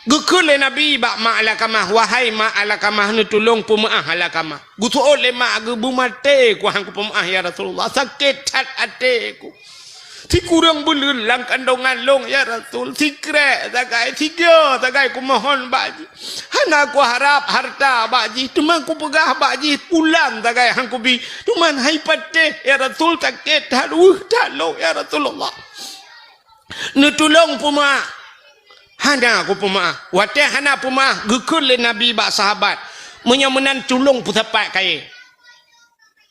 Geukheun lé Nabi bak mak Alakamah, "Wahai mak Alakamah, neutulông peumeu'ah Alakamah." Geuseuôt lé mak, "Geubeumaté ku han kupeumeu'ah, ya Rasulullah. Sakét that até ku. Sikureueng buleuen lam kandongan lôn, ya Rasul. Sikrek sagai, sigoe sagai kumohon bak jih. Hana kuharab hareuta bak jih, teuma kupeugah bak jih pulan sagai han kubi. Teuma han ipatéh, ya Rasul, sakét that, weueh that lôn, ya Rasulullah. Neutulông peumeu'ah." Hana kupeumeu'ah. Watèe hana peumeu'ah, geukheun lé Nabi bak sahabat, "Meunyoe meunan, tulông peusapat kayèe."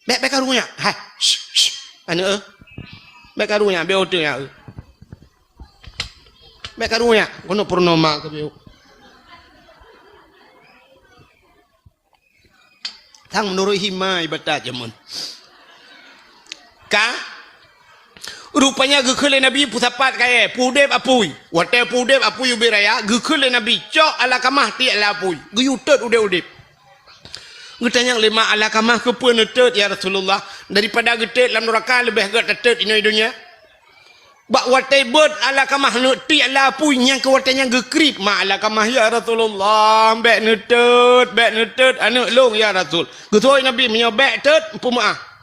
"Bèk, bèk karu nyak. Hai, shh, shh, aneuk eu. Bèk karu nyak, bèk oto nyak eu. Bèk karu nyak, keuneuk peurunoe mak keu bèk." Sang meunurot hima ibatat jameun. Ka? Rupanya geukheun lé Nabi peusapat kayèe, peuudép apui. Watèe peuudép apui ubit raya, geukheun lé Nabi, "Cok Alakamah tiek lam apui." Geuyue tôt udép-udép. Geutanyong lé mak Alakamah, "Keupeue neutôt, ya Rasulullah? Daripada geutôt lam nuraka, leubeh gèt tatôt inoe donya." Bak watèe beuet Alakamah neuk tiek lam apui, nyang keu watèe nyan geukriet mak Alakamah, "Ya Rasulullah, bèk neutôt, bèk neutôt aneuk lôn, ya Rasul." Geuseuôt Nabi, "Meunyoe bèk tôt, peumeu'ah."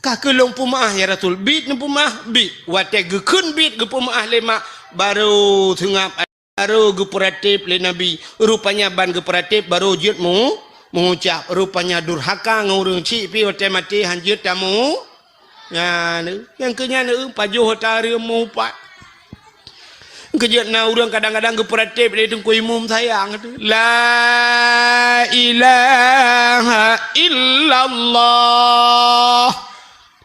"Ka keuh lôn peumeu'ah, ya Rasul." "Biet neupeumeu'ah?" "Biet." Watèe geukheun biet geupeumeu'ah lé mak, barô seungab, barô geupeuratéb lé Nabi. Rupanya ban geupeuratéb, barô jeuet mu-, Meugucab, rupanya durhaka ngon ureuëng chik pih watée maté hanjeuet tamu. Nyan, nyang keu nyan, pajoh ata reuem meuupat. Keujeuet na ureuëng kadang-kadang geupeuratéb lé Teungku Imum sayang tu. La ilaha illallah.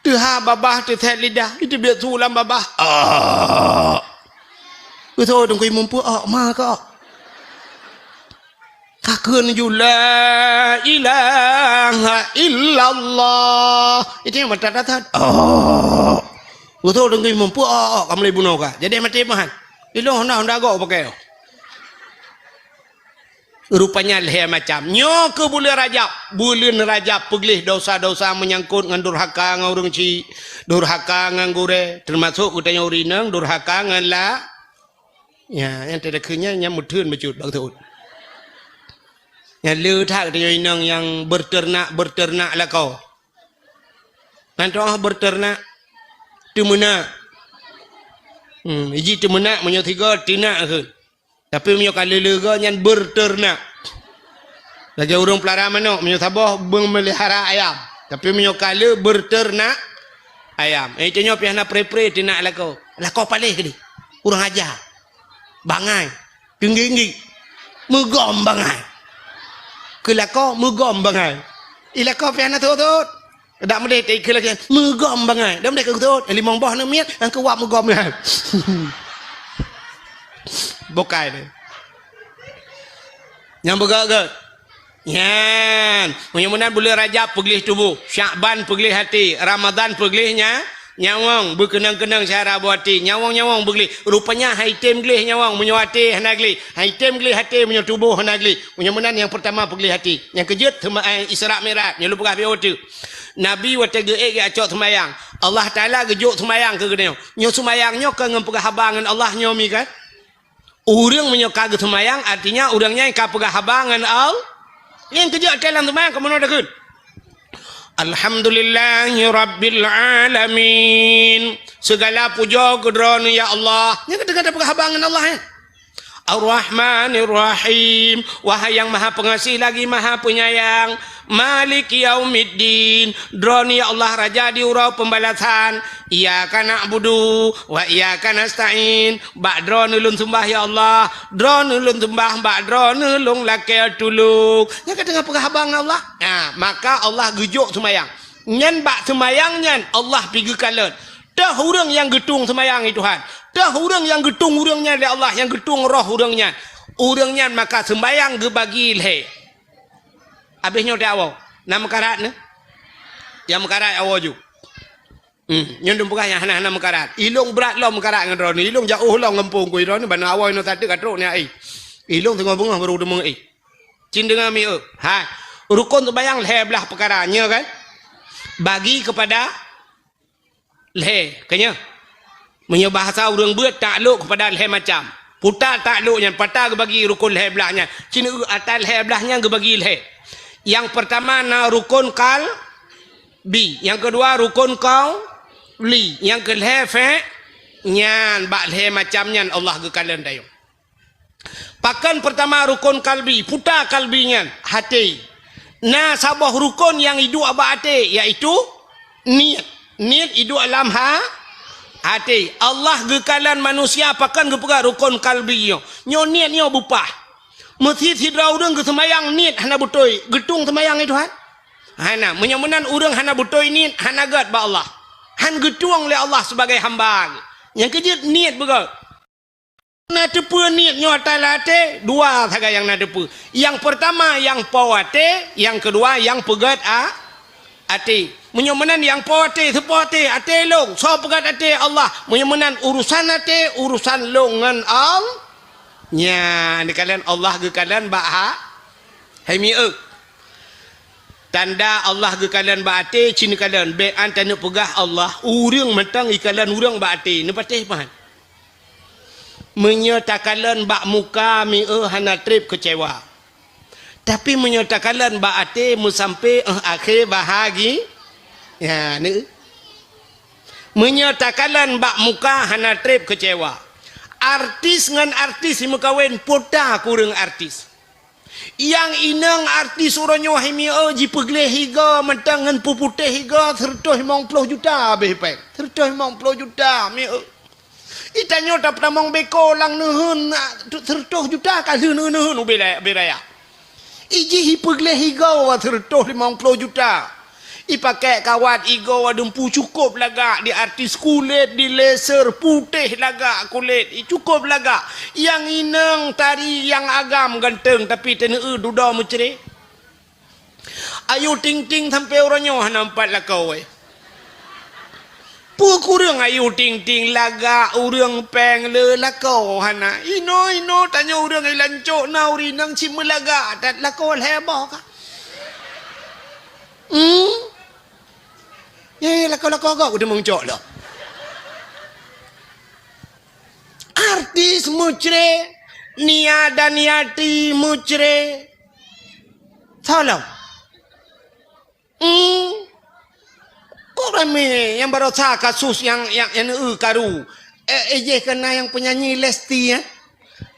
Teuha babah teuset lidah, itu biet su lam babah. Ah. Beutôi Teungku Imum peuok ma kok. Ka kheun ju, "La ilaha illallah." Itu nyang mata datat. Oh. Beutôi Teungku Imum peuok, oh, oh, ka mulai bunoe ka. Jadi maté meuhan. Ilong honda, honda gok pakai. Rupanya lhée macam. Nyoe keu buleuen Rajab. Buleuen Rajab peugleh dosa-dosa meunyangkot ngon durhaka ngon ureuëng chik, durhaka ngon gurée, teumasok geutanyoe ureuëng inong durhaka ngon la Ya, nyang teudeukheun nyan, nyan meutheun bacut bak teuôt. Nyan le that geutanyoe inong nyang beuteunak-beuteunak lakoe. Nyan toh beuteunak, teumeunak. Hmm, iji teumeunak meunyoe tiga teunak kheun. Tapi meunyoe ka le-le goe nyan beuteunak. Lagée ureuëng peulara manok, meunyoe saboh beumeulihara ayam. Tapi meunyoe ka le beuteunak ayam. Eh, tanyoe pih hana pre-pre teunak lakoe. Lakoe paléh keudeh. Kurang aja. Bangai. Teunggi-nggi. Meugom bangai. Keu lakoe meugom bangai. I lakoe pih hana thot-thot. Dak meudeh teuikeu lagée meugom bangai. Dak meudeh keu thot. Limong boh aneuk miet, nyang keu wab meugom nyan. Bukai deh. Nyang beugét-gét. Nyan, meunyoe meunan buleuen Rajab peugleh tuboh, Syakban peugleh até, Ramadhan peugleh nya, nyawöng, beukeunong-keunong syara boh até, nyawöng-nyawöng beugleh. Rupanya han item gleh nyawöng meunyoe até hana gleh, han item gleh até meunyoe tuboh hana gleh. Meunyoe meunan nyang peurtama peugleh até, nyang keujeuet teuma, eh, Isra Mi'raj, nyoe lôn peugah bak awak teuk. Nabi watée geuék geucok seumayang, Allah Taala geujok seumayang keu geutanyoe. Nyoe seumayang nyoe ka ngon peugah haba ngon Allah nyoe mi kan? Ureuëng meunyoe ka geuseumayang, artinya ureuëng nyan ka peugah haba ngon Al-, nyang keujeuet até lam seumayang ka meunoe takheun, "Alhamdulillahi rabbil alamin." Segala pujoe keu Droeneuh ya Allah. Nyang ka teungoh tapeugah haba ngon Allah, eh. Ar-Rahmanir Rahim. Wahai nyang Maha Pengasih lagi Maha Penyayang. Maliki yaumiddin. Droeneuh ya Allah Raja di uroe pembalasan. Iyyaka na'budu wa iyyaka nasta'in. Bak Droeneuh lôn seumbah ya Allah. Droeneuh lôn seumbah, bak Droeneuh lôn lakée tulông. Nyang ka teungoh peugah haba ngon Allah. Nah, maka Allah geujok seumayang. Nyan bak seumayang nyan Allah pih geukalon. Toh ureuëng nyang geutueng seumayang, ya Tuhan. Toh ureuëng nyang geutueng ureuëng nyan lé Allah, nyang geutueng roh ureuëng nyan. Ureuëng nyan maka seumayang geubagi lhée. Abéh nyoe teuh awoe. Na meukarat nyoe? Nyang meukarat awoe ju. Hmm, nyoe dum peugah nyang hana-hana meukarat. Ilong brat lom meukarat ngon droeneuh. Ilong jauh lom gampông ku droeneuh, ban awoe nyoe sateuk ka trok nyan ai. Ilong teungoh beungoh baru teumong ai. Cin deungoe mi eu. Hai. Rukon seumayang lhée blaih peukara, nyoe kan? Bagi kepada lhée, ka nyoe. Meunyoe bahasa ureuëng beuet, taklok kepada lhée macam. Puta taklok nyan, pata geubagi rukon lhée blaih nyan. Cin eu ata lhée blaih nyan geubagi lhée. Nyang peurtama na rukon qalbi, nyang keudua rukon qauli, nyang keulhée fe-, nyan bak lhée macam nyan Allah geukalon tanyoe. Pakon peurtama rukon qalbi, puta qalbi nyan, até. Na saboh rukon nyang iduek bak até, yaitu niet. Niet iduek lam ha-, até. Allah geukalon manusia pakon geupeugah rukon qalbi nyoe. Nyoe niet nyoe beupah. Meusit sidroe ureuëng geuseumayang niet hana beutôi, geutueng seumayang nyan Tuhan? Hana. Meunyoe meunan ureuëng hana beutôi niet, hana gét bak Allah. Han geutueng lé Allah sibagai hamba. Nyang keujeuet niet beugét. Na teupeue niet nyoe ata lam até, dua sagai nyang na teupeue. Nyang peurtama nyang po até, nyang keudua nyang peugét a-, até. Meunyoe meunan nyang po até, seupo até, até lôn, soe peugét até? Allah. Meunyoe meunan urusan até, urusan lôn ngon Al-, nyan geukalon Allah geukalon bak ha-, hai mi eu. Tanda Allah geukalon bak até, cin kalon, bék an taneuk peugah Allah, ureuëng mantong ikalon ureuëng bak até, neupatéh pahan. Meunyoe takalon bak muka mi eu hana treb keucewa. Tapi meunyoe takalon bak até meusampé, eh, akhé bahagi-, ya, ni. Meunyoe takalon bak muka hana treb keucewa. Artis ngon artis meukawen, puta kureueng artis. Nyang inong artis uroe nyoe hai mieu jipeugleh igoe mantong ngon peuputéh igoe seureutôh limong ploh juta habéh péng. Seureutôh limong ploh juta mieu. Itanyoe tapeutamong beko lam neuheun seureutôh juta ka lheueh neuheun ubé raya. Ijih ipeugleh igoe seureutôh limong ploh juta. Ipakék kawat igoe dumpu cukôp lagak di artis kulét di laser putéh lagak kulét. Cukôp lagak. Nyang inong tari nyang agam ganteng tapi teuneu dudoe meucré. Ayu Ting Ting sampoe uroe nyoe hana meupat lakoe. Peue kureueng Ayu Ting Ting lagak ureueng péng le lakoe hana. Inoe-inoe tanyoe ureueng i lancok na ureueng inong cit meulagak that lakoe lhèe boh ka. Hmm? Nyan lakoe-lakoe gob kuteumeucok lom. Artis meucré, Nia Daniati meucré. Tolong. Hmm. Kok ramé nyang barosa kasus nyang, nyang, nyang neueu karu? Eh, eh, jih keu na nyang penyanyi Lesti, eh?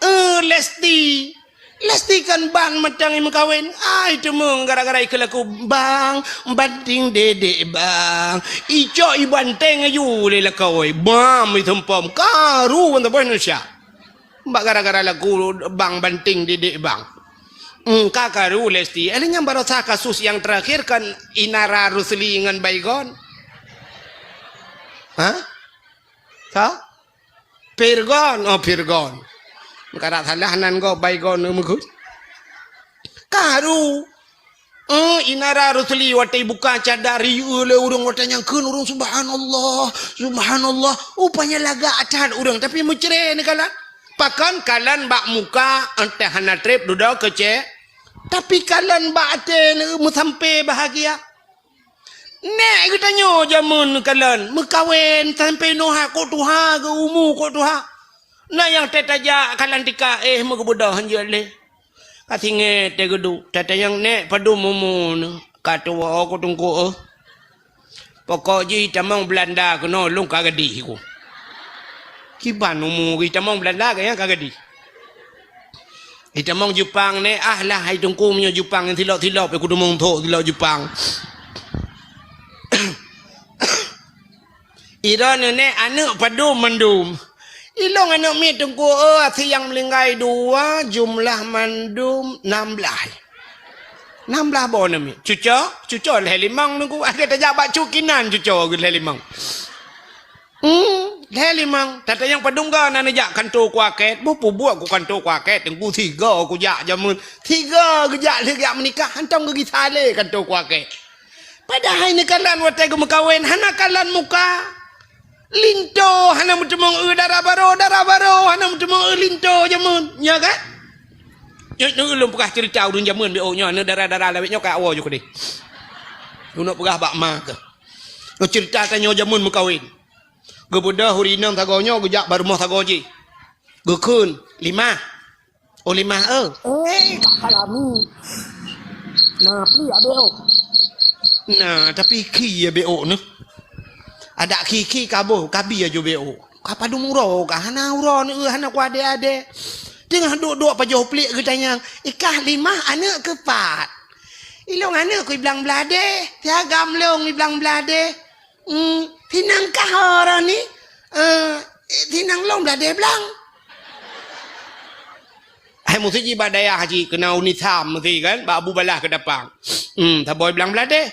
Eh, Lesti. Lesti kan ban mantong meukawen. Ai, teumeung gara-gara ikeu lagu bang, banting dedek bang. Icok ibanteng aju lé lakoe. Bam, itumpom. Karu ban saboh Indonesia. Bak gara-gara lagu bang banting dedek bang. Engka karu Lesti. Eh, nyang barosa kasus nyang terakhir kan Inara Rusli ngon Baygon. Hah? Ka? Pirgon, oh Pirgon. Meukarat salah nan gob Baygon meugut. Karu. Eh, Inara Rusli watèe buka cadar iyue lé ureueng watèe nyang kheun ureueng subhanallah, subhanallah. Rupanya lagak that ureueng tapi meucré neukalon. Pakon kalon bak muka entah hana trép dudoe keucé. Tapi kalon bak até meusampé bahagia. Nèk geutanyoe jameun kalon meukawen sampoe noe kok tuha geu umu kok tuha. Na nyang teutajak kalon tika éh meugeubeudoh hanjeuet lé. Ka singét teuh geuduek, tatanyong nèk padum umu neuh. Ka tuwoe ku teungku, eh. Pokok jih itamong Belanda keunoe lôn ka gadih ku. Kiban umu geuh itamong Belanda geuh nyang ka gadih. Itamong Jepang nèh, ah lah hai teungku meunyoe Jepang nyang silop-silop, eh, kudeungoe thok silop Jepang. Ira neunek aneuk padum mandum. Ilong aneuk miet teungku, oh, asie nyang meuninggai dua, jumlah mandum nam blaih. Nam blaih boh aneuk miet. Cuco, cuco lhèe limong teungku. Akhé tajak bak cut kinan cuco lhèe limong. Hmm, lhèe limong. Tatanyong padum ga na neujak kanto kuakét. Boh peubuet ku kanto kuakét teungku, sigo kujak jameun. Sigo geujak lheueh geujak meunikah, hantom geugisa lé kanto kuakét. Padahai neukalon watèe geumeukawen hana kalon muka. Linto hana meuteumong eu dara barô, dara barô hana meuteumong eu linto jameun, nya kan? Nyoe, nyoe ulôn peugah cerita ureueng jameun B O nyoe, aneuk dara-dara lawét nyoe ka awoe ju keudeh. Ulôn peugah bak ma keuh. Nyoe cerita tanyoe jameun meukawen. Geubeudôh ureueng inong sagoe nyoe geujak bak rumoh sagoe jih. Geukheun, "Limah." "Oh, Limah, eu." "Eh, Kak Salami. Nah, pi abéh oh." Nah, tapi khi ya B O nyoe. Adak khi-khi ka boh, ka bi aju B O. Ka padum uroe ka, hana uroe nyoe, hana kuadé-adé. Teungoh duek-duek pajoh pliek geutanyong, "Ikah Limah aneuk keu pat?" "Ilong aneuk ku iblang bladé, si agam long iblang bladé." Hmm, sinang kah orang ni? Eh, sinang long bladé blang. Hai musti jih bak dayah jih keunoe unisam mesti kan, bak Abu Balah Keudapang. Hmm, saboh blang bladé.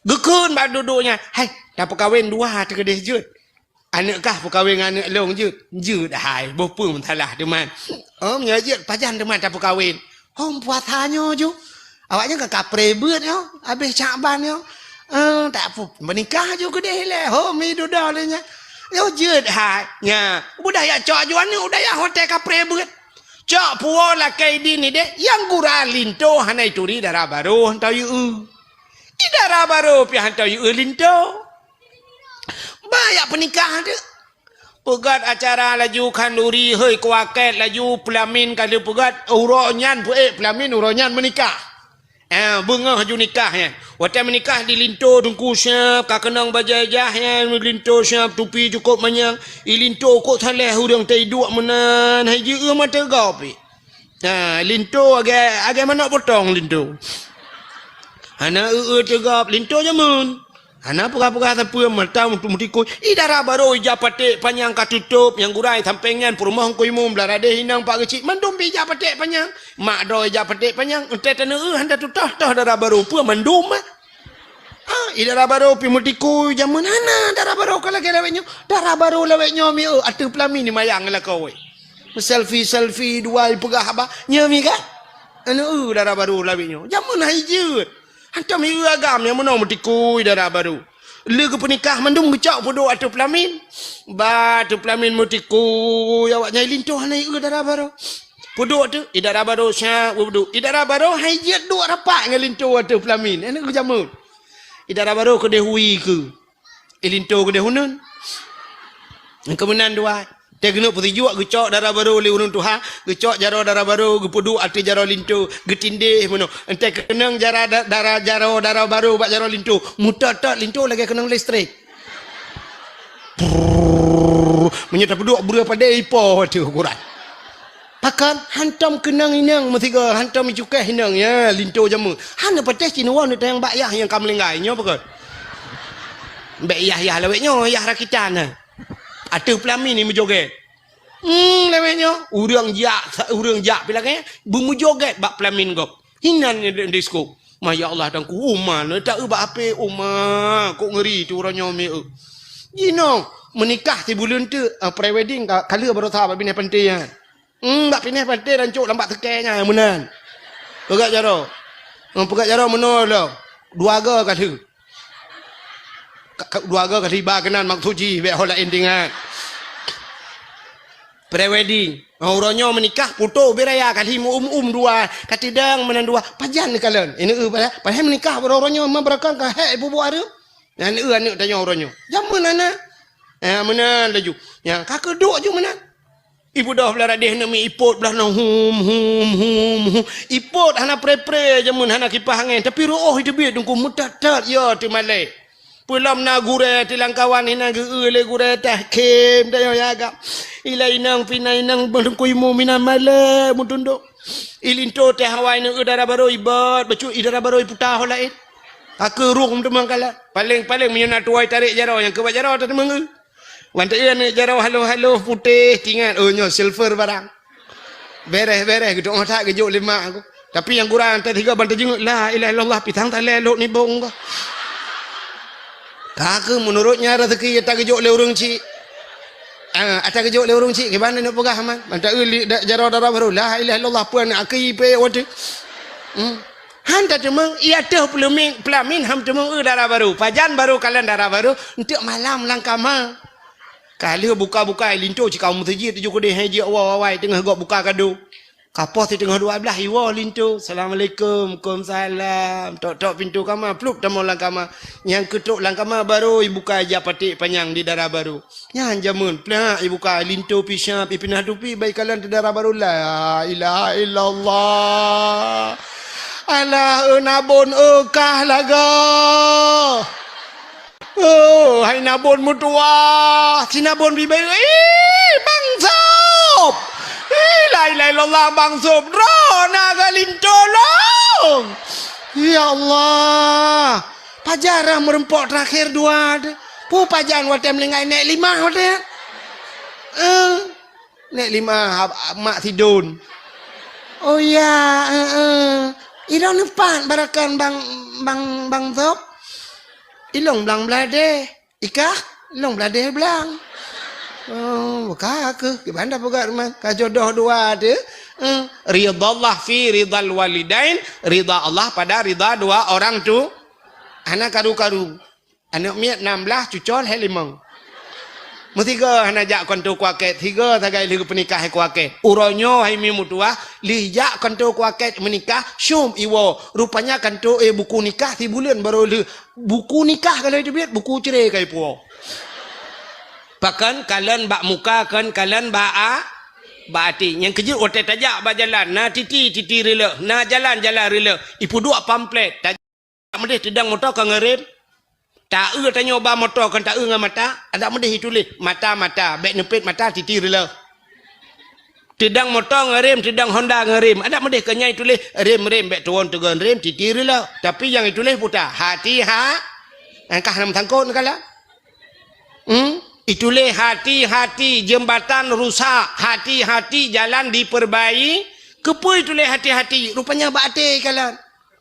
Geukheun bak duek-duek nyan, "Hai, tapeukawen dua teukeudeh jeuet. Aneuk kah peukawen ngon aneuk long jeuet?" "Jeuet hai, boh peue meusalah teuma." "Oh, meunyoe jeuet pajan teuma tapeukawen?" Hom puasa nyoe ju. Awaknyan ka kapreh beuet nyoe, habéh Syakban nyoe. Eh, tak pu-, meunikah ju keudeh ilèe. Hom i dudoe lé nyan. Nyoe jeuet hai. Nya, udah jak cok ju aneuk, udah jak hotel kapreh beuet. Cok puwoe lakèe idin ideh, nyang gura linto hana ituri dara barô hantom yue. Di dara barô pih hantom yue linto. Bah jak peunikah teuk. Peugöt acara laju khanduri, hei kuakét laju peulamin ka lheueh peugöt, uroe nyan peuék peulamin uroe nyan meunikah. Eh, beungoh ju nikah nyan. Watèe meunikah di linto teungku siab, ka keunong bajèe jah nyan, linto siab tupi cukôp manyang. I linto kok saleh ureueng teuduek meunan, hai jieu mata gop. Ha, linto agak, agak manok potong linto. Hana eu-eu teugab, linto jameun. Hana peugah-peugah sapeue, mata meutikui. I dara barô ija paték panyang ka tutôp, nyang gura i sampéng nyan peurumoh Teungku Imum, blah radeh inong Pak Geuchik, mandum pih ija paték panyang. Mak droe ija paték panyang, entée taneu eu hana tutôh-tôh dara barô, peue mandum ah. Ha, i dara barô pih meutikui jameun hana dara barô ka lagée lawét nyoe. Dara barô lawét nyoe mi eu ateueh peulamin ni mayang lakoe. Selfie-selfie dua ipeugah haba. Nyoe mi ka? Anu eu dara barô lawét nyoe. Jameun hai jeuet. Hantom i eu agam nyang meunoe meutikui dara barô. Lé geupeunikah mandum geucok peuduek ateueh peulamin. Ba ateueh peulamin meutikui awak nyang linto hana i eu dara barô. Peuduek tu, i dara barô syak peuduek. I dara barô hai jeuet duek rapat ngon linto ateueh peulamin. Anu eu jameun. I dara barô keudeh hui keu. I linto keudeh uneun. Keumeunan dua. Teuh geuneuk peusijuek geucok dara barô lé ureuëng tuha, geucok jaroe dara barô, geupeuduek ateueh jaroe linto, geutindéh meunoe. Entée keunong jara da-, dara jaroe dara barô bak jaroe linto, meutot-tot linto lagée keunong listrik. Prrrr. Meunyoe tapeuduek beureueh padé ipo ateueh ukuran. Pakon hantom keunong inong meusigoe, hantom icukéh inong, ya, linto jameun. Hana patéh cit neuwoe neutanyong bak yah nyang ka meulinggai, nyoe pakon. Bék yah-yah lawét nyoe, yah rakitan, ha. Ateueh peulamin ni meujogét. Hmm, lawét nyoe, ureuëng jak, ureuëng jak pih lagée, beumeujogét bak peulamin gob. Hinan di, disko. Ma ya Allah, Teungku, uma, neuta eu bak ape, uma, kok ngeri tu uroe nyoe mi eu. Jinoe, meunikah sibuleuen teuk, ah, pre-wedding ka, ka lheueh baroesa bak binéh panté nyan. Hmm, bak binéh panté dan cok lam bak seukée nyan, meunan. Peugah jaroe. Hmm, peugah jaroe meunoe lom. Dua go ka lheueh. Ka, ka, dua go ka lheueh iba keunan maksud jih, bék ho laén teuingat. Pre-wedding. Ha, uroe nyoe meunikah, putôh ubé raya ka lheueh meu-um-um dua, ka tidang meunan dua. Pajan neukalon. Ini eu padahai, padahai meunikah uroe-uroe nyoe ma beurakang ka hék ibu-bu areuem. Nyan eu aneuëk tanyoe uroe nyoe. Jameun hana. Ha, meunan laju. Nyan ka keuduek ju meunan. Ibeudôh blah radeh neumi ipot blah nyoe hum, hum, hum, hum. Ipot hana pre-pre jameun hana kipah angén, tapi reuôh iteubiet Teungku meutot-tot ya teumalée. Peulom na gurée tilang kawan hinan geu-eu lé gurée tahkim dayoe yaga. Ilai inong pih na inong beungkui mu minan malée meutundok. Ilinto teh awai neu dara barô ibot, bacut i dara barô iputa ho laén. Ka keu rhueng teumang kala. Paléng-paléng meunyoe na tuwai tarek jaroe nyang keubat jaroe tateumeung eu. Wan teu-eu aneuëk jaroe haloh-haloh putéh tingat, oh nyoe silver barang. Bereh-bereh geutu'oh that geujok lé mak aku. Tapi nyang gura teuh tiga ban teujeungeuet, "La ilaha illallah, pisang talé lok nibong ka." Ka keuh meunurot nyan rezeki ata geujok lé ureuëng chik. Ah, ata geujok lé ureuëng chik kiban neuk peugah man. Mantap eu li da-, jaroe dara barô, "La ilaha illallah, peue aneuk akhi ipe watée." Hmm. Han tateumeung, i ateueh peulamin, peulamin han teumeung eu dara barô. Pajan barô kalon dara barô, enteuk malam lam kama. Ka lheueh buka-buka, linto cit ka u meuseujid tujoh keudeh hai jeuet awai-awai teungoh gob buka kado. Ka poh siteungoh dua blaih iwoe linto, "Assalamualaikum." "Waalaikumsalam." Tok-tok pintoe kama, plup tamong lam kama. Nyang keutok lam kama barô ibuka ija paték panyang di dara barô. Nyan jameun, plak ibuka linto pih siap, ipinah tupi bak ikalon teu dara barô. La ilaha illallah. Alah, eu nabon eu kah lagoe. Oh, hai nabon meutuwah, si nabon bibée, ih, Bang Sop! Ih, la ilaha illallah, Bang Sop, droeneuh ka linto lom! Ya Allah, pajan rhah meureumpok teurakhir dua teuh. Peue pajan watée meuninggai nék limah watée? Eh. Nék limah, ab-, ab-, mak sidon. Oh ya, heeh. Ilong neupat barakan bang, bang, bang Sop. Ilong blang bladeh. Ikah, ilong bladeh blang. Oh, ka keuh. Kiban dah peugah rumah. Ka jodoh dua teuh. Eh, ridha Allah fi ridhal walidain. Ridha Allah pada ridha dua orang tu. Hana karu-karu. Aneuk miet nam blaih, cucol hai limong. Meusigoe hana jak keuntô kuakét, sigoe sagai lheueh geupeunikah hai kuakét. Uroe nyoe hai mi meutuwah, lheueh jak keuntô kuakét meunikah, syom iwoe. Rupanya keuntô, eh, buku nikah sibuleuen barô lheueh. Buku nikah ka lheueh teubiet, buku cre ka ipuwoe. Pakon kalon bak muka, kon kalon bak a-, bak até. Nyang keujeuet watée tajak bak jalan, na titi, titi reuleueh, na jalan, jalan reuleueh. Ipeuduek pamflet, ta- Meudeh teudong moto ka ngeurem. Ta-eu tanyoe ba moto kon ta-eu ngon mata, adak meudeh ituléh mata, mata, bék neupet mata titi reuleueh. Teudong moto ngon rem, teudong Honda ngon rem. Adak meudeh keu nyan ituléh rem-rem, bék tuwon teugon rem, titi reulok. Tapi nyang ituléh puta, hati ha-, angkah nam sangkot neukalon. Hmm? Ituléh hati-hati jembatan rusak, hati-hati jalan diperbai-, keupeue ituléh hati-hati? Rupanya bak até kalon.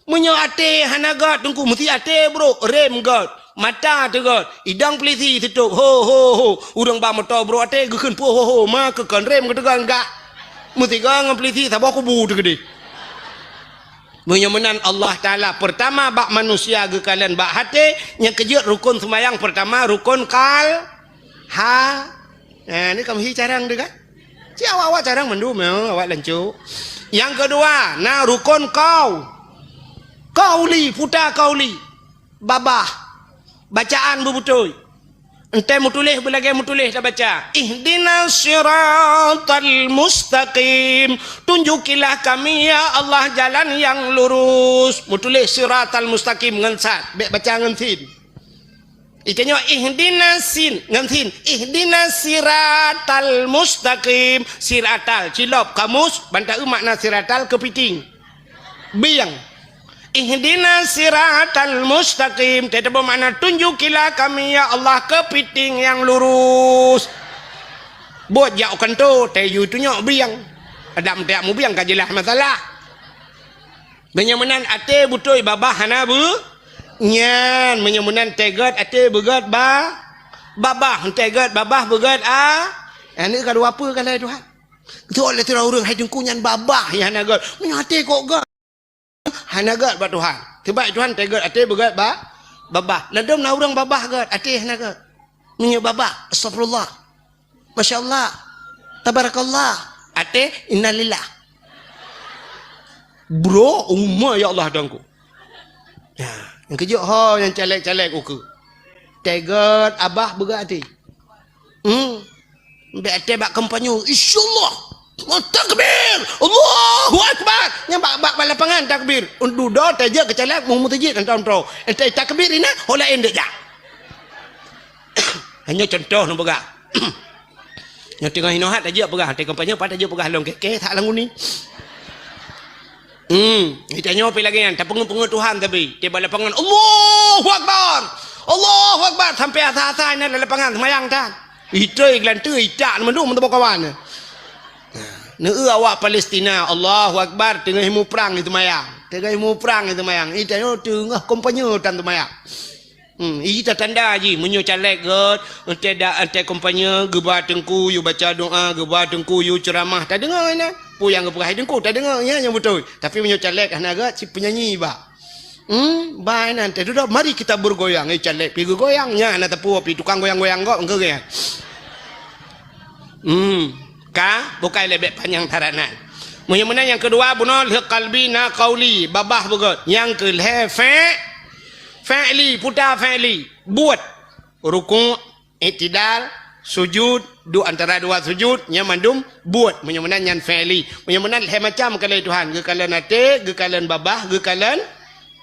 Meunyoe até hana gét, Teungku, meusti até brok, rem gét, mata teuh gét, idong peulisi seutôb, ho, ho, ho. Ureuëng ba moto brok até geukheun puih, ho, ho, ma keu kon rem geuteugon gak. Meusigoe ngon peulisi saboh kubu teuh keudeh. Meunyoe meunan Allah Taala, peurtama bak manusia geukalon bak até, nyang keujeuet rukon seumayang peurtama rukon kal-, ha. Nah, ni kamoe hi carang teuh kan? Ci awak-awak carang mandum, ya, awak lancok. Nyang keudua, na rukon kau-, kauli, puta kauli. Babah. Bacaan beubeutôi. Enteuk meutuléh beulagée meutuléh tabaca. Ihdinas siratal mustaqim. Tunjukilah kami, ya Allah, jalan yang lurus. Meutuléh siratal mustaqim ngon sad. Bék baca ngon sin. Itanyoe ihdinas sin, ngon sin. Ihdinas siratal mustaqim. Siratal, cilop, kamus, ban taeu makna siratal keupiting. Bieng. Ihdinas siratal mustaqim. Teutabeuh makna tunjukilah kami, ya Allah, keupiting nyang lurus. Buet jak u kanto, tayue tunyok bieng. Adak meuteuk mubieng ka jeulaih masalah. Meunyoe meunan até beutôi babah hana beu-, nyan, meunyoe meunan teuh gét até beugét ba-, babah, teuh gét babah beugét a-, aneuk ka dua peue ka lhée Tuhan. Geutôk lé sidroe ureuëng, hai Teungku nyan babah nyang hana gét. Meunyoe até kok gét. Hana gét bak Tuhan. Teuh bak Tuhan teuh gét até beugét ba-, babah. Ladôm na ureuëng babah gét, até hana gét. Meunyoe babah, astagfirullah. Masya Allah. Tabarakallah. Até, innalillah. Bro, uma ya Allah Tuhanku. Ya, nyang keujeuet ho nyang caleg-caleg ukeue. Teuh gét abah beugét até. Hmm. Bék até bak kampanye, insyaallah. Takbir! Allahu Akbar! Nyang bak, bak, bak lapangan takbir. Dudoe tajak keu caleg mu meuseujid nyan tom-tom. Enteuk takbir inan, ho laén dek jak. Hanya contoh neupeugah. Nyoe teungoh hinoe hat tajak peugah, até kampanye pat tajak peugah lom keh-keh that lam uni. Hmm, geutanyoe pi lagée nyan, tapeungeut-peungeut Tuhan tapi, tiba lapangan, "Allahu Akbar! Allahu Akbar!" Sampai asa-asa inan lam lapangan seumayang tan. Itoi geulanteue itak mandum meuteumé kawan. Nah, neueu awak Palestina, "Allahu Akbar!" Teungoh muprang itu mayang. Teungoh muprang itu mayang. Itanyoe teungoh kampanye tan seumayang. Hmm, ita tanda jih, meunyoe caleg gét, entée da-, entée kampanye, geuba teungku, yue baca doa, geuba teungku, yue ceuramah, tadeungoe inan. Peue nyang geupeugah teungku, tadeungoe, nyan nyang beutôi. Tapi meunyoe caleg hana gét, si penyanyi ba. Hmm, ba inan, teuh dudoe, mari kita bergoyang. Eh, caleg pi geugoyang, nyan hana teupeu pi tukang goyang-goyang gét, engkeu gét. Hmm, ka, bukai leubeh panyang tarat nan. Meunyoe meunan nyang keudua, bunoe lheueh kalbi na kauli, babah beugét. Nyang keulhée fe-, Fi'li, puta fi'li. Buet. Rukuk, iktidal, sujud, duek antara dua sujud, nyan mandum buet. Meunyoe meunan nyan fi'li. Meunyoe meunan lhée macam keu lé Tuhan. Geukalon até, geukalon babah, geukalon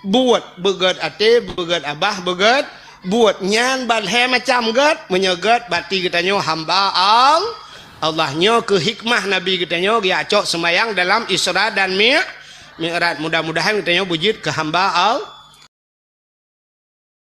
buet. Beugét até, beugét abah, beugét buet. Nyan ban lhée macam gét. Meunyoe gét, berarti geutanyoe hamba Al-, Allah. Nyoe keuh hikmah Nabi geutanyoe geujak cok seumayang dalam Isra dan Mi-, Mi'raj. Mudah-mudahan geutanyoe beujeuet keu hamba Al-,